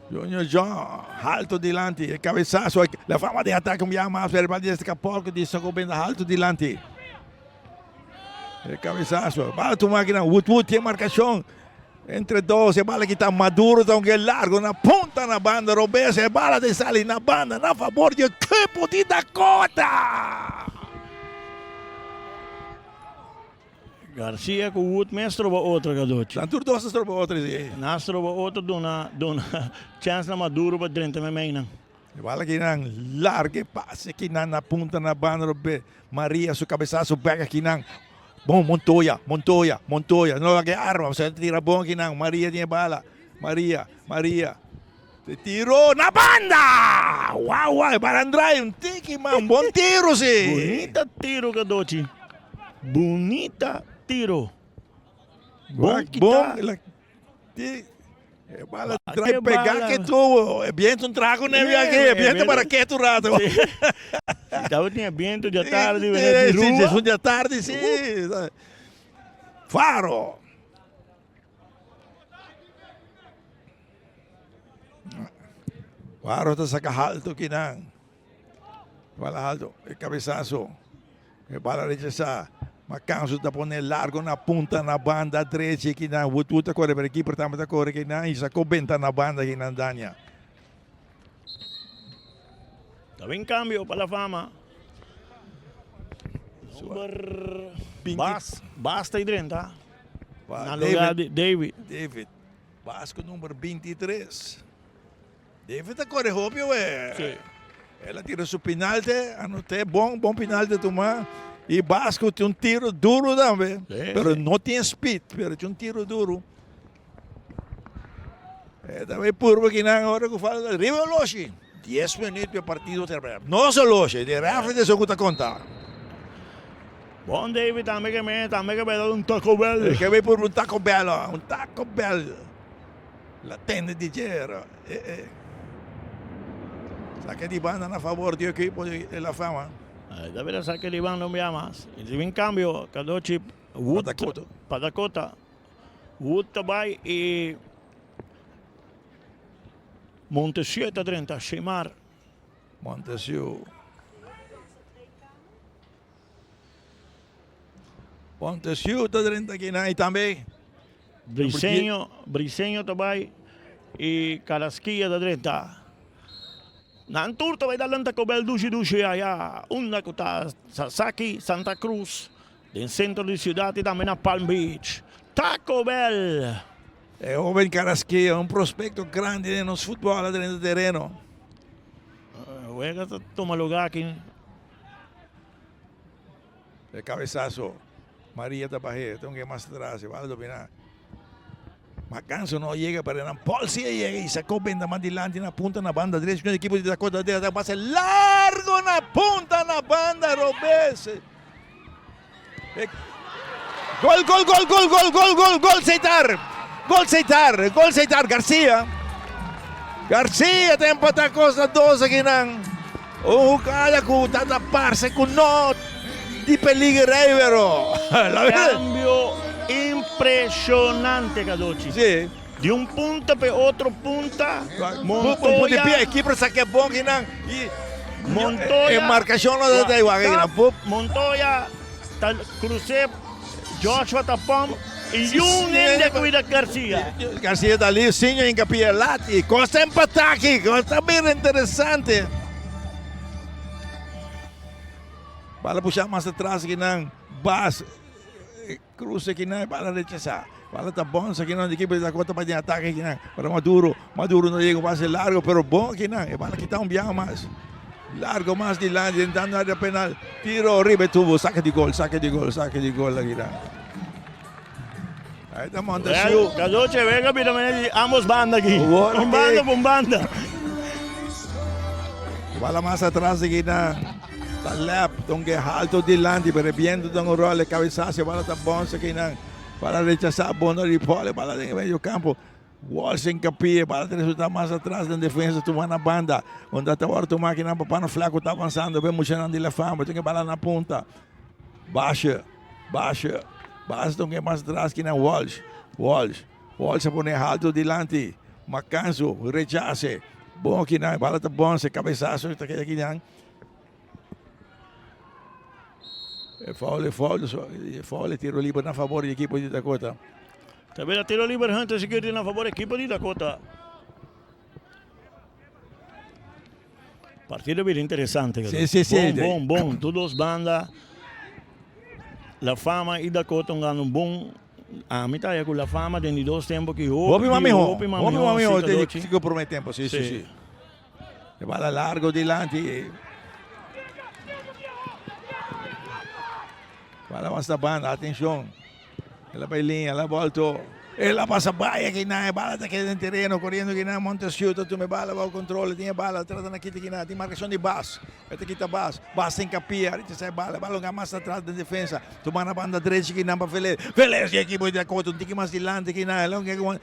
Junior John, alto dilanti, e cabezazo, la fama de ataque un biaha mas, pero di este Capolco di Sacobenda alto dilanti. E cabezazo, bala tu máquina, Wood Wood tiene marcación. Entre dos, e bala kita Maduro ta un largo na punta na banda robes, e bala de sali na banda na favor di equipo di Dakota. Garcia ku Wood mes troba otro Gadochi. Nan tur dos a stroba otro si. Nan a stroba otro duna duna chèns na Maduro pa drenta meimei nan. E bala kinan larga e pase kinan na punta na banda robe Maria su kabesaso bek akinan. Bon Montoya, Montoya, Montoya no laga e arma pasobra e ta tira bon akinan. Maria tin e bala. Maria, Maria. E tiro na banda! Wow, wow, e bala Andrai un tiki man, bon tiro si. Bunita tiro Gadochi. Bunita. tiro. Bon kita. Bon, la, ti, e bala trae pega que tuvo. E viento un trago neve aquí, e viento para que tu rato. Si tabatin e viento djatardi, di rua. Si, djatardi, si. Faro. Faro ta saca alto kinan. Bala alto, e cabezazo. E bala rechazá. Macanso ta pone largo na punta na banda drechi kinan. Wood Wood ta corre pero keeper tambe ta corre kinan. Y sacó benta na banda kinan Dania. Ta bin cambio pa La Fama. Number Bas, Bas ta drenta. Na lugar di David. David. Bas cu number 23. David ta kore hopi we. Sí. El a tira su pinalte, anoté bon, bon pinalte tuma. Y Vasco tin un tiro duro tambe. Sí, pero sí. no tin speed, pero tin un tiro duro. E tambe purba kinan ora ku falta riba oloshi. 10 minuut pe partido termina. Nos oloshi, de referee de so ku ta konta. Bon David tambe ke me, tambe ke beda un Taco Bell. Ke be purba un Taco Bell, un Taco Bell. La tende di djera. Eh, eh. Saque di banda na favor di equipo di La Fama. David saque di banda un bia mas. Y si bin cambio, Cadochi Wood pa Dakota. Pa Dakota. Wood ta bay y Montesieu ta drenta, Shemar. Montesieu. Montesieu ta drenta aki nan y tambe Briseño, Briseño ta bai y Carrasquilla ta drenta. Nan tur ta bai dal nan Taco Bell dushi dushi aya unda cu ta Sasaki, Santa Cruz, den centro di ciudad y tambe na Palm Beach. Taco Bell! E hoben Carrasquilla, un prospecto grandi den nos futbol a drenta tereno. Wega ta tuma lugar aki. E cabezazo. Maria ta bajé. Tengo que ir más atrás. Se va a dominar. Macanso no llega para Renan. Paul sí llega y sacó benda más delante na punta na banda derecha. Con el equipo de Dakota de ataque. Pase largo na punta na banda. Robes. Gol, gol, gol, gol, gol, gol, gol, gol, Seitar. Gol Seitar, gol Seitar, Garcia. Garcia ta empata cosa dos aki nan. Un jugada cu tata parce cu no di peliger rey, pero la verdad. Cambio impresionante, Cadochi. Sí. Di un punta pe otro punta, Montoya. Punta pia, equipo saque bon kinan. Y Montoya. E marcacion no ta igual kinan. Montoya ta cruce Joshua ta pump y yun hende cuida Garcia. Garcia ta li, Sinjo hinca pia lati. Cosa empata aki, cosa bien interesante. Bala pusha mas atras kinan. Bas cruce kinan, bala rechasa. Bala ta bon kinan, di equipo de Dakota pa den ataque kinan. Pero Maduro, Maduro no llega pase largo, pero bon kinan. E bala kita un biaha mas. Largo mas dilanti, entrando área penal. Tiro riba e tubo, saque di gol, saque di gol, saque di gol akinan. Ahí ta Montesiu. Well, Cadoche Vega bira mene di ambos banda aki. Un banda pa un banda. Bala mas atras aki na ta lep, donke alto dilanti, pero viento ta un rol, cabezazo, bala ta bons aki nan. Bala rechasa bon di Paul, bala den medio campo. Walsh en capilla, bala ta resulta mas atras den defensa, tuma na banda. Onda ta word tuma aki nan, Papano Flaco ta avanzando, ve muchanan di La Fama, tin bala na punta. Basha, Basha, Basha donke mas atras ki nan Walsh, Walsh, Walsh a pone alto dilanti, Macanso rechace, bon ki nan, bala ta bon, se cabezazo ta keda ki nan. E foul, e foul, e foul, e tiro liber na favor di equipo di Dakota. Ta bira tiro liber Hunter Security na favor equipo di Dakota. Partido bira interesante. Sí, sí, sí. Bon, bon, bon. Tur dos banda. La Fama y Dakota un gana un bon. Ami ta haya cu La Fama den di dos tempo ki hopi, Hopi mas miho. hopi mas Hopi miho, mas miho sí, den di Cadochi. cinco primer tempo. Sí, sí, Sí. sí. E bala largo dilanti. Bala mas na banda, atencion. El a bay liña, el a volto. El a pasa bai akinan, e bala ta keda den tereno, koriendo akinan, Montesquieu ta tuma e bala bou kontrol, e tin e bala, trata na kita akinan, tin markashon di Bas, e ta kita Bas, Bas tin kapia, rechasá e bala, e bala lo mas atras den defensa, tuma na banda drechi akinan pa Velez, Velez di ekipo di Dakota, un tiki mas dilanti akinan, e lo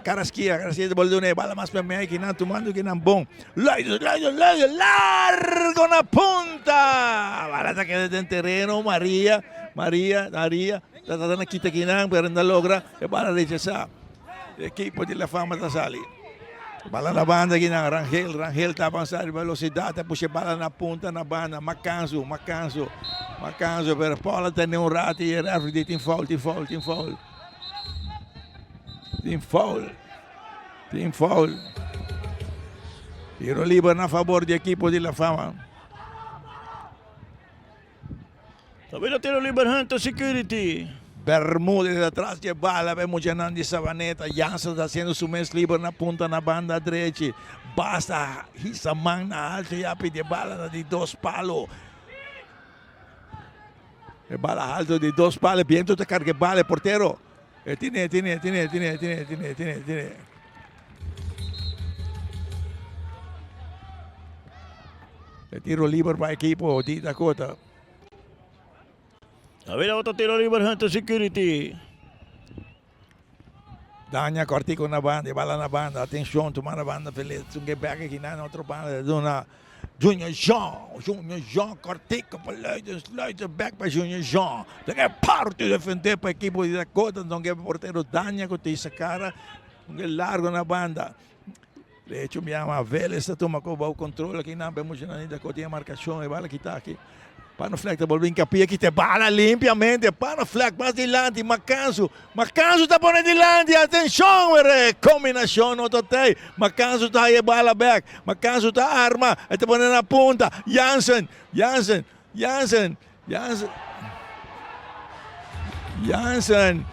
Carrasquilla, Carrasquilla ta boli duna e bala mas p'e akinan, tumando akinan bon, Luido, Luido, Luido, largo na punta, bala ta keda den tereno, Maria, Maria, Maria. Ta trata na kita kinan pero no logra e bala rechasa. E ekipo di La Fama ta sali. Bala na banda kinan Rangel, Rangel ta avansa riba velocidad ta pusha e bala na punta na banda Macanzo, Macanzo, Macanzo pero Paul a tene un rato y e referee di tin foul, tin foul, tin foul. Tin foul. Tin foul. Tiro liber na favor di ekipo di La Fama. Ta bira tiro liber Hunter Security. Bermudez atras dje bala pa e muchanan di Savaneta. Jansen ta haciendo su mes liber na punta na banda drechi. Basta hisa man na alto y a pidi e bala na di dos palo. E bala alto di dos palo. E biento ta carga e bala. E portero. E tine, e tine, e tine, e tine, e tine, e tine, e tine, e tine. E tiro liber pa ekipo di Dakota. A ver otro tiro liber Hunter Security. Daña cortico na banda, e bala na banda. Atencion, tuma na banda Feliz. Un ke bek aki na otro banda. Duna Junior Jean, Junior Jean cortico pa Luidens, Luidens bek pa Junior Jean. Den e parti defende pa ekipo di Dakota. Don ke portero Daña ku ta cara. Un ke largo na banda. De hecho mi ama Vélez ta tuma ko bou control aki nan pe muchanan di Dakota tin e marcacion e bala kita aki. Panoflek ta bolbe hincapia kita e bala limpiamente. Panoflek mas dilanti Macanzu. Macanzu ta pone dilanti atencion were combinacion no ta tey. Macanzu ta haya e bala bek. Macanzu ta arma e ta pone na punta. Jansen Jansen Jansen Jansen. Jansen.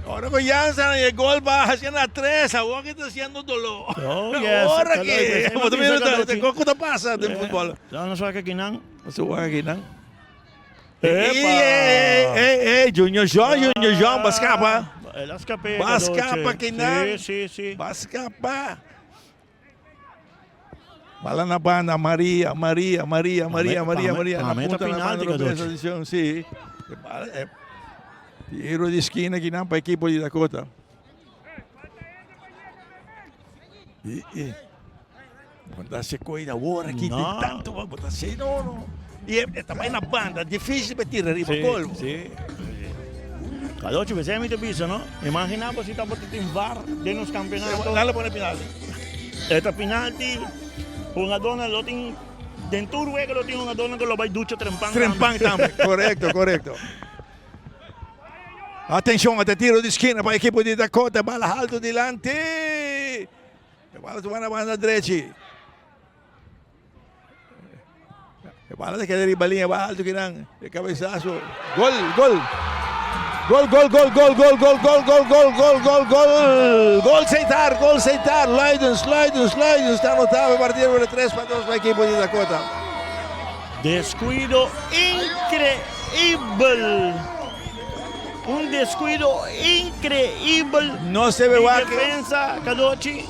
Ora ku Jansen e gol ba hacia na tres, awor ki ta haciendo dolor. Oh, yes. Ora ki, bo ta mira ta, kiko ta pasa den futbol. No, no wak akinan. No wak akinan. Epa! Ey, ey, ey, Junior Jean, Junior Jean, ba skapa. El a skap'é. Ba skapa akinan. Si, si, si. Ba skapa. Bala na banda, Maria, Maria, Maria, Maria, Maria, Maria. Na punta na banda robes, atencion, si. Tiro di esquina aki nan pa ekipo di Dakota. I, i. Bota se coida awor aki, no. Tanto, bota se, no, no. I e ta bai na banda, dificil pa tira riba sí, gol. Sí. Cadochi, pensé mi te bisa, no? Imagina bo si tabata tin VAR den nos campeonato. Nan lo pone penalti. E ta penalti. Hungadornan lo tin den tur wega lo tin hungadornan ku lo bai ducha trempan tambe. Trempan tambe, korekto, korekto. Atenshon, e ta tiro di skina pa ekipo di Dakota, bala haltu dilanti. E bala ta bai na banda drechi. E bala ta keda riba liña, bala alto kinan. E cabezazo. Gol, gol. Gol, gol, gol, gol, gol, gol, gol, gol, gol, gol, gol, gol. Gol Seitar, gol Seitar. Luidens, Luidens, Luidens ta anotado e partido por 3 pa 2 pa equipo di Dakota. Descuido increíbel. Un descuido increíbel. No se ve di wak. defensa Cadochi.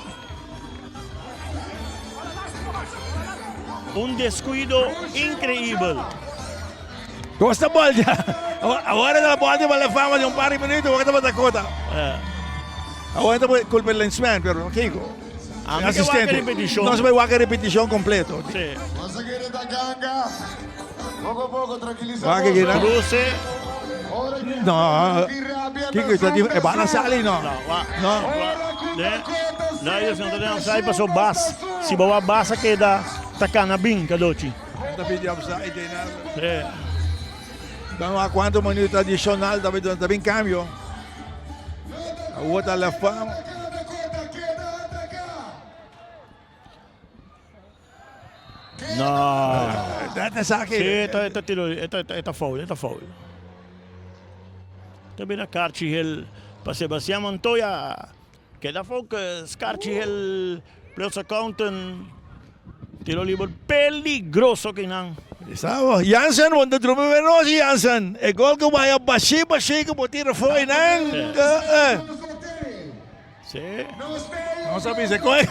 Un descuido increíbel. Costa bol ya. Ahora la bola de la fama de un par de minutos, ahora está Dakota. Ahora está culpa el linesman, pero Kiko. A mí que wak repetición. No se puede wak repetición completo. Sí. Poco a poco, tranquiliza. Wak que Cruce. No. Kiko, está di, e bala sali no. No, wa. No. No, ellos no tienen offside, pasó Bas. Si bo Bas a queda ta cana bin, Cadochi. Ta pidi offside de nada. Sí. Dan a cuanto minuto adicional ta bin ta bin cambio. Awor ta la fama. No. Dat is aki. Sí, esta, esta tiro, esta, esta, esta foul, esta foul. Ta bira karchi hel pa Sebastian Montoya. Keda focus, karchi hel plus accountant. Tiro liber peligroso kinan. Estamos. Jansen, want de drumen weer nos, Jansen. E gol ku vaya bashi bashi ku bo tira foi nan. Si. Nos a bisa koe.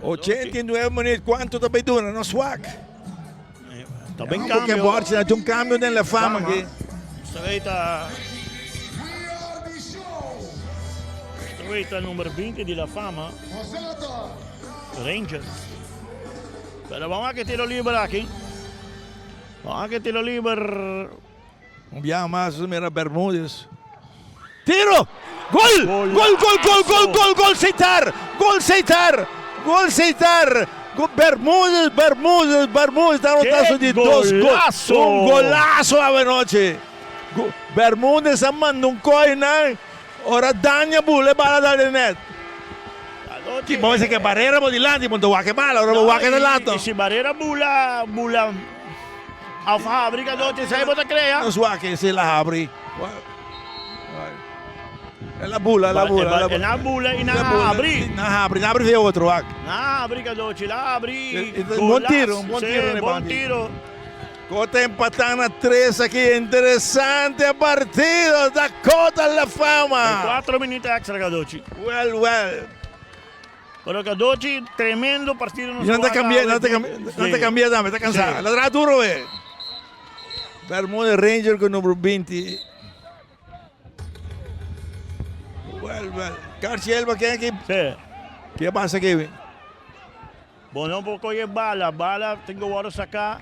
89 minuut, kuantu ta bai dura? Nos wak. Ta ben Porque cambio. Borges ha un cambio den La Fama aquí. Esta ta number 20 di La Fama. Rangers. Pero vamos a que tiro libre aquí. Vamos a que tiro libre. Un biaha mas nos mira Bermudez. Tiro! Gol! Gol, gol, gol, gol, gol, gol, Seitar! Gol, Seitar! Gol, Seitar! Bermudez, Bermudez, Bermudez ta anota su di dos gol. Golazo! Un golazo awenochi. Bermudez a manda un koi nan. Ora daña bula e bala dal den net. Ki bo mester ke Barrera bo dilanti bo no ta wak e bala, ora bo wak e ta lato. I si Barrera bula bula of habri cadochi esei bo ta crea. Nos wak e si el a habri. El a bula, el a bula. El a bula i nan a habri. Nan a habri, nan a habri via otro wak. Nan a habri cadochi, el a habri. Un bon tiro, un bon tiro. Si, bon tiro. Kota empatá na tres aki. Interesante partido. Dakota La Fama. E cuatro minuut extra Cadochi. Well, well. Pero Cadochi, tremendo partido nos No ta wak cambia, awe. no ta cambia, no ta cambia tambe, ta cansá. La traha duro we. Bermuda Ranger ku number 20. Well, well. Carchi Elba ken aki? Sí. Ke pasa aki? Bo no por coge bala, bala tin cu wordo saca,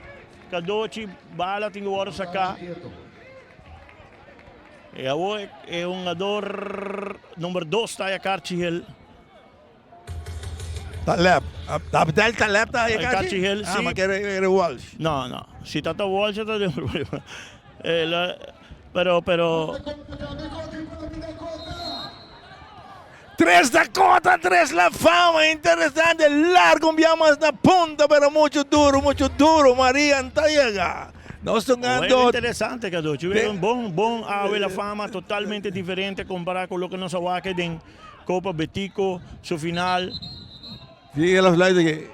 Cadochi, bala tin cu wordo saca. Y awor e hungador number 2 ta Carchi Hill. Taleb. Abdel Taleb ta Carchi? Carchi Hill, Ah, si. ma kere era Walsh. No, no. Si tata Walsh ta den problema. Pero, pero. Tres Dakota, tres La Fama, interesante, largo un bia mas na punta, pero mucho duro, mucho duro, Maria ta yega. Nos ta gando. Wega interesante, Cadochi. Wega un bon, bon awe La Fama, totalmente diferente compara cu loke nos a wak den Copa Betico, su final. Sigue los likes de que,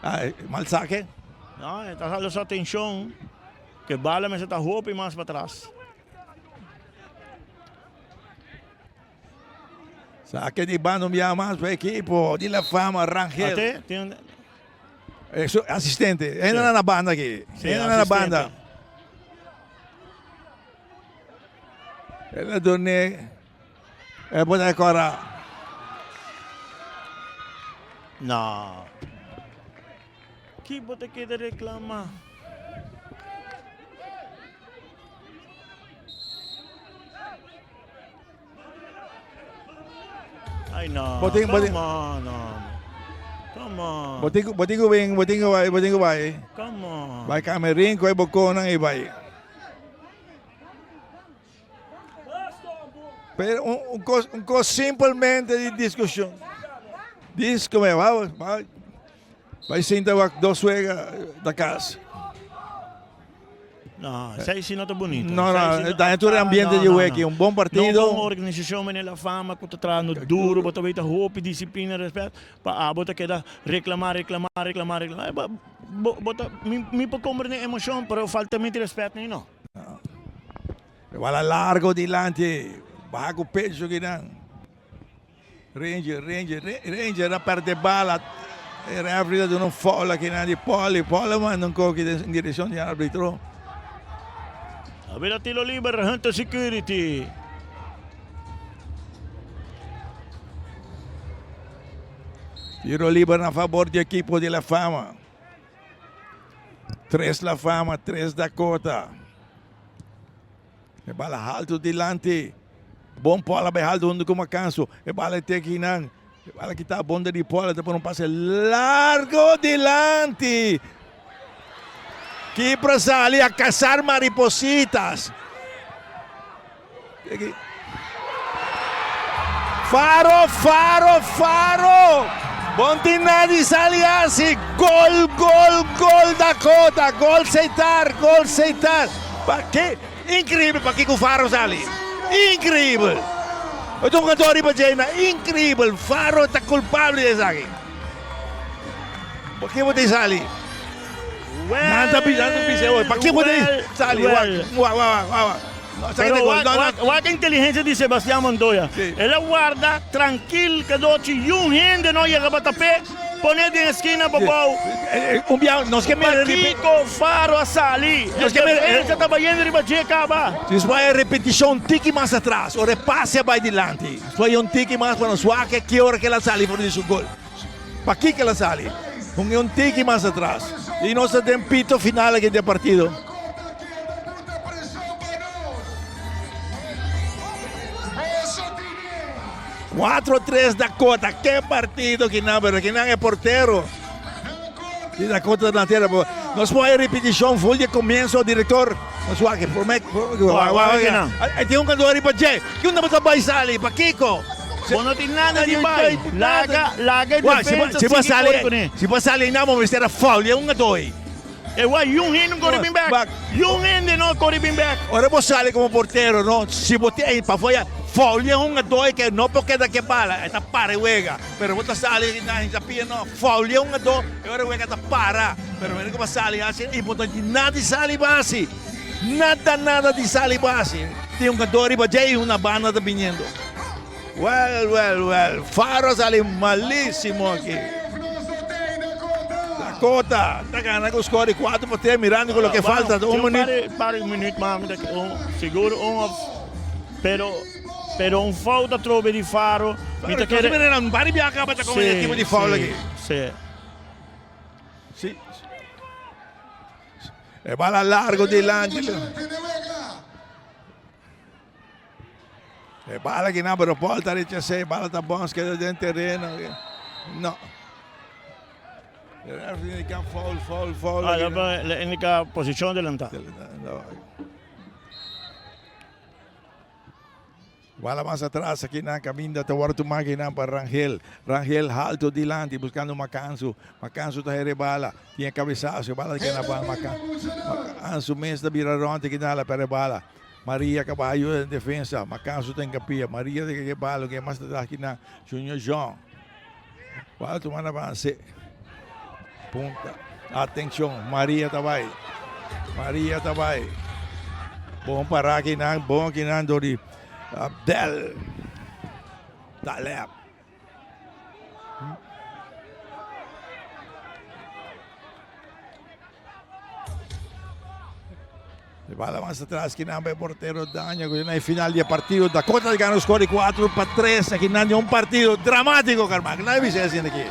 ah, mal saque. No, e ta hala su atencion, que bala mester ta hopi mas patras. Saque di banda un biaha mas pa ekipo di La Fama, Rangel. Ate, tin Eh, su asistente. Entra na banda aki. Sí, Entra na banda. asistente. El a done. E por a cora. No. Ki bo ta keda reclama? Ay no. Bo tin- bo tin- Come on, no. Come on. Bo tin bo tin ku bin, bo tin ku bai, bo tin ku bai. Come on. Bai kamerin ku e bokonnan i bai. Pero un, un kos, un kos simplemente di diskushon. Dis come, bai, bai, bai sinta wak dos wega da kas. No, esei si no ta bunito. No, no, Esei si ta tur e ambiente no, di no, weki, no. un bon partido. No, bon organisacion meneer La Fama cu ta trahando duro, bo ta weta hopi disciplina, respet, pa abo ta keda reclama, reclama, reclama, reclama. Eh, bo, bo ta, mi, mi por comprende emocion, pero falta mi respet ni no. E bala largo dilanti, baha cu pecho kinan. Ranger, Ranger, Ranger a perde bala. E referee ta duna un foul akinan di Poli. Poli a manda un koki den direccion di arbitro. A bira tiro liber Hunter Security. Tiro liber na favor di ekipo di La Fama. Tres La Fama, tres Dakota. E bala haltu dilanti. Bon Paul a bai haltu huntu ku Macanso. E bala e teki nan. E bala kita bon di Paul. Ta pone un pase largo dilanti. Kipra sali a cazar maripositas. Faro, Faro, Faro! Bon tin nadi sali hasi. Gol, gol, gol Dakota. Gol Seitar, gol Seitar. Pa ke? Increíble pa kiko Faro sali. Increíble. E ta un hungador riba dje Increíble. Faro ta culpable di esaki. Pa ke bo tin sali? Nan ta bisa, nan ta bisa hoy. Pa ke bo tin sali? Wak, wak, wak, wak. Pero wak e inteligencia di Sebastian Montoya. El a warda trankil cadochi yun hende no yega pa tap'é, pon'é den eskina pa bou. Un bia nos ke mira Pakico Faro a sali? E defensa ta bayendo riba dje caba. Despues e repeticion tiki mas atras, ora e pase a bay dilanti. Despues un tiki mas pa nos wak ki ora ke el a sali for di su gol. Pakiko el a sali? Un un tiki mas atras. I nos ta den pito final aki den partido. 4-3 Dakota. Ke partido kinan, pero kinan e portero di Dakota na tera. Nos por hay repeticion full di comienzo, director. Nos wak, por me, Ay tin un candor riba dje. Kiunda bo ta bai sali? Pakiko? Bo no tin nada di bai. Laga, laga e defensa sigui kore kuné. Si bo sali einan bo mester a foul e un a doi. E wak yun hende no kore bin bek. Yun hende no kore bin bek. Ora bo sali komo portero no, si bo tin ei pafó ya foul e un a doi ke no por keda ke bala, e ta para e wega. Pero bo ta sali einan hincha pia no, foul e un a do e ora e wega ta para. Pero mira ku bo sali hasi i bo no tin nada di sali basi. Nada nada di sali basi. Tin un gadó riba dje i una banda ta biniendo. Well, well, well. Faro a sali malísimo aki. Dakota ta gana ku score di 4 pa 3 mirando ku loke falta ta un minuut. Par di minuut mas mi ta sigur un of pero pero un fout atrobe di Faro. Mi ta kere. Un par di biaha kaba ta comete tipo di foul aki. Si. Si. E bala largo dilanti. E bala que na pero Paul ta rechazé. Bala ta bons queda den terreno. No. E referee indica foul, foul, foul. Ah, le indica posición adelantada. Bala mas atras akinan kaminda ta wòrdu tumá akinan pa Rangel. Rangel haltu dilanti buskando Makansu. Makansu ta hera e bala. Tin e kabesaso. E bala ta keda na banda. Makansu mes ta bira rònt akinan la pèrdè e bala. Maria kaba ayuda den defensa. Makansu ta enkapia. Maria ta keda e bala. Loke mas atras akinan Junior Jean. Bala tuma na base. Punta. Atenshon. Maria ta bai. Maria ta bai. Bon pará akinan. Bon akinan dor di Abdel. Taleb. E bala mas atras kinan pa e portero Daño ku na e final di e partido Dakota ta gana score di 4 pa 3 akinan di un partido dramático Carman. Kla bisa esei aki?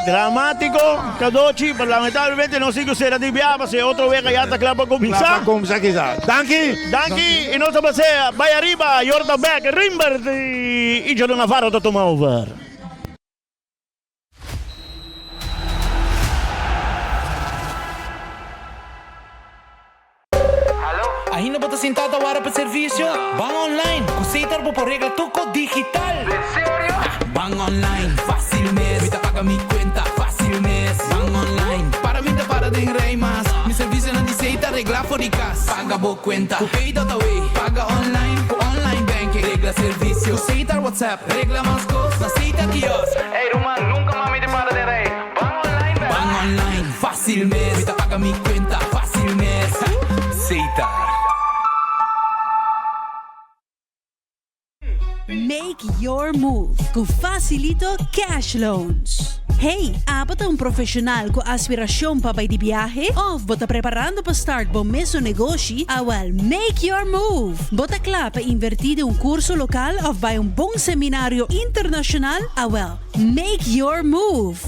Dramático Cadochi pero lamentablemente no sigue sera di bia pasobra e otro wega ya ta kla pa kuminsá. Kla pa kuminsá kisa. Danki. Danki y nos ta pasea bai ariba Yorda bek Rimbert y Ichelo Navarro ta tuma over. Ainda bo ta sintá ta wara pa servisio? Ban online! Ku Setar bo por regla tur kos digital! Ban online, fásil mes! Mi ta paga mi kuenta, fásil mes! Ban online, para mi ta para den rei mas! Mi servisionan di Setar regla for di kas! Paga bo kuenta ku Pay.awe, paga online ku online banking, regla servisio ku Setar WhatsApp, regla mas kos na Setar kiosk! Ey ruman, nunka mas mi ta para den rei! Ban online bèk! Ban online, fásil mes! Mi ta paga mi kuenta, fásil mes! Setar. Make your move ku Facilito Cash Loans. Hey, abo ta un profesional ku aspirashon pa bai di biahe? Of bo ta preparando pa start bo mesun negoshi? Awel, make your move! Bo ta kla pa invertí den un kurso lokal of bai un bon seminario internashonal? Awel, make your move!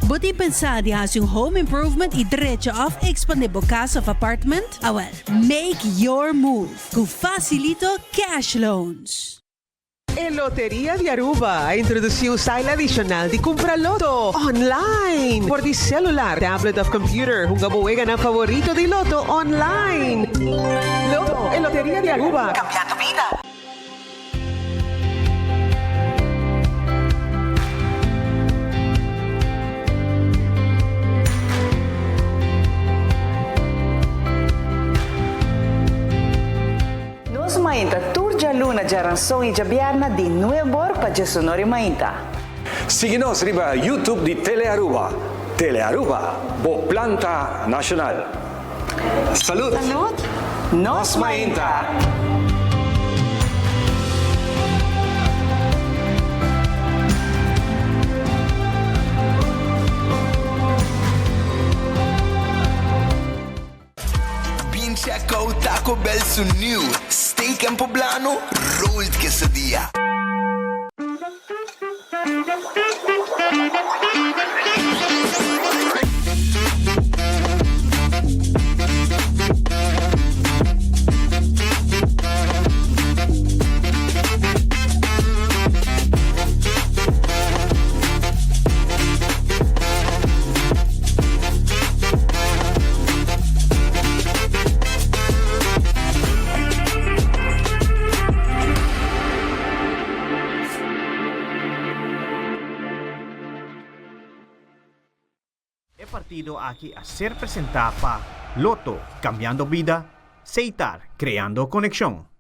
Bo tin pensá di hasi un home improvement i drecha of ekspandé bo kas of apartment? Awel, make your move! Ku Facilito Cash Loans. E Loteria di Aruba a introduci un style adicional di cumpra loto online. For di celular, tablet of computer, hunga bo weganan favorito di loto online. Loto, e Loteria di Aruba, cambiando bida. Nos mainta tur djaluna, djaranson i djabièrna di nuebor pa djesonor i mainta. Sigui nos riba YouTube di Telearuba. Telearuba, bo planta nacional. Salud! Salud! Nos Mainta! Bin check out Taco Bell su new Steak and Poblano Rolled Quesadilla. E partido aki a ser presenta pa Lotto, cambiando bida, Setar, creando conexion.